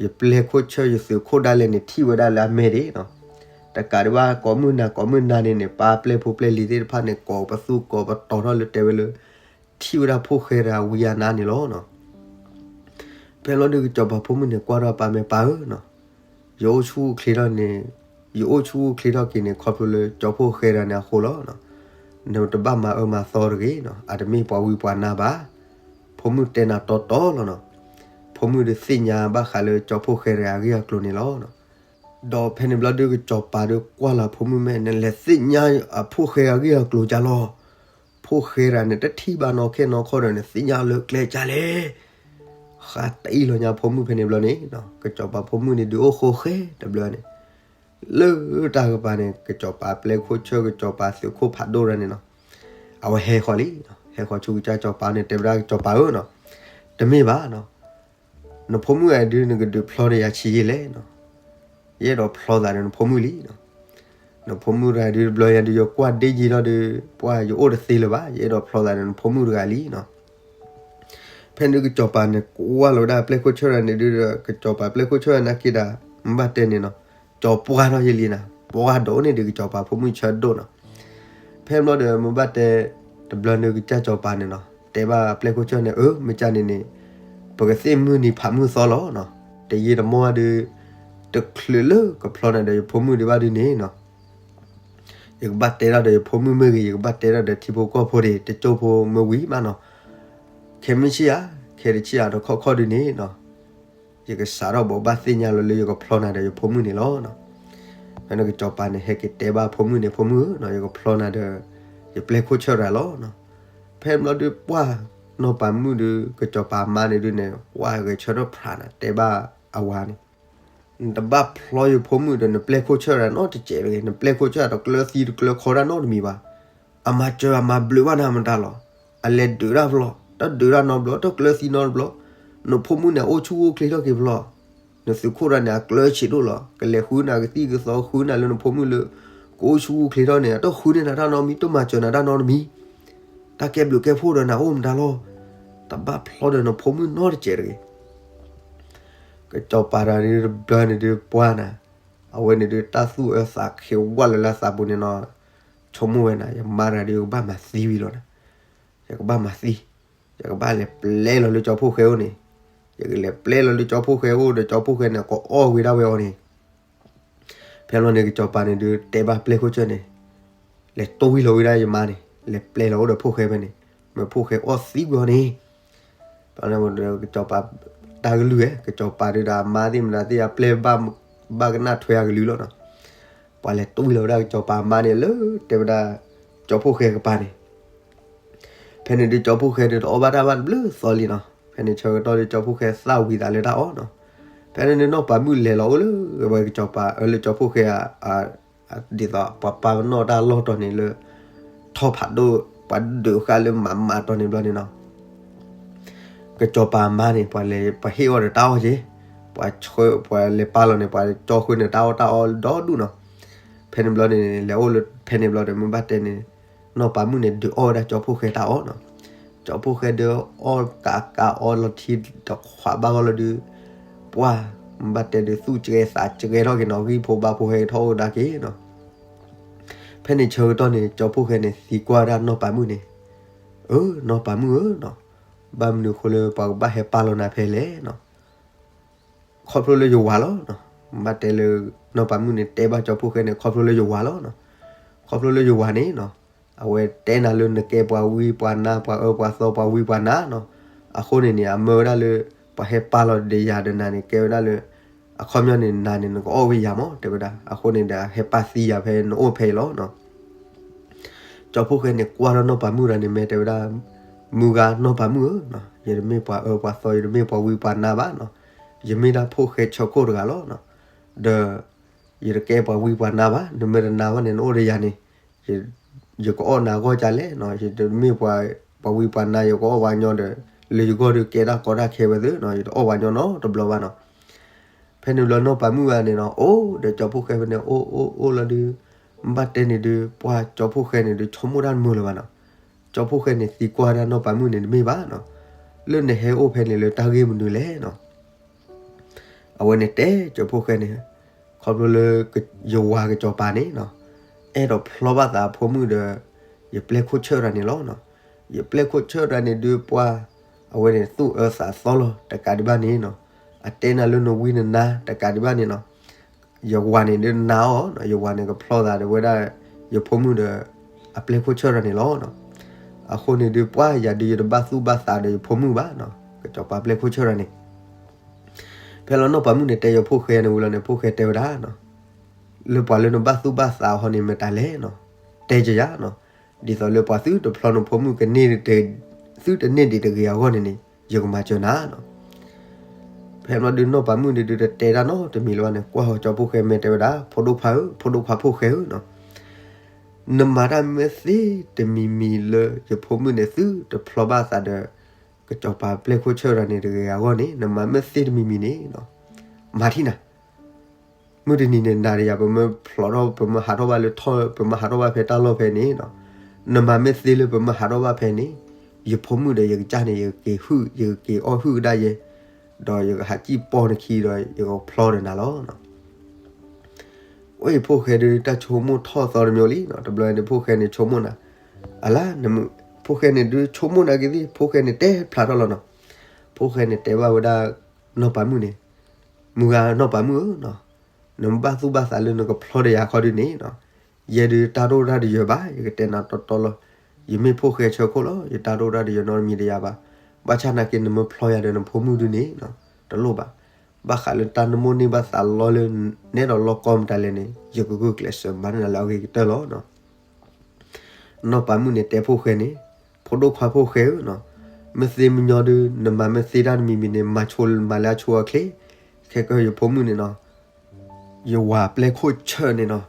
ယပျဲၢ်ခိၣ်ဆၢၣ်ယသုးခိၣ်ဒၣ်လဲာ်န့ၣ် ထံၣ်ဝဲဒၣ်လၢအမဲာ်ဒၣ်နီၤ, တကးဒံးဘၣ်ကိးမုၢ်နၤကိးမုၢ်နၤန့ၣ်န့ၣ် ပၢ်ပျဲၢ်ဖိပျဲၢ်လံၤသ့ၣ်တဖၣ်န့ၣ် ကိးပသူၣ်ကိးပတီၤထီၣ်လၢတဲဝဲလၢ ထံၣ်ဝဲဒၣ်ဖိၣ်ဃဲတဂၤဝံအနါန့ၣ်လီၤနီၤ. ဖဲလီၤဒုးကစီၤပၤဖိမုၣ်န့ၣ် ကွၢ်ထီၣ်ပၢ်မဲာ် ပၢ်ဧၢနီၤ, ယအိၣ်ဆူၣ်အိၣ်ချ့ထီၣ်န့ၣ်, ယအိၣ်ဆူၣ်အိၣ်ချ့ထီၣ်က့ၤန့ၣ် ခီဖျိလၢကၠီဖိၣ်ဃဲတဂၤန့ၣ်အဃိလီၤ. နတဘၣ်မၤအၢမၤသီတဂ့ၤနီၤ, အတမ့ၢ်ပှၤဝံပှၤနါဘၣ်. ဖိမုၣ်တဲနၤတီတီလီၤနီၤ. ဖိမုၣ်ဒုးသ့ၣ်ညါဘၣ်ဃးလၢကၠီဖိၣ်ဃဲတဂၤအဂ့ၢ်အကျိၤန့ၣ်လီၤ. ဒီးဖဲန့ၣ်ဘျီဒုးကစီၤပၤဒုးကွၢ်လီၤဖိမုၣ်မဲာ် နလဲၤသ့ၣ်ညါအဖိၣ်ဃဲအဂ့ၢ်အကျိၤကၢ်လီၤ. ဖိၣ်ဃဲတဂၤန့ၣ် တထံၣ်ဘၣ်နီၢ်ခဲနီၢ်ခီဒီးန့ၣ် သ့ၣ်ညါလၢကျဲကၢ်လဲၣ်. ဃးတအံၣ်လီၤညါဖိမုၣ်ဖဲန့ၣ်ဘျီန့ၣ်, ကစီၤပၤဖိမုၣ်န့ၣ်ဒုးအိၣ်ဃိဃဲတဘျီန့ၣ်, လၢတၢ်ကပၤန့ၣ် ကစီၤပၤပျဲၢ်ခိၣ်ဆၢၣ် ကစီၤပၤသုးခိၣ်ဖးဒိၣ်တဂၤန့ၣ်နီၤ, အဝဲဟဲဃီၤလံ, ဟဲဃီၤဆူကစၢ်စီၤပၤန့ၣ် တဲဝဲဒၣ်ကစီၤပၤဧၢနီၤ, တမ့ၢ်ဘၣ်နီၤ, နဖိမုၣ်အဒုးနကဒုးဖျီဒီးယၤဆံးယံာ်လဲၣ်နီၤ, ယအဲၣ်ဒိးဖျီသးဒီးနဖိမုၣ်လံနီၤ, နဖိမုၣ်တဂၤဒုးတဘျီယၤဒုး ယကွၢ်ဒ့ယံာ်ထီၣ်ဒီး ပှၢ်ယအိၣ်တသ့လၢၤဘၣ်, ယအဲၣ်ဒိးဖျီသးဒီးနဖိမုၣ်တဂၤလံနီၤ. ဖဲန့ၣ်ကစီၤပၤန့ၣ် ကွၢ်လီၤဝဲဒၣ်ပျဲၢ်ခိၣ်ဆၢၣ်တဂၤန့ၣ်ဒုးဒီး ကစီၤပၤပျဲၢ်ခိၣ်ဆၢၣ်တဂၤန့ၣ်က့ၤဒၣ် မ့ၢ်ဘၣ်တဲန့ၣ်နီၤ, ကၠီၤပှၢ်ထီၣ်ယလံနၤ, ပှၢ်ဒိၣ်န့ၢ်ဒုးကစီၤပၤဖိမုၣ်ဆၢဒိၣ်နီၤ. ဖဲဘျီဒီးမ့ၢ်ဘၣ်တဲ တဘျီန့ၣ်ကစၢ်စီၤပၤန့ၣ်နီၤ တဲဘၣ်ပျဲၢ်ခိၣ်ဆၢၣ်န့ၣ် အၢ မ့ၢ်ကန့ၣ်န့ၣ် ပကသ့ၣ်မုၢ်နံၤဖးမုၢ်သီလီၤနီၤ, တယံာ်တမီၢ်ဒီး တချုးလၢကဖျီနၤဒီးယဖိမုၣ်ဒံးဘၣ်ဒုးန့ၣ်နီၤ ယကဘၣ်တဲတၢ်ဒီးယဖိမုၣ်မ့ၢ်ဂ့ၤ, ယကဘၣ်တဲတၢ်ဒီးထံဖိကီၢ်ဖိန့ၣ် တကၠိဖိမ့ၢ်ဝံၤမးနီၤ, ခဲမုၢ်ဆံးဧါ, ခဲတဆံးဧါ တခီခီဒုးန့ၣ်နီၤ, ယကစးထီၣ်ဘိးဘၣ်သ့ၣ်ညါလီၤလၢယကဖျီနၤဒီးယဖိမုၣ်န့ၣ်လီၤနီၤ. ဖဲန့ၣ်ကစီၤပၤန့ၣ် ဟဲက့ၤတဲဘၣ်ဖိမုၣ်န့ၣ် ဖိမုၣ်ဧၢနီၤ, ယကဖျီနၤဒီး ယပျဲၢ်ခိၣ်ဆၢၣ်တဂၤလီၤနီၤ. ဖဲဘျီဒုးပှၢ်နီၢ်ပၤမုၣ်ဒုး ကစီၤပၤမါန့ၣ်ဒုးန့ၣ် ပှၢ်ဂဲၤဆၢထၢၣ်ဖျးနၤ တဲဘၣ်အဝၤန့ၣ် နတဘၣ်ဖျီယဖိမုၣ်ဒီးနပျဲၢ်ခိၣ်ဆၢၣ်တဂၤနီတစဲးတဂ့ၤ, နပျဲၢ်ခိၣ်ဆၢၣ်တၢ်တကျၢၤသံတကျၢၤခီတၢ်နီတမံၤဘၣ်. အမၤစၢၤအမၤဘျုးဘၣ်နၤမတၤလီၤ. အလဲၤဒုးတၢ်ဖျီ, တၢ်ဒုးတၢ်နီတဘျီ, တၢ်ကျၢၤသံနီတဘျီ, နဖိမုၣ်န့ၣ် အအိၣ်ဆူၣ်အိၣ်ချ့ထီၣ်က့ၤဖျီ, နသုးခိၣ်တဂၤန့ၣ် အကျၢၤဆံးဒိၣ်လီၤ. ကလဲၤဃုနၤကသံၣ်ကသီ ဃုနၤလၢနဖိမုၣ်လၢ ကအိၣ်ဆူၣ်အိၣ်ချ့ထီၣ်န့ၣ် အတဃုန့ၢ်နၤတၢ်နီတမံၤ, တမၤစၢၤနၤတၢ်နီတမံၤ တၢ်ကဲဘျုးကဲဖှိၣ်ဒီးနၤအိၣ်မတၤလီၤ. တဘၣ်ဖျီဒီးနဖိမုၣ်နီတစဲးတဂ့ၤ. ကစီၤပၤတဂၤဒုးတဘျီန့ၣ်ဒုးပှၢ်နၤ, အဝဲန့ၣ်ဒုးတၢ်သူၣ်အၢသးခံဝဲလၢလၢသးပူၤန့ၣ်နီၤ, ဆိကမိၣ်ဝဲနၤ ယမါတဂၤဒုး ယကဘၣ်မၤသံဝံၤလီၤနၤ, ယကဘၣ်မၤသံ, ယကဘၣ်လဲၤပျဲလီၤလၢကၠီဖိၣ်ဃဲအိၣ်န့ၣ်, ယကလဲၤပျဲလီၤလၢကၠီဖိၣ်ဃဲအိၣ်ဒီး ကၠီဖိၣ်ဃဲန့ၣ် ကအီၣ်ဝဲဒၣ်ဝဲအီၤန့ၣ် ဖဲလီၤန့ၣ် ကစီၤပၤန့ၣ်ဒုး တဲဘၣ်ပျဲၢ်ခိၣ်ဆၢၣ်န့ၣ်, လဲၤတိၢ်ဝံၤလီၤဝဲဒၣ်ယမါန့ၣ်, လဲၤပျဲလီၤအိၣ်ဒီးဖိၣ်ဃဲဖဲန့ၣ်, မ့ၢ်ဖိၣ်ဃဲအီၣ်သံကွံာ်အီၤန့ၣ်, ဖဲန့ၣ် ကစီၤပၤ တၢ်ကလုၢ်ဝဲ ကစီၤပၤဒုးဒီးအမါသ့ၣ်မတၤသ့ၣ် အပျဲၢ်ဘၣ်ကနၣ်ထွဲအကလုၢ်လီၤနီၤ. ပှၤလဲၤတိၢ်ဝံၤလီၤဝဲဒၣ်ကစီၤပၤအမါန့ၣ် လၢတဲဝဲဒၣ် ကၠီဖိၣ်ဃဲကပၤန့ၣ် ဖဲန့ၣ်ဒုးကၠီဖိၣ်ဃဲဒုးတအီၣ်ဘၣ်တၢ်ဘၣ်တဘျုးသီလံနီၤ. ဖဲန့ၣ်ဆၢကတီၢ်ဒုးကၠီဖိၣ်ဃဲသၣ်ဝံၤသးလၢတၢ်အီၣ်နီၤ. ဖဲန့ၣ်ဒုးနီၢ်ပၤမုၣ်လဲၤလီၤအိၣ်လၢဝဲကစီၤပၤ အၢလၢကၠီဖိၣ်ဃဲ ဒ်သိးပှၤပာ်ပနီၣ်တၢ်လီၢ်တီၤန့ၣ်လၢ ထီၣ်ဖးဒိၣ် ပှၤဒုးဃာ်လၢမၤမၤတီၤန့ၣ်ဘျီန့ၣ်နီၤ. ကစီၤပၤအမါန့ၣ် ပှၤလဲၤပှၤဟ့ၣ်အီၤဒီးတၢ်အီၣ်က့ၤ, ပှၤဆှၢပှၤလဲၤပာ်လီၤန့ၣ် ပှၤကၠီဃုန့ၣ်တၢ်အီၣ်တၢ်အီဒီဒူၣ်နီၤ. ဖဲန့ၣ်ဘျီန့ၣ် လဲၤအိၣ်လၢဖဲန့ၣ်ဘျီဒီး မ့ၢ်ဘၣ်တဲန့ၣ် နီၢ်ပၤမုၣ်န့ၣ် ဒုးအီၣ်ဝဲဒၣ်ကၠီဖိၣ်ဃဲတၢ်အီၣ်နီၤ. ကၠီဖိၣ်ဃဲဒုးအီၣ်ကးကးအီလီၤထံတခွးဘၣ်ဂီၢ်လီၤဒုး ပှၢ် မ့ၢ်ဘၣ်တဲဒုးသူၣ်စှဲသးစှဲထီၣ်က့ၤနီၤ ဂံၢ်ဖိဘါဖိဟဲထီၣ်အိၣ်ဒၣ်က့ၤနီၤ. ဖဲန့ၣ်ဆၢကတီၢ်န့ၣ် ကၠီဖိၣ်ဃဲန့ၣ် သံကွၢ်ဝဲဒၣ်နီၢ်ပၤမုၣ်န့ၣ်, အၢ နီၢ်ပၤမုၣ်ဧၢနီၤ, ဘၣ်မနုၤဃိလၢပှၤကဘၣ်ဟဲပာ်လီၤနၤဖဲလဲၣ်နီၤ. ခီဖျိလၢယဝၤလီၤနီၤ. ဘၣ်တဲလၢ နီၢ်ပၤမုၣ်န့ၣ် တဲဘၣ်ကၠီဖိၣ်ဃဲန့ၣ် ခီဖျိလၢယဝၤလီၤနီၤ. ခီဖျိလၢယဝၤန့ၣ်နီၤ အဝဲတဲနၤလၢနကဲပှၤဝံပှၤနါ ပှၤအၢပှၤသီ ပှၤဝံပှၤနါနီၤ. အဃိန့ၣ်န့ၣ် အမၢဝဲဒၣ်လၢ ပှၤဟဲပာ်လီၤဒီးယၤဒီးနၤန့ၣ် ကဲဝဲဒၣ်လၢ အခီပညီန့ၣ် နၤန့ၣ် နကအီၣ်ဝံယၤမး တဲဝဲဒၣ်. အဃိန့ၣ်ဒီး ဟဲပာ်သံယၤဖဲနအိၣ်ဖဲအံၤလီၤနီၤ. ကၠီဖိၣ်ဃဲန့ၣ် ကွၢ်ထီၣ်နီၢ်ပၤမုၣ်တဂၤန့ၣ် မ့ၢ်တဲဝဲဒၣ်, မုၢ်ဂၤနီၢ်ပၤမုၣ်ဧၢနီၤ, ယတမ့ၢ်ပှၤအၢပှၤသီ ယတမ့ၢ်ပှၤဝံပှၤနါဘၣ်နီၤ. ယမ့ၢ်ဒၣ်ဖိၣ်ဃဲဆၢခိၣ်တဂၤလီၤနီၤ. ဒီး ယတကဲပှၤဝံပှၤနါဘၣ်, နမ့ၢ်တနာ်ဘၣ်န့ၣ် နအိၣ်ဒီးယၤန့ၣ် ယကအီၣ်နၤအဂီၢ်ကလဲၣ်နီၤ. ယတမ့ၢ်ပှၤဝံပှၤနါ ယကအီၣ်ပှၤညီဒီး လၢယဂီၢ်ဒီးကဲတၢ်ကီတၢ်ခဲဝဲသ့ၣ်နီၤ, ယတအီၣ်ပှၤညီနီတဘျီဘၣ်နီၤ. ဖဲန့ၣ်ဘျီနီၢ်ပၤမုၣ်ဂၤန့ၣ်နီၤ အိၣ်ဒီးကၠီဖိၣ်ဃဲဖဲန့ၣ် အိၣ်အိၣ်အိၣ်လီၤဒုး ဘၣ်တဲန့ၣ်ဒုး ပှၢ်ကၠီဖိၣ်ဃဲန့ၣ်ဒုး ဆိကမိၣ်တၢ်တမုာ်လၢၤဘၣ်နီၤ. ကၠီဖိၣ်ဃဲန့ၣ် သံကွၢ်ဒၣ်နီၢ်ပၤမုၣ်န့ၣ် တမ့ၢ်ဘၣ်နီၤ, လၢနဟဲအိၣ်ဖဲန့ၣ်လၢတၢ်ဂ့ၢ်မနုၤလဲၣ်နီၤ. အဝဲန့ၣ်တဲကၠီဖိၣ်ဃဲန့ၣ်, ခီဖျိလၢ ယဝၤကစီၤပၤန့ၣ်နီၤ အဲၣ်ဒိးဖျီဘၣ်သးအဖိမုၣ်ဒီး ယပျဲၢ်ခိၣ်ဆၢၣ်တဂၤန့ၣ်လီၤနီၤ. ယပျဲၢ်ခိၣ်ဆၢၣ်တဂၤန့ၣ်ဒုးပှၢ် အဝဲန့ၣ်သူၣ်အၢသးသီလီၤတကးဒံးဘၣ်န့ၣ်နီၤ, အတဲနၤလၢနဝံနနါတကးဒံးဘၣ်န့ၣ်နီၤ. ယဝၤန့ၣ်ဒုးနာ်အီၤနီၤ, ယဝၤန့ၣ်ကဖျီသးဒီးဝဲဒၣ် ယဖိမုၣ်ဒီး အပျဲၢ်ခိၣ်ဆၢၣ်တဂၤန့ၣ်လီၤနီၤ. အဃိန့ၣ်ဒုးပှၢ်ယၤဒုးယတဘၣ်သူၣ်ဘၣ်သးဒီးယဖိမုၣ်ဘၣ်နီၤ, ကစီၤပၤပျဲၢ်ခိၣ်ဆၢၣ်တဂၤန့ၣ် ဖဲလီၤနီၢ်ပၤမုၣ်န့ၣ် တဲယဖိၣ်ဃဲန့ၣ်ဝံၤလီၤန့ၣ် ဖိၣ်ဃဲတဲဝဲဒၣ်နီၤ, လၢပှၤလၢနဘၣ်သူၣ်ဘၣ်သးအီၤန့ၣ် မတၤလဲၣ်နီၤ, တဲကယၤနီၤ. ဒ်သိးလၢပှၤသုတဖျီနဖိမုၣ်ကန့ၢ်တ သုတန့ၢ်ဒံးတဂ့ၤအဂီၢ်န့ၣ်န့ၣ် ယကမၤစၢၤနၤနီၤ. ဖဲဘျီဒုးနီၢ်ပၤမုၣ်န့ၣ်ဒုးတတဲတၢ်နီတမံၤလၢၤဘၣ်န့ၣ် ကွၢ်ဃီၤကၠီဖိၣ်ဃဲမဲာ်တဲဝဲဒၣ် ဖိဒိၣ်ခွါဧၢ, ဖိဒိၣ်ခွါဖိၣ်ဃဲဧၢနီၤ, နမၤတၢ်မ့ၢ်သ့တမံၤမံၤလၢယဖိမုၣ်န့ၣ် သုတဖျီဘၣ်သးဒီး ကစီၤပၤပျဲၢ်ခိၣ်ဆၢၣ်တဂၤန့ၣ်တဂ့ၤအဂီၢ်န့ၣ် နမၤမ့ၢ်သ့တမံၤမံၤန့ၣ်နီၤ, မၤထံၣ်နၤ မုၢ်တနံၤန့ၣ် နၤဒီးယၤ ပမ့ၢ်ဖျီထီၣ် ပမ့ၢ်ဟးထီၣ်ဘၣ်လၢထီၣ် ပမ့ၢ်ဟးထီၣ်ဘၣ်ဖဲတၢ်လီၢ်ဖဲန့ၣ်နီၤ, နမၤမ့ၢ်သ့လၢပမ့ၢ်ဟးထီၣ်ဘၣ်ဖဲန့ၣ် ယဖိမုၣ်ဒီးယကစၢ်န့ၣ် ယကက့ၤဟုၣ် ယကက့ၤအီၣ်ဟုၣ်ကဒါယဲ, ဒီးယကဟးစံၣ်ပီၢ်နခံဒီး ယကဖျီဒီးနၤလီၤနီၤ. အဝဲအံၤဖိၣ်ဃဲဒုး တၢ်ဆိကမိၣ်ထီၣ်သီတမံၤလံနီၤ, တဘျီန့ၣ် ဖိၣ်ဃဲန့ၣ်ဆိကမိၣ်နၤ, အလါ ဖိၣ်ဃဲန့ၣ်ဒုးဆိကမိၣ်နၤက့ၤသ့ၣ် ဖိၣ်ဃဲန့ၣ်တဲဖျါထီၣ်လီၤနီၤ. ဖိၣ်ဃဲန့ၣ်တဲဘၣ်ဝဲဒၣ် နီၢ်ပၤမုၣ်န့ၣ်, မုၢ်ဂၤနီၢ်ပၤမုၣ်ဧၢနီၤ, နမ့ၢ်ဘၣ်သူၣ်ဘၣ်သးလၢနကဖျီဒီးယၤခီဒုးန့ၣ်နီၤ, ယဲဒုးတၢ်ဒိၣ်တၢ်တယၢၤဘၣ် ယကတဲနၤတီတီလီၤ. ယမ့ၢ်ဖိၣ်ဃဲဆၢခိၣ်လီၤ, ယတၢ်ဒိၣ်တၢ်တယၢၤနီတမံၤဒီးယၤဘၣ်. ဘၣ်ဆၣ်နာ်က့ နမ့ၢ်ဖျီယၤဒီးနဖိမုၣ်ဒုးန့ၣ်နီၤ, တလိၣ်ဘၣ်. ဘၣ်ဃးလၢတၢ်နမိၣ်န့ၢ်ဘၣ်သးလီလၢ နဲဒိးလီၢ်ကီၢ်မတၤလဲၣ်န့ၣ် ယကဂုာ်ကျဲးစၢးမၤန့ၢ်နၤလၢအဂ့ၤကတၢၢ်လီၤနီၤ. နီၢ်ပၤမုၣ်န့ၣ်တဲဖိၣ်ဃဲန့ၣ်, ဖိဒိၣ်ခွါဖိၣ်ဃဲဧၢနီၤ, မ့ၢ်သ့မညီဒုး နမၤမ့ၢ်သ့တၢ်တမံၤမံၤန့ၣ် မၤဆိ မၤလၢအဆိအချ့, ခဲကၢ်ယဖိမုၣ်န့ၣ်နီၤ, ယဝၤပျဲၢ်ခိၣ်ဆၢၣ်န့ၣ်နီၤ,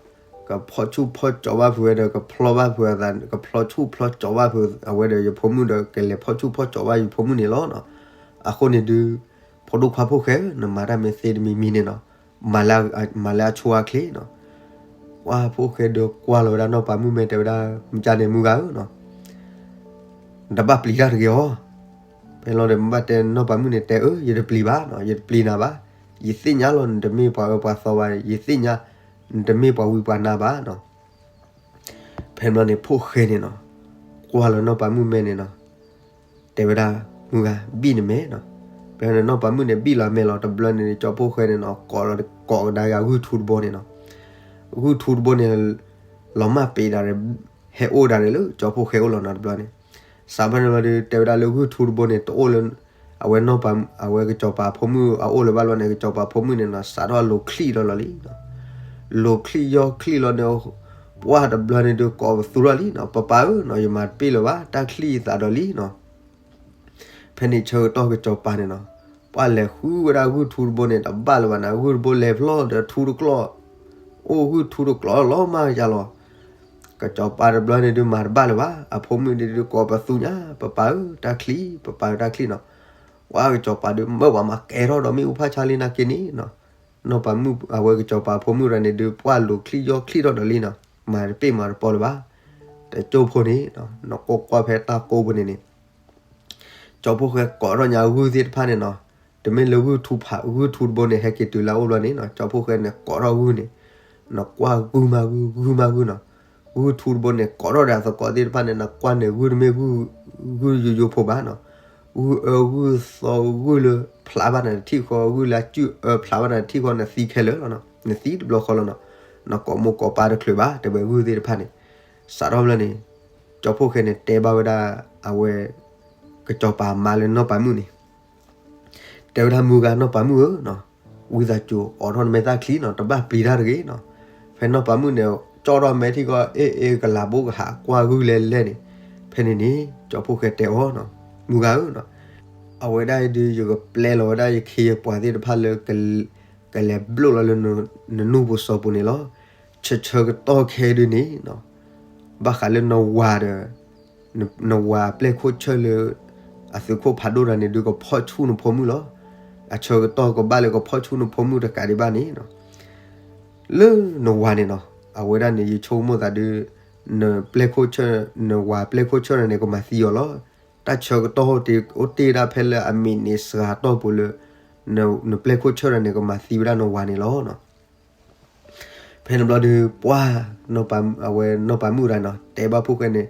ကဖီၣ်ဆူၣ်ဖီၣ်ကၠီၤဘၣ်ဖုးဝဲဒီး ကဖျီဘၣ်ဖုးအသး ကဖျီဆူၣ်ဖျီကၠီၤဘၣ်ဖုးအဝဲဒီးယဖိမုၣ်ဒီး ကလဲၤဖီၣ်ဆူၣ်ဖီၣ်ကၠီၤဘၣ်ယဖိမုၣ်န့ၣ်လီၤနီၤ. အဃိန့ၣ်ဒုး ဖိဒိၣ်ခွါဖိၣ်ဃဲဧၢ, နမၤတၢ်မ့ၢ်သ့တမံၤမံၤန့ၣ်နီၤ, မၤလၢအဆိအချ့နီၤ. ပှၢ်ဖိၣ်ဃဲဒီးကွၢ်လီၤဝဲဒၣ်နီၢ်ပၤမုၣ်မဲာ်တဲဝဲဒၣ် မုၢ်ကၢ်န့ၣ်မုၢ်ဂၤဧၢနီၤ, တဘၣ်ပျံၤတၢ်တဂ့ၤအီၤ. ဖဲလီၤဒီးမ့ၢ်ဘၣ်တဲနီၢ်ပၤမုၣ်န့ၣ်တဲအၢ ယတပျံၤဘၣ်နီၤ, ယတပျံၤနၤဘၣ်. ယသ့ၣ်ညါလီၤ နတမ့ၢ်ပှၤအၢပှၤသီဘၣ်, ယသ့ၣ်ညါ နတမ့ၢ်ပှၤဝံပှၤနါဘၣ်နီၤ. ဖဲန့ၣ်ဘျီန့ၣ် ဖိၣ်ဃဲန့ၣ်နီၤ, ကွၢ်လီၤနီၢ်ပၤမုၣ်မဲာ်န့ၣ်နီၤ, တဲဝဲဒၣ် မုၢ်ဂၤ ဘံၣ်နမဲာ်နီၤ. ဖဲန့ၣ်နီၢ်ပၤမုၣ်န့ၣ် ဘံၣ်လီၤအမဲာ်လီၤ. တဘျီန့ၣ် ကၠီဖိၣ်ဃဲန့ၣ်နီၤ ကိးလီၤ ကိးကဒါယၤဂုၢ်ထူတဘိန့ၣ်နီၤ. ဂုၢ်ထူတဘိန့ၣ် လီၤမၢ်ပ့ၤဒၣ် ဟဲအိၣ်ဒၣ်န့ၣ်လၢကၠီဖိၣ်ဃဲအိၣ်လီၤနီၤ. တဘျီန့ၣ် စးဘၣ်န့ၣ်လီၤဒီး တဲဝဲဒၣ်လၢဂုၢ်ထူတဘိန့ၣ် တအိၣ်လၢ အဝဲနီၢ်ပၤ အဝဲကစီၤပၤဖိမုၣ်အအိၣ်လၢၤဘၣ်လီၤန့ၣ် ကစီၤပၤဖိမုၣ်န့ၣ်နီၤ စးထီၣ်လိၤချံၣ်ထီၣ်လီၤလံနီၤ. လိၤချံၣ်ယီၢ်ချံၣ်လီၤန့ၣ် ပှၢ်တဘျီန့ၣ်ဒုးကိးပသူထီၣ်လံနီၤ, ပပၢ်ဧၢနီၤ ယမၤတပ့ၢ်လၢၤဘၣ် တၢ်ချံၣ်ယသးဒီးလံနီၤ. ဖဲန့ၣ်ဆၢကတီၢ်ကစီၤပၤန့ၣ်နီၤ ပှၢ်လဲၤဃုဝဲဒၣ်ဂုၢ်ထူတဘိန့ၣ် တဘၣ်လၢၤဘၣ်န့ၣ် ဂုၢ်တဘိလဲၤဖျီဒီးထူတကျီၢ်, အိၣ်ဂုၢ်ထူတကျီၢ်လီၤမၢ်ယါလီၤ. ကစီၤပၤတဘျီန့ၣ်ဒုးမၤတဘၣ်လၢၤဘၣ်, အဖိမုၣ်ဒုးဒုးကိးပသူညါ ပပၢ်ဧၢ တၢ်ချံၣ် ပပၢ်ဧၢ တၢ်ချံၣ်နီၤ. ပှၢ်ကစီၤပၤဒုးမၢပှၤမၤကဲထီၣ်ဒီးမ့ၣ်အူဖးဆါလံနာ်က့န့ၣ်နီၤ. နီၢ်ပၤမုၣ် အဝဲကစီၤပၤဖိမုၣ်တဂၤန့ၣ်ဒုး ပှၢ်လိၤချံၣ်ယီၢ်ချံၣ်ထီၣ်ဒီးလံနီၤ, မၤတပ့ၢ်မၤတပီၢ်လၢၤဘၣ်. တကၠိဖိန့ၣ် နကိးကွၢ်ဖဲတၢ်ကိးဖိန့ၣ်န့ၣ် ကၠီဖိၣ်ဃဲကိးထီၣ်ညါဂုၢ်သ့ၣ်တဖၣ်န့ၣ်နီၤ, တမ့ၢ်လၢဂုၢ်ထူဖး ဂုၢ်ထူတဘိန့ၣ် ဟဲက့ၤတုၤလၢအအိၣ်ဘျီန့ၣ်နီၤ, ကၠီဖိၣ်ဃဲန့ၣ်ကိးထီၣ်ဂုၢ်န့ၣ်, နကွၢ်ဂုၢ်မၤဂုၢ် ဂုၢ်မၤဂုၢ်နီၤ, ဂုၢ်ထူတဘိန့ၣ် ကိးထီၣ်ဒီးအသကိးသ့ၣ်တဖၣ်န့ၣ် နကွၢ်န့ၣ် ဂုၢ်တမ့ၢ်ဂုၢ် ဂုၢ်ယိယိဖိဘၣ်နီၤ, ဂုၢ်အၢဂုၢ်သီ ဂုၢ်လၢဖျးဘၣ်နၤတထံၣ်ဃီ ဂုၢ်လၢအစုၣ်အၢဖျးဘၣ်နၤတထံၣ်ဃီ နသံခဲလၢာ်လီၤနီၤ, နသံတဘျီဃီလီၤနီၤ, နကိးမိၢ်ကိးပၢ်တချုးဘၣ် တဲဝဲဂုၢ်သ့ၣ်တဖၣ်န့ၣ်, စးထီၣ်ဘျီန့ၣ် ကၠီဖိၣ်ဃဲန့ၣ် တဲဘၣ်ဝဲဒၣ် အဝဲ ကစီၤပၤမါလၢနီၢ်ပၤမုၣ်န့ၣ်, တဲဝဲဒၣ်မုၢ်ဂၤနီၢ်ပၤမုၣ်ဧၢနီၤ, ဝံသးစူၤအိးထီၣ်နမဲာ်သၣ်ချံနီၤ, တဘၣ်ပျံၤတၢ်တဂ့ၤနီၤ. ဖဲနီၢ်ပၤမုၣ်န့ၣ် ကၠီထီၣ်မဲာ်ထံကီၢ် အ့ၣ်အ့ၣ် ကလၤဘိကဟးကွၢ်ဂုၢ်လဲလဲန့ၣ်, ဖဲန့ၣ်န့ၣ် ကၠီဖိၣ်ဃဲတဲအီၤနီၤ, မုၢ်ဂၤဧၢနီၤ, အဝဲဒၣ်အံၤဒုး ယကပျဲလီၤဝဲဒၣ်ယခ့ယပှၤသ့ၣ်တဖၣ်လၢ ကလဲၤဘျိၣ်လီၤလၢ နနူၢ်ပူၤစီၤပူၤန့ၣ်လီၤ. ဆၢဆၢကတီၢ်ခဲအံၤဒုးန့ၣ်နီၤ, ဘၣ်ဃးလၢနဝၤဒီး န နဝၤပျဲၢ်ခိၣ်ဆၢၣ်လၢ အသုးခိၣ်ဖးဒိၣ်တဂၤန့ၣ်ဒုး ကဖီၣ်ဆူၣ်နဖိမုၣ်လီၤ. အဆၢကတီၢ်ကဘၣ်လၢကဖီၣ်ဆူၣ်နဖိမုၣ်တကးဒံးဘၣ်န့ၣ်နီၤ, လၢနဝၤန့ၣ်နီၤ, အဝဲဒၣ်န့ၣ် ယဆိကမိၣ်သးဒုး နပျဲၢ်ခိၣ်ဆၢၣ် နဝၤပျဲၢ်ခိၣ်ဆၢၣ်တဂၤန့ၣ် ကမၤသံအီၤလီၤ. တၢ်ဆၢကတီၢ်အိၣ်တ့ၢ် အိၣ်တ့ၢ်ဒၣ်ဖဲလၢအမံးနံးစှၤတီၢ်ပူၤလၢ နပျဲၢ်ခိၣ်ဆၢၣ်တဂၤန့ၣ် ကမၤသံဝဲဒၣ်နဝၤန့ၣ်လီၤနီၤ. ဖဲန့ၣ်ဘျီဒုး ပှၢ် အဝဲနီၢ်ပၤမုၣ်တဂၤနီၤ တဲဘၣ်ဖိၣ်ဃဲန့ၣ်,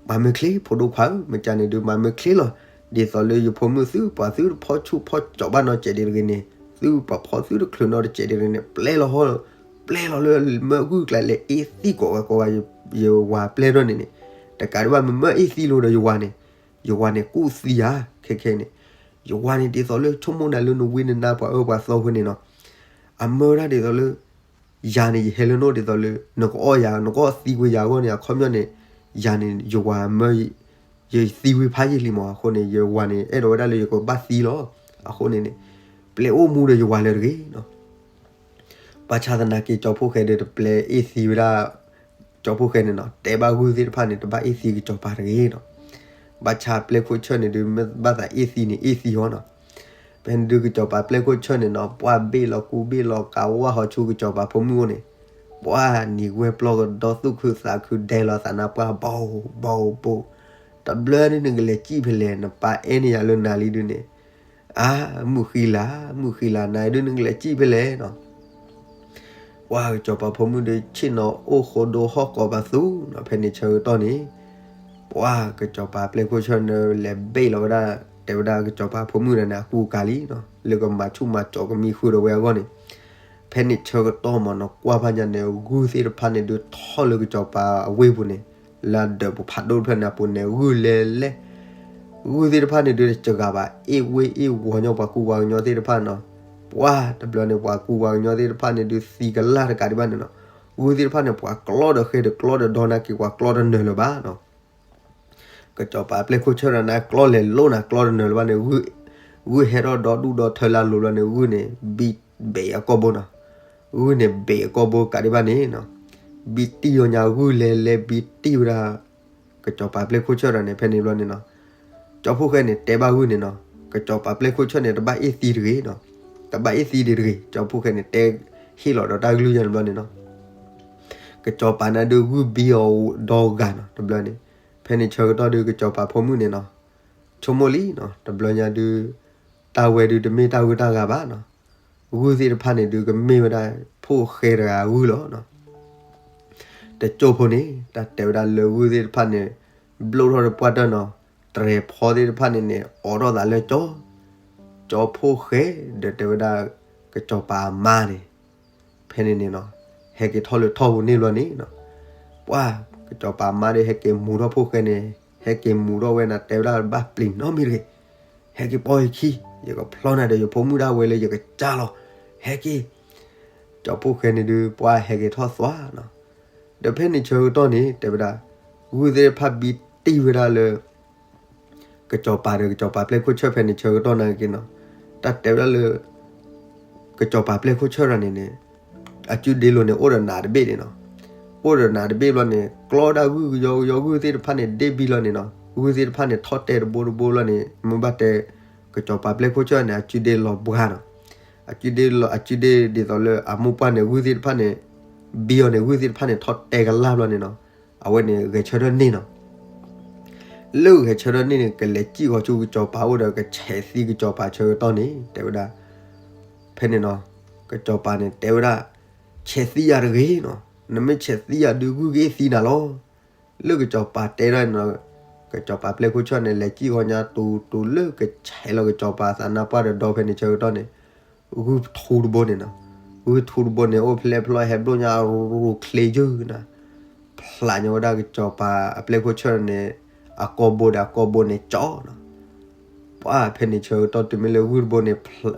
မၤမ့ၢ်ချ့ ဖိဒိၣ်ခွါဧၢ, မ့ၢ်ကန့ၣ်ဒုး မၤမ့ၢ်ချ့လီၤ. ဒ်သိးလၢယဖိမုၣ်သု ပှၤသုတဖီၣ်ဆူၣ်ဖီၣ်ကၠီၤဘၣ်နီတစဲးဒံးတဂ့ၤန့ၣ်, သုပှၤဖီၣ်သုတချုးနီတစဲးဒံးတဂ့ၤန့ၣ် ပျဲလီၤဟီၣ်, ပျဲလီၤလၢမၢဂုၢ်ကျါလဲၤအ့ၣ်သံကိးဂၤကိးဂၤ ယဝၤပျဲၢ်ထီၣ်န့ၣ်န့ၣ်, တကးဒံးဘၣ် မ့ၢ်မၢအ့ၣ်သံလိာ်ဒီးယဝၤန့ၣ်, ယဝၤန့ၣ်ကူၣ်သံယၤ ခဲခဲန့ၣ်, ယဝၤန့ၣ်ဒ်သိးလၢဆိကမိၣ်နၤလၢနဝံနနါပှၤအၢပှၤသီဖိန့ၣ်နီၤ, အမၢဝဲဒၣ်ဒ်သိးလၢ ယၤန့ၣ် ယဟဲလၢနအိၣ်ဒ်သိးလၢ နကအီၣ်ယၤ နကအီၣ်သံကွံာ်ယၤအဂီၢ်န့ၣ် အခီပညီန့ၣ် ယၤန့ၣ် ယဝၤမၢ ယသံဝံၤဖးယံာ်လံမး အဃိန့ၣ် ယဝၤန့ၣ် အဲၣ်ဒိးဝဲဒၣ်လၢယကဘၣ်သံလီၤ. အဃိန့ၣ်န့ၣ် ပျဲအိၣ်မူဒီးယဝၤလၢတဂ့ၤနီၤ. ဘၣ်ဆၣ်သနာ်က့ ကၠီဖှိၣ်ဃဲဒီးတပျဲအ့ၣ်သံဝဲဒၣ် ကၠီဖှိၣ်ဃဲန့ၣ်နီၤ, တဲဘၣ်ဂုၢ်သ့ၣ်တဖၣ်န့ၣ် တဘၣ်အ့ၣ်သံကစီၤပၤတဂ့ၤနီၤ. ဘၣ်ဆၣ်ပျဲခိၣ်ဆၢၣ်န့ၣ်ဒုး မ့ၢ်ဘၣ်သးအ့ၣ်သံန့ၣ် အ့ၣ်သံဟီနီၤ. ဖဲန့ၣ်ဒုး ကစီၤပၤပျဲခိၣ်ဆၢၣ်န့ၣ်နီၤ ပှၢ်ဘ့ၣ်လီၤကူဘ့ၣ်လီၤကးဝၢ်ဟီဆူကစီၤပၤဖိမုၣ်အိၣ်န့ၣ်, ပှၢ်နံၤဝဲပျီကဒီသူၣ်ခုသးခု ဒဲလီၤသးနါပှၢ် ဘီဘီဘိ, တဘျီဒုးနကလဲၤစံၣ်ဖဲလဲၣ်, နပၢ်အဲၣ်န့ၢ်ယၤလၢနၤလံဒုးန့ၣ်, အါ မုၢ်ဃံလၤ မုၢ်ဃံလၤ နၤဒုးနကလဲၤစံၣ်ဖဲလဲၣ်နီၤ. ပှၢ်ကစီၤပၤဖိမုၣ်ဒီး ဆ့ၣ်နီၤအိၣ်ဃိဒိဟီၣ်ကိးပသူနီၤ. ဖဲန့ၣ်ဆၢကတီၢ်န့ၣ် ပှၢ်ကစီၤပၤပျဲခိၣ်ဆၢၣ်န့ၣ် လဲၤဘ့ၣ်လီၤဝဲဒၣ်, တဲဝဲဒၣ်ကစီၤပၤဖိမုၣ်ဒီးန့ၣ် အကူအကၤလံနီၤ, လၢကမၤဆူၣ်မၤစိးကမံဃုာ်ဒီးဝဲအဂီၢ်န့ၣ်. ဖဲန့ၣ်ဆၢကတီၢ်မးနီၤ ကွၢ်ဖးညါန့ၣ် ဂုၢ်သ့ၣ်တဖၣ်န့ၣ်ဒုးထီၣ်လၢကစီၤပၤအဝ့ၢ်ပူၤန့ၣ်, လၢအဒၢးပူၤဖးဒိၣ်တဖျၢၣ်န့ၣ်အပူၤန့ၣ် ဂုၢ်လဲၤလဲၤ ဂုၢ်သ့ၣ်တဖၣ်န့ၣ်ဒုးတစှၤဘၣ်, အ့ၣ်ဝ့ၢ်အ့ၣ်ဝီၤညီပှၤကူပှၤကညီသ့ၣ်တဖၣ်နီၤ. ပှၢ်တဘျီန့ၣ် ပှၤကူပှၤကညီသ့ၣ်တဖၣ်န့ၣ်ဒုးသံကလၢ်တကးဒံးဘၣ်န့ၣ်နီၤ. ဂုၢ်သ့ၣ်တဖၣ်န့ၣ် ပှၤကျီဒီးဃဲဒီးကျီဒီးဒီနာ်က့ၤ ပှၤကျီတနၢၤလၢၤဘၣ်နီၤ. ကစီၤပၤပျဲခိၣ်ဆၢၣ်ဒီးန့ၣ် ကျီလဲၤလိၣ်န့ၣ် ကျီတနၢၤလၢၤဘၣ်န့ၣ်, ဂုၢ်ဟဲထီၣ်ဒီဒူၣ်ဒီထၢလၢအလိၤလီၤန့ၣ် ဂုၢ်န့ၣ် ဘံဘဲးအကိာ်ဘိနီၤ. ဂုၢ်န့ၣ်ဘဲးအကိာ်ဘိကးဒံးဘၣ်န့ၣ်နီၤ. ဘံတံၢ်အီၤညါ ဂုၢ်လဲၤလဲၤဘံတံၢ်ဝဲဒၣ် ကစီၤပၤပျဲခိၣ်ဆၢၣ်ဒီးန့ၣ် ဖဲန့ၣ်ဘျီန့ၣ်နီၤ. ကၠီဖှိၣ်ဃဲန့ၣ် တဲဘၣ်ဂုၢ်န့ၣ်နီၤ, ကစီၤပၤပျဲခိၣ်ဆၢၣ်န့ၣ် တဘၣ်အ့ၣ်သံတဂ့ၤနီၤ, တဘၣ်အ့ၣ်သံဒံးတဂ့ၤ. ကၠီဖှိၣ်ဃဲန့ၣ် တဲဟ့ၣ်လီၤဒီးတၢ်ကလုၢ်ယါန့ၣ်ဘျီန့ၣ်နီၤ. ကစီၤပၤန့ၣ်ဒုးဂုၢ်ဘံအီၤဒီဂၤနီၤ တဘျီန့ၣ်. ဖဲန့ၣ်ဆၢကတီၢ်ဒုး ကစီၤပၤဖိမုၣ်န့ၣ်နီၤ ဆိကမိၣ်လံနီၤ, တဘျီညါဒုး တၢ်ဝဲဒုးတမ့ၢ်တၢ်ဂုၢ်တၢ်ဂၤဘၣ်နီၤ. ဂုၢ်သ့ၣ်တဖၣ်န့ၣ်ဒုးကမ့ၢ်ဝဲဒၣ် ဖိၣ်ဃဲတဂၤဂုၢ်လီၤနီၤ. တကၠိဖိန့ၣ် တၢ်တဲဝဲဒၣ်လၢဂုၢ်သ့ၣ်တဖၣ်န့ၣ် ဘျိၣ်ထီၣ်ဒီးပှၢ်တၢၢ်နီၤ, တြဲၤဖီသ့ၣ်တဖၣ်န့ၣ်န့ၣ် အိးထီၣ်သးလၢကၠီ, ကၠီဖိၣ်ဃဲ ဒီးတဲဝဲဒၣ် ကစီၤပၤအမါန့ၣ် ဖဲန့ၣ်န့ၣ်နီၤ, ဟဲက့ၤထီၣ်လၢထီၣ်ပူၤန့ၣ်ဘျီန့ၣ်နီၤ, ပှၢ်ကစီၤပၤမါဒီး ဟဲက့ၤမူထီၣ်ဖိၣ်ဃဲန့ၣ်, ဟဲက့ၤမူထီၣ်ဝဲန့ၣ် တဲဝဲဒၣ်ဘၣ်ပျံၤနီတမံၤတဂ့ၤ, ဟဲက့ၤပိာ်ယခံ, ယကဖျီနၤဒီးယဖိမုၣ်ဒၣ်ဝဲလၢယကစၢ်လီၤ, ဟဲက့ၤ. ကၠီဖိၣ်ဃဲန့ၣ်ဒုး ပှၢ်ဟဲက့ၤထီၣ်သွါနီၤ, ဒီးဖဲန့ၣ်ဆၢကတီၢ်န့ၣ် တဲဝဲဒၣ်, ဂုၢ်သ့ၣ်တဖၣ်ဘံတံၢ်ဝဲဒၣ်လၢ ကစီၤပၤဒီးကစီၤပၤပျဲခိၣ်ဆၢၣ်ဖဲန့ၣ်ဆၢကတီၢ်နာ်က့နီၤ, တၢ်တဲဝဲဒၣ်လၢ ကစီၤပၤပျဲခိၣ်ဆၢၣ်တဂၤန့ၣ်န့ၣ်, အစုဒ့လိၤန့ၣ် အိၣ်ဒီးနးတဘ့ၣ်န့ၣ်နီၤ, အိၣ်ဒီးနးတဘ့ၣ်ဘျီန့ၣ် ကျီဒၣ်ဂုၢ်ကယီကယီ ဂုၢ်သ့ၣ်တဖၣ်န့ၣ် ဒ့ၣ်ဘံလီၤန့ၣ်နီၤ, ဂုၢ်သ့ၣ်တဖၣ်န့ၣ် ထီၣ်တဲာ်တဘိတဘိလီၤန့ၣ် မ့ၢ်ဘၣ်တဲ ကစီၤပၤပျဲခိၣ်ဆၢၣ်န့ၣ် အစုဒ့လီၤဘှါနီၤ, အစုဒ့လီၤ အစုဒ့ဒ်သိးလၢအမိၢ်ပှၢ်န့ၣ် ဂုၢ်သ့ၣ်တဖၣ်န့ၣ် ဘံအီၤန့ၣ် ဂုၢ်သ့ၣ်တဖၣ်န့ၣ် ထီၣ်တဲာ်ကလၢ်ဘျီန့ၣ်နီၤ, အဝဲန့ၣ်ဂဲၤဆၢထၢၣ်န့ၢ်နီၤ လၢဂဲၤဆၢထၢၣ်န့ၢ်န့ၣ် ကလဲၤစံၣ်ဃီၤဆူကစီၤပၤအိၣ်ဒီး ကဆဲးသံကစီၤပၤဆၢကတီၢ်န့ၣ် တဲဝဲဒၣ်, ဖဲန့ၣ်နီၤ, ကစီၤပၤန့ၣ်တဲဝဲဒၣ်, ဆဲးသံယၤတဂ့ၤနီၤ, နမ့ၢ်ဆဲးသံယၤဒုး ဂုၢ်ကအ့ၣ်သံနၤလီၤ. လၢကစီၤပၤတဲဒၣ်နီၤ, ကစီၤပၤပျဲခိၣ်ဆၢၣ်န့ၣ် လဲၤစံၣ်ဃီၤညါ တူတူလၢကဆဲးလီၤကစီၤပၤသးနါပှၢ်ဒီးဒီဖဲန့ၣ်ဆၢကတီၢ်န့ၣ် ဂုၢ်ထူတဘိန့ၣ်နီၤ, ဂုၢ်ထူတဘိန့ၣ် အိၣ်ဖျဲၣ်ဖျီၣ်ဟဲဘျိၣ်ညါရူၤချ့ယုၢ်နၤ, ဖျးညီဝဲဒၣ်ကစီၤပၤအပျဲခိၣ်ဆၢၣ်န့ၣ် အကိာ်ဘိဒီးအကိာ်ဘိန့ၣ်ကၠီနီၤ, ပှၢ်ဖဲန့ၣ်ဆၢကတီၢ်တုၤမ့ၢ်လၢဂုၢ်တဘိန့ၣ်,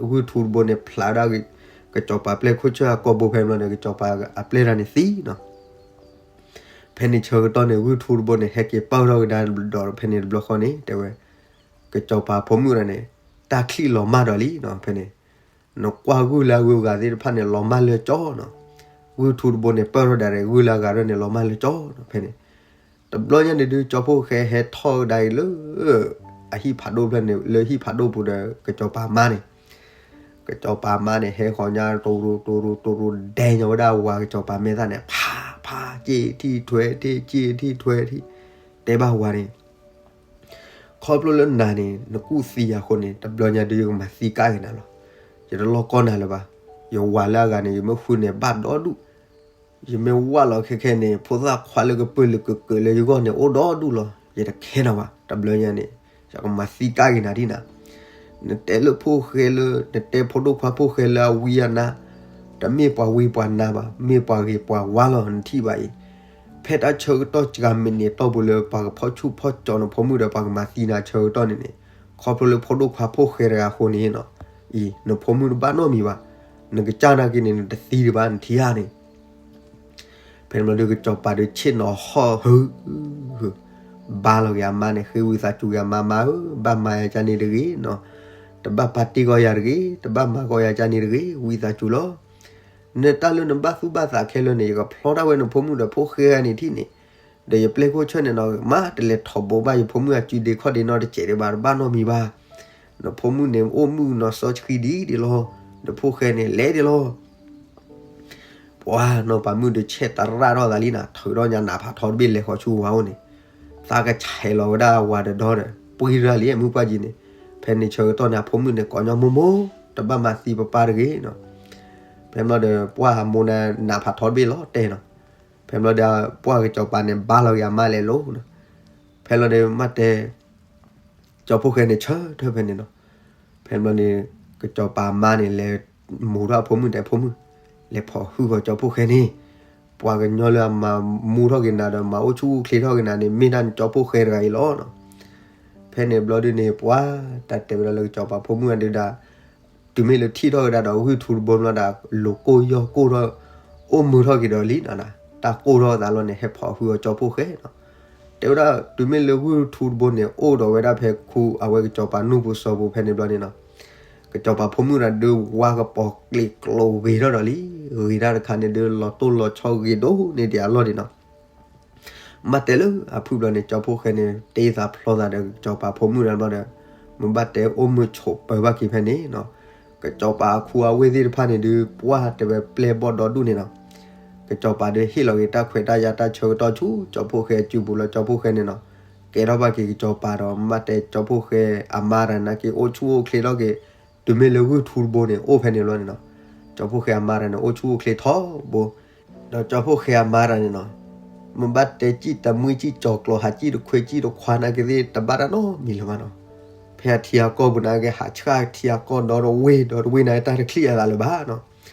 ဂုၢ်ထူတဘိန့ၣ် ဖျးဝဲဒၣ် ကစီၤပၤပျဲခိၣ်ဆၢၣ်အကိာ်ဘိဖဲန့ၣ်ဘျီန့ၣ် ကစီၤပၤအပျဲၢ်တဂၤန့ၣ်သံနီၤ ဖဲန့ၣ်ဆၢကတီၢ်န့ၣ် ဂုၢ်ထူတဘိန့ၣ် ဟဲက့ၤပၢၢ်ထီၣ်ကဒါဒီးဖဲန့ၣ်တဘျီဃီန့ၣ် တဲဝဲ, ကစီၤပၤဖိမုၣ်တဂၤန့ၣ် တၢ်ချံၣ်လီၤမၢ်ဒီးလံနီၤ ဖဲန့ၣ်, နကွၢ်ဂုၢ်လၢအဂုၤအဂၤသ့ၣ်တဖၣ်န့ၣ် လီၤမၢ်လၢကၠီနီၤ, ဂုၢ်ထူတဘိန့ၣ် ပၢၢ်ထီၣ်ဒၣ်ဒီး ဂုၢ်လၢအဂၤရဲၣ်န့ၣ် လီၤမၢ်လၢကၠီနီၤ ဖဲန့ၣ်, တဘျီညါန့ၣ်ဒုး ကၠီဖိၣ်ဃဲဟဲထီၣ်ကဒါအံၤလၢ အဟံၣ်ဖးဒိၣ်ဖျၢၣ်န့ၣ် လၢဟံၣ်ဖးဒိၣ်ပူၤဒီး ကစီၤပၤမါန့ၣ် ကစီၤပၤမါန့ၣ် ဟဲဃီၤညါ တူရူတူရူတူရူ ဒဲညီဝဲဒၣ်ဝၤကစီၤပၤမဲာ်သၣ်န့ၣ် ဖးဖး စံၣ်ထံၣ်ထွဲထံၣ် စံၣ်ထံၣ်ထွဲထံၣ်, တဲဘၣ်ဝၤန့ၣ် ခီဖျိလၢနၤန့ၣ် နကူၣ်သံယၤအဃိန့ၣ် တဘျီညါဒုး ယကမၤသံကၣ်က့ၤနၤလီၤ. ယတလီၢ်ကီနၤလၢၤဘၣ်. ယဝၤလၢအဂၤန့ၣ် ယမ့ၢ်ဃုန့ၣ် ဘၣ်ဒီဒူၣ်, ယမ့ၢ်ဝၣ်လီၤခဲခဲန့ၣ် ဖိသၣ်ခွါလၢကပၢၢ်လၢကကၢးလၢယဂီၢ်န့ၣ် အိၣ်ဒီဒူၣ်လီၤ. ယတခဲနၤဘၣ်. တဘျီညါန့ၣ် ယကမၤသံကၣ်က့ၤနၤဒ်နၤ နတဲလၢဖိၣ်ဃဲလၢ နတဲဖိဒိၣ်ခွါဖိၣ်ဃဲလၢအဝံအနါ, တမ့ၢ်ပှၤဝံပှၤနါဘၣ်, မ့ၢ်ပှၤဂ့ၤပှၤဝါလီၤ နထံၣ်ဘၣ်အံၤ. ဖဲတၢ်ဆၢကတီၢ်စှၤမံးနံးအတီၢ်ပူၤလၢ ပှၤကဖီၣ်ဆူၣ်ဖီၣ်ကၠီနဖိမုၣ်ဒီး ပှၤကမၤသံနၤဆၢကတီၢ်န့ၣ်န့ၣ်, ခီဖျိလၢဖိဒိၣ်ခွါဖိၣ်ဃဲတဂၤအဃိန့ၣ်နီၤ, အံၤ နဖိမုၣ်တဘၣ်နီတမံၤဘၣ်. နကစၢ်နာ်က့န့ၣ် နတသံဒံးဘၣ် နထံၣ်ဧါန့ၣ် ဖဲန့ၣ်ဘျီဒုးကစီၤပၤဒုးဆ့ၣ်နီၤဟီၣ်ဟု ဘါလီၤက့ၤအမါန့ၣ် ဃ့ဝံသးစူၤက့ၤအမါ, မါဧၢ, ဘၣ်မၤယၤကန့ၣ်တဂ့ၤနီၤ, တဘၣ်ပာ်တ့ၢ်ကီယၤတဂ့ၤ, တဘၣ်မၤကီယၤကန့ၣ်တဂ့ၤ, ဝံသးစူၤလီၤ. နတၢ်လၢနဘၣ်သူၣ်ဘၣ်သးခဲလၢာ်န့ၣ် ယကဖျီတၢ်ဝဲနဖိမုၣ်ဒီးဖိၣ်ဃဲဂၤန့ၣ်ထံၣ်န့ၣ်, ဒီးယပျဲၢ်ခိၣ်ဆၢၣ်န့ၣ်နီၤ မ့ၢ်တလဲၤထီၣ်ဘိးဘၣ်ယဖိမုၣ်အစုဒ့ခီၣ်ဒ့နီတစဲးဒံးဘၣ်, တဘၣ်နီတမံၤဘၣ်. နဖိမုၣ်န့ၣ်အိၣ်မုာ်နီၤစီဆှံဒ်ဒ်လီၤ, ဒီးဖိၣ်ဃဲန့ၣ်လဲၤဒ်လီၤ. ပှၤနီၤပာ်မုၣ်ဒုးဆဲးတရၣ်ထီၣ်သးလံနီၤ, ထုးထီၣ်ညါနးဖးထီတဘ့ၣ်လဲၤဃီၤဆူဝါအိၣ်န့ၣ်, သးကဆဲးလီၤဝဲဒၣ်ဝၤတဒီဒီး ပှ့ၤရၢ်လံမုၢ်ပှၢ်ကံန့ၣ်, ဖဲန့ၣ်ဆၢကတီၢ်န့ၣ် အဖိမုၣ်န့ၣ်ကိးညီမိၢ်မိၢ်, တဘၣ်မၤသံပပၢ်တဂ့ၤနီၤ. ဖဲဘျီဒီးပှၢ်အမိၢ်န့ၣ်နးဖးထီတဘ့ၣ်လီၤတဲနီၤ. ဖဲဘျီဒီးပှၢ်ကစီၤပၤန့ၣ်ဘါလီၤက့ၤအမါလဲၤလိၤနီၤ. ဖဲလီၤဒီး မ့ၢ်တဲ ကၠီဖိၣ်ဃဲန့ၣ်ဆၢထၢၣ်ဖဲန့ၣ်နီၤ. ဖဲဘျီန့ၣ် ကစီၤပၤအမါန့ၣ်လဲၤမူထီၣ်အဖိမုၣ်တဲဖိမုၣ်, လဲၤဖိးဟုၣ်ဃီၤကၠီဖိၣ်ဃဲန့ၣ်, ပှၤကညီလၢအမၤမူထီၣ်က့ၤနၤဒီးမၤအိၣ်ဆူၣ်အိၣ်ချ့ထီၣ်က့ၤနၤန့ၣ် မ့ၢ်ဒၣ်နကၠီဖိၣ်ဃဲတဂၤအံၤလီၤနီၤ. ဖဲန့ၣ်ဘျီဒုန့ၣ် ပှၤတၢ်တဲဝဲဒၣ်လၢကစီၤပၤဖိမုၣ်အဒုဒၣ် တုၤမ့ၢ်လၢထံၣ်ထီၣ်ဝဲဒၣ်ဒီးဂုၢ်ထူတဘိဘျီဒၣ် လိၤကိၢ်ယီၢ်ကိၢ်ထီၣ် အိၣ်မုာ်ထီၣ်က့ၤဒီးလံနီၤ, တၢ်ကိၢ်ထီၣ်သးလီၤန့ၣ် ဟဲဖိးဟုၣ်ဃီၤကၠီဖိၣ်ဃဲနီၤ. တဲဝဲဒၣ် တုၤမ့ၢ်လၢဂုၢ်ထူတဘိန့ၣ် အိၣ်ဒီးဝဲဒၣ်ဖဲခူအဝဲကစီၤပၤနူၢ်ပူၤစီၤပူၤဖဲန့ၣ်ဘျီန့ၣ်နီၤ, ကစီၤပၤဖိမုၣ်တၢ်ဒုးဝါကပီၤကျ့းကျိၤဂ့ၤထီၣ်ဒီးလံ, ဂ့ၤတၢ်တခါန့ၣ်ဒုး လီၤတိၢ်လီၤဆီဂ့ၤဒိၣ်န့ၢ်ဒံးအလီၢ်ဒံးနီၤ. မ့ၢ်တဲလၢအဖုၣ်ဘျီန့ၣ် ကၠီဖိၣ်ဃဲန့ၣ် တ့သးဖျီသးဒီးကစီၤပၤဖိမုၣ်တၢ်ဘျီဒီး မ့ၢ်ဘၣ်တဲအိၣ်မုာ်ဆိးပၢၤဘၣ်က့ၤဖဲန့ၣ်နီၤ. ကစီၤပၤအခူအဝ့ၢ်သ့ၣ်တဖၣ်န့ၣ်ဒုး ပှၢ်တဲဝဲပျဲၢ်ဘီၣ်ဒီဒူၣ်န့ၣ်နီၤ. ကစီၤပၤဒုးဟ့ၣ်လီၤက့ၤတၢ်ခွဲးတၢ်ယာ်တၢ်ဆၢကတီၢ်ဆူကၠီဖိၣ်ဃဲအစုပူၤလီၤ ကၠီဖိၣ်ဃဲန့ၣ်နီၤ, ကဲထီၣ်ဘၣ်က့ၤကစီၤပၤဒီး မ့ၢ်ဘၣ်တဲကၠီဖိၣ်ဃဲအမါတၢ်နာ်က့ အိၣ်ဆူၣ်အိၣ်ချ့ထီၣ်က့ၤ, တုၤမ့ၢ်လၢဂုၢ်ထူတဘိန့ၣ် အိၣ်ဖဲန့ၣ်ဘျီန့ၣ်နီၤ. ကၠီဖိၣ်ဃဲအမါတၢ်န့ၣ် အိၣ်ဆူၣ်အိၣ်ချ့ထီဘိ ဒီးကၠီဖိၣ်ဃဲအမါတၢ်န့ၣ်နီၤ, မ့ၢ်ဘၣ်တဲစံၣ်တမှံစံၣ်ကၠီၤကျီၤ ဟးစံၣ်တခွဲစံၣ်တခွါနာ်က့သ့ၣ် တဘၣ်တၢ်နီတမံၤလၢၤဘၣ်နီၤ. ဖဲအထံအကီၢ်ပူၤနာ်က့ ဟးဆှၣ်ထံအကီၢ်ဒီတဝ့ၢ်ဒီတဝ့ၢ်နာ်က့ တၢ်တချံၣ်အသးလၢၤဘၣ်နီၤ.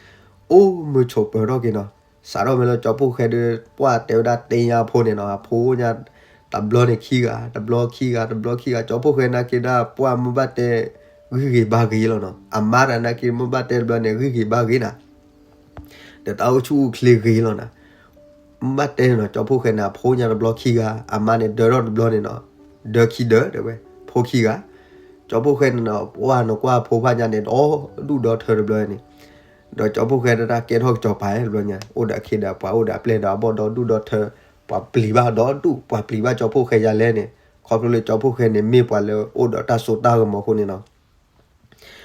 အိၣ်မုာ်ဆိးပၢၤထီၣ်က့ၤနီၤ. စးထီၣ်မ့ၢ်လၢကၠီဖိၣ်ဃဲဒုး ပှၢ်တဲဝဲဒၣ်တ့ညါအဖိန့ၣ်နီၤ, အဖိညါ တဘျီန့ၣ်ခံဂၤ, တဘျီခံဂၤ, တဘျီခံဂၤ, ကၠီဖိၣ်ဃဲနာ်က့ဒၣ် ပှၢ်မ့ၢ်ဘၣ်တဲ ဂံၢ်ဂ့ၤဘါဂ့ၤလီၤနီၤ. အမါတၢ်နာ်က့ မ့ၢ်ဘၣ်တဲတဘျီန့ၣ် ဂံၢ်ဂ့ၤဘါဂ့ၤနၤ ဒီးတၢ်အိၣ်ဆူၣ်အိၣ်ချ့ဂ့ၤလီၤနၤ. မ့ၢ်ဘၣ်တဲနီၤ ကၠီဖိၣ်ဃဲန့ၣ် အဖိညါတဘျီခံဂၤ, အမါန့ၣ်ဒၢထီၣ်တဘျီန့ၣ်နီၤ, ဒၢခံဒၢတဲဝဲ, ဖိခံဂၤ. ကၠီဖိၣ်ဃဲန့ၣ်နီၤ ပှၢ်နကွၢ်ဖိဖၣ်ညါန့ၣ် ဒီဒူၣ်ဒီထၢတဘျီန့ၣ်, ဒီးကၠီဖိၣ်ဃဲတၢ်ကဲထီၣ်ကစီၤပၤတဘျီညါ အိၣ်ဒီးအခ့ဒီးပှၤ အိၣ်ဒီးအပျဲၢ်ဒီးအဘီၣ်ဒီဒူၣ်ဒီထၢ, ပှၤပျံၤဘၣ်ဒီဒူၣ် ပှၤပျံၤဘၣ်ကၠီဖိၣ်ဃဲယၤလဲၣ်န့ၣ်, ခီဖျိလၢကၠီဖိၣ်ဃဲန့ၣ် မ့ၢ်ပှၤလၢအိၣ်ဒီးတၢ်စိတၢ်ကမီၤအဃိန့ၣ်နီၤ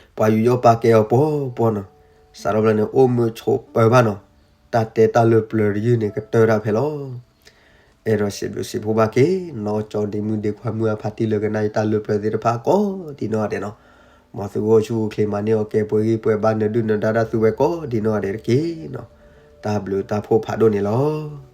ပှၤယူးယီၣ်ပာ်ကဲအီၤပှီၢ်ပှီၢ်နီၤ. စးထီၣ်ဖဲန့ၣ် အိၣ်မုာ်ဆိးပၢၤဘၣ်နီၤ. တၢ်တဲတၢ်လၢပျၢၤတယုၢ်န့ၣ် ကတၢၢ်တၢ်ဖဲလီၤ. အဲၣ်ဒိးစံးဘျုးစံးဖှိၣ်ဘၣ်က့ၤ နီၢ်ကၠီဒ့မုၣ်ဒ့ခွါမုၣ်အဖါတံၢ်လၢကနၣ်ယတၢ်လၢပျၢၤသ့ၣ်တဖၣ်ကိးဒံးနီၢ်ဂၤဒဲးနီၤ. မ်သုကအိၣ်ဆူၣ်အိၣ်ချ့ မၤန့ၢ်အီၣ်ကဲပှဲၤဂံၢ်ပှဲၤဘါ နဒုၣ်နဒါတၢ်သုဝဲကိးဒံးနီၢ်ဂၤဒဲးတက့ၢ်နီၤ. တၢ်ဘျုးတၢ်ဖှိၣ်ဖးဒိၣ်န့ၣ်လီၤ.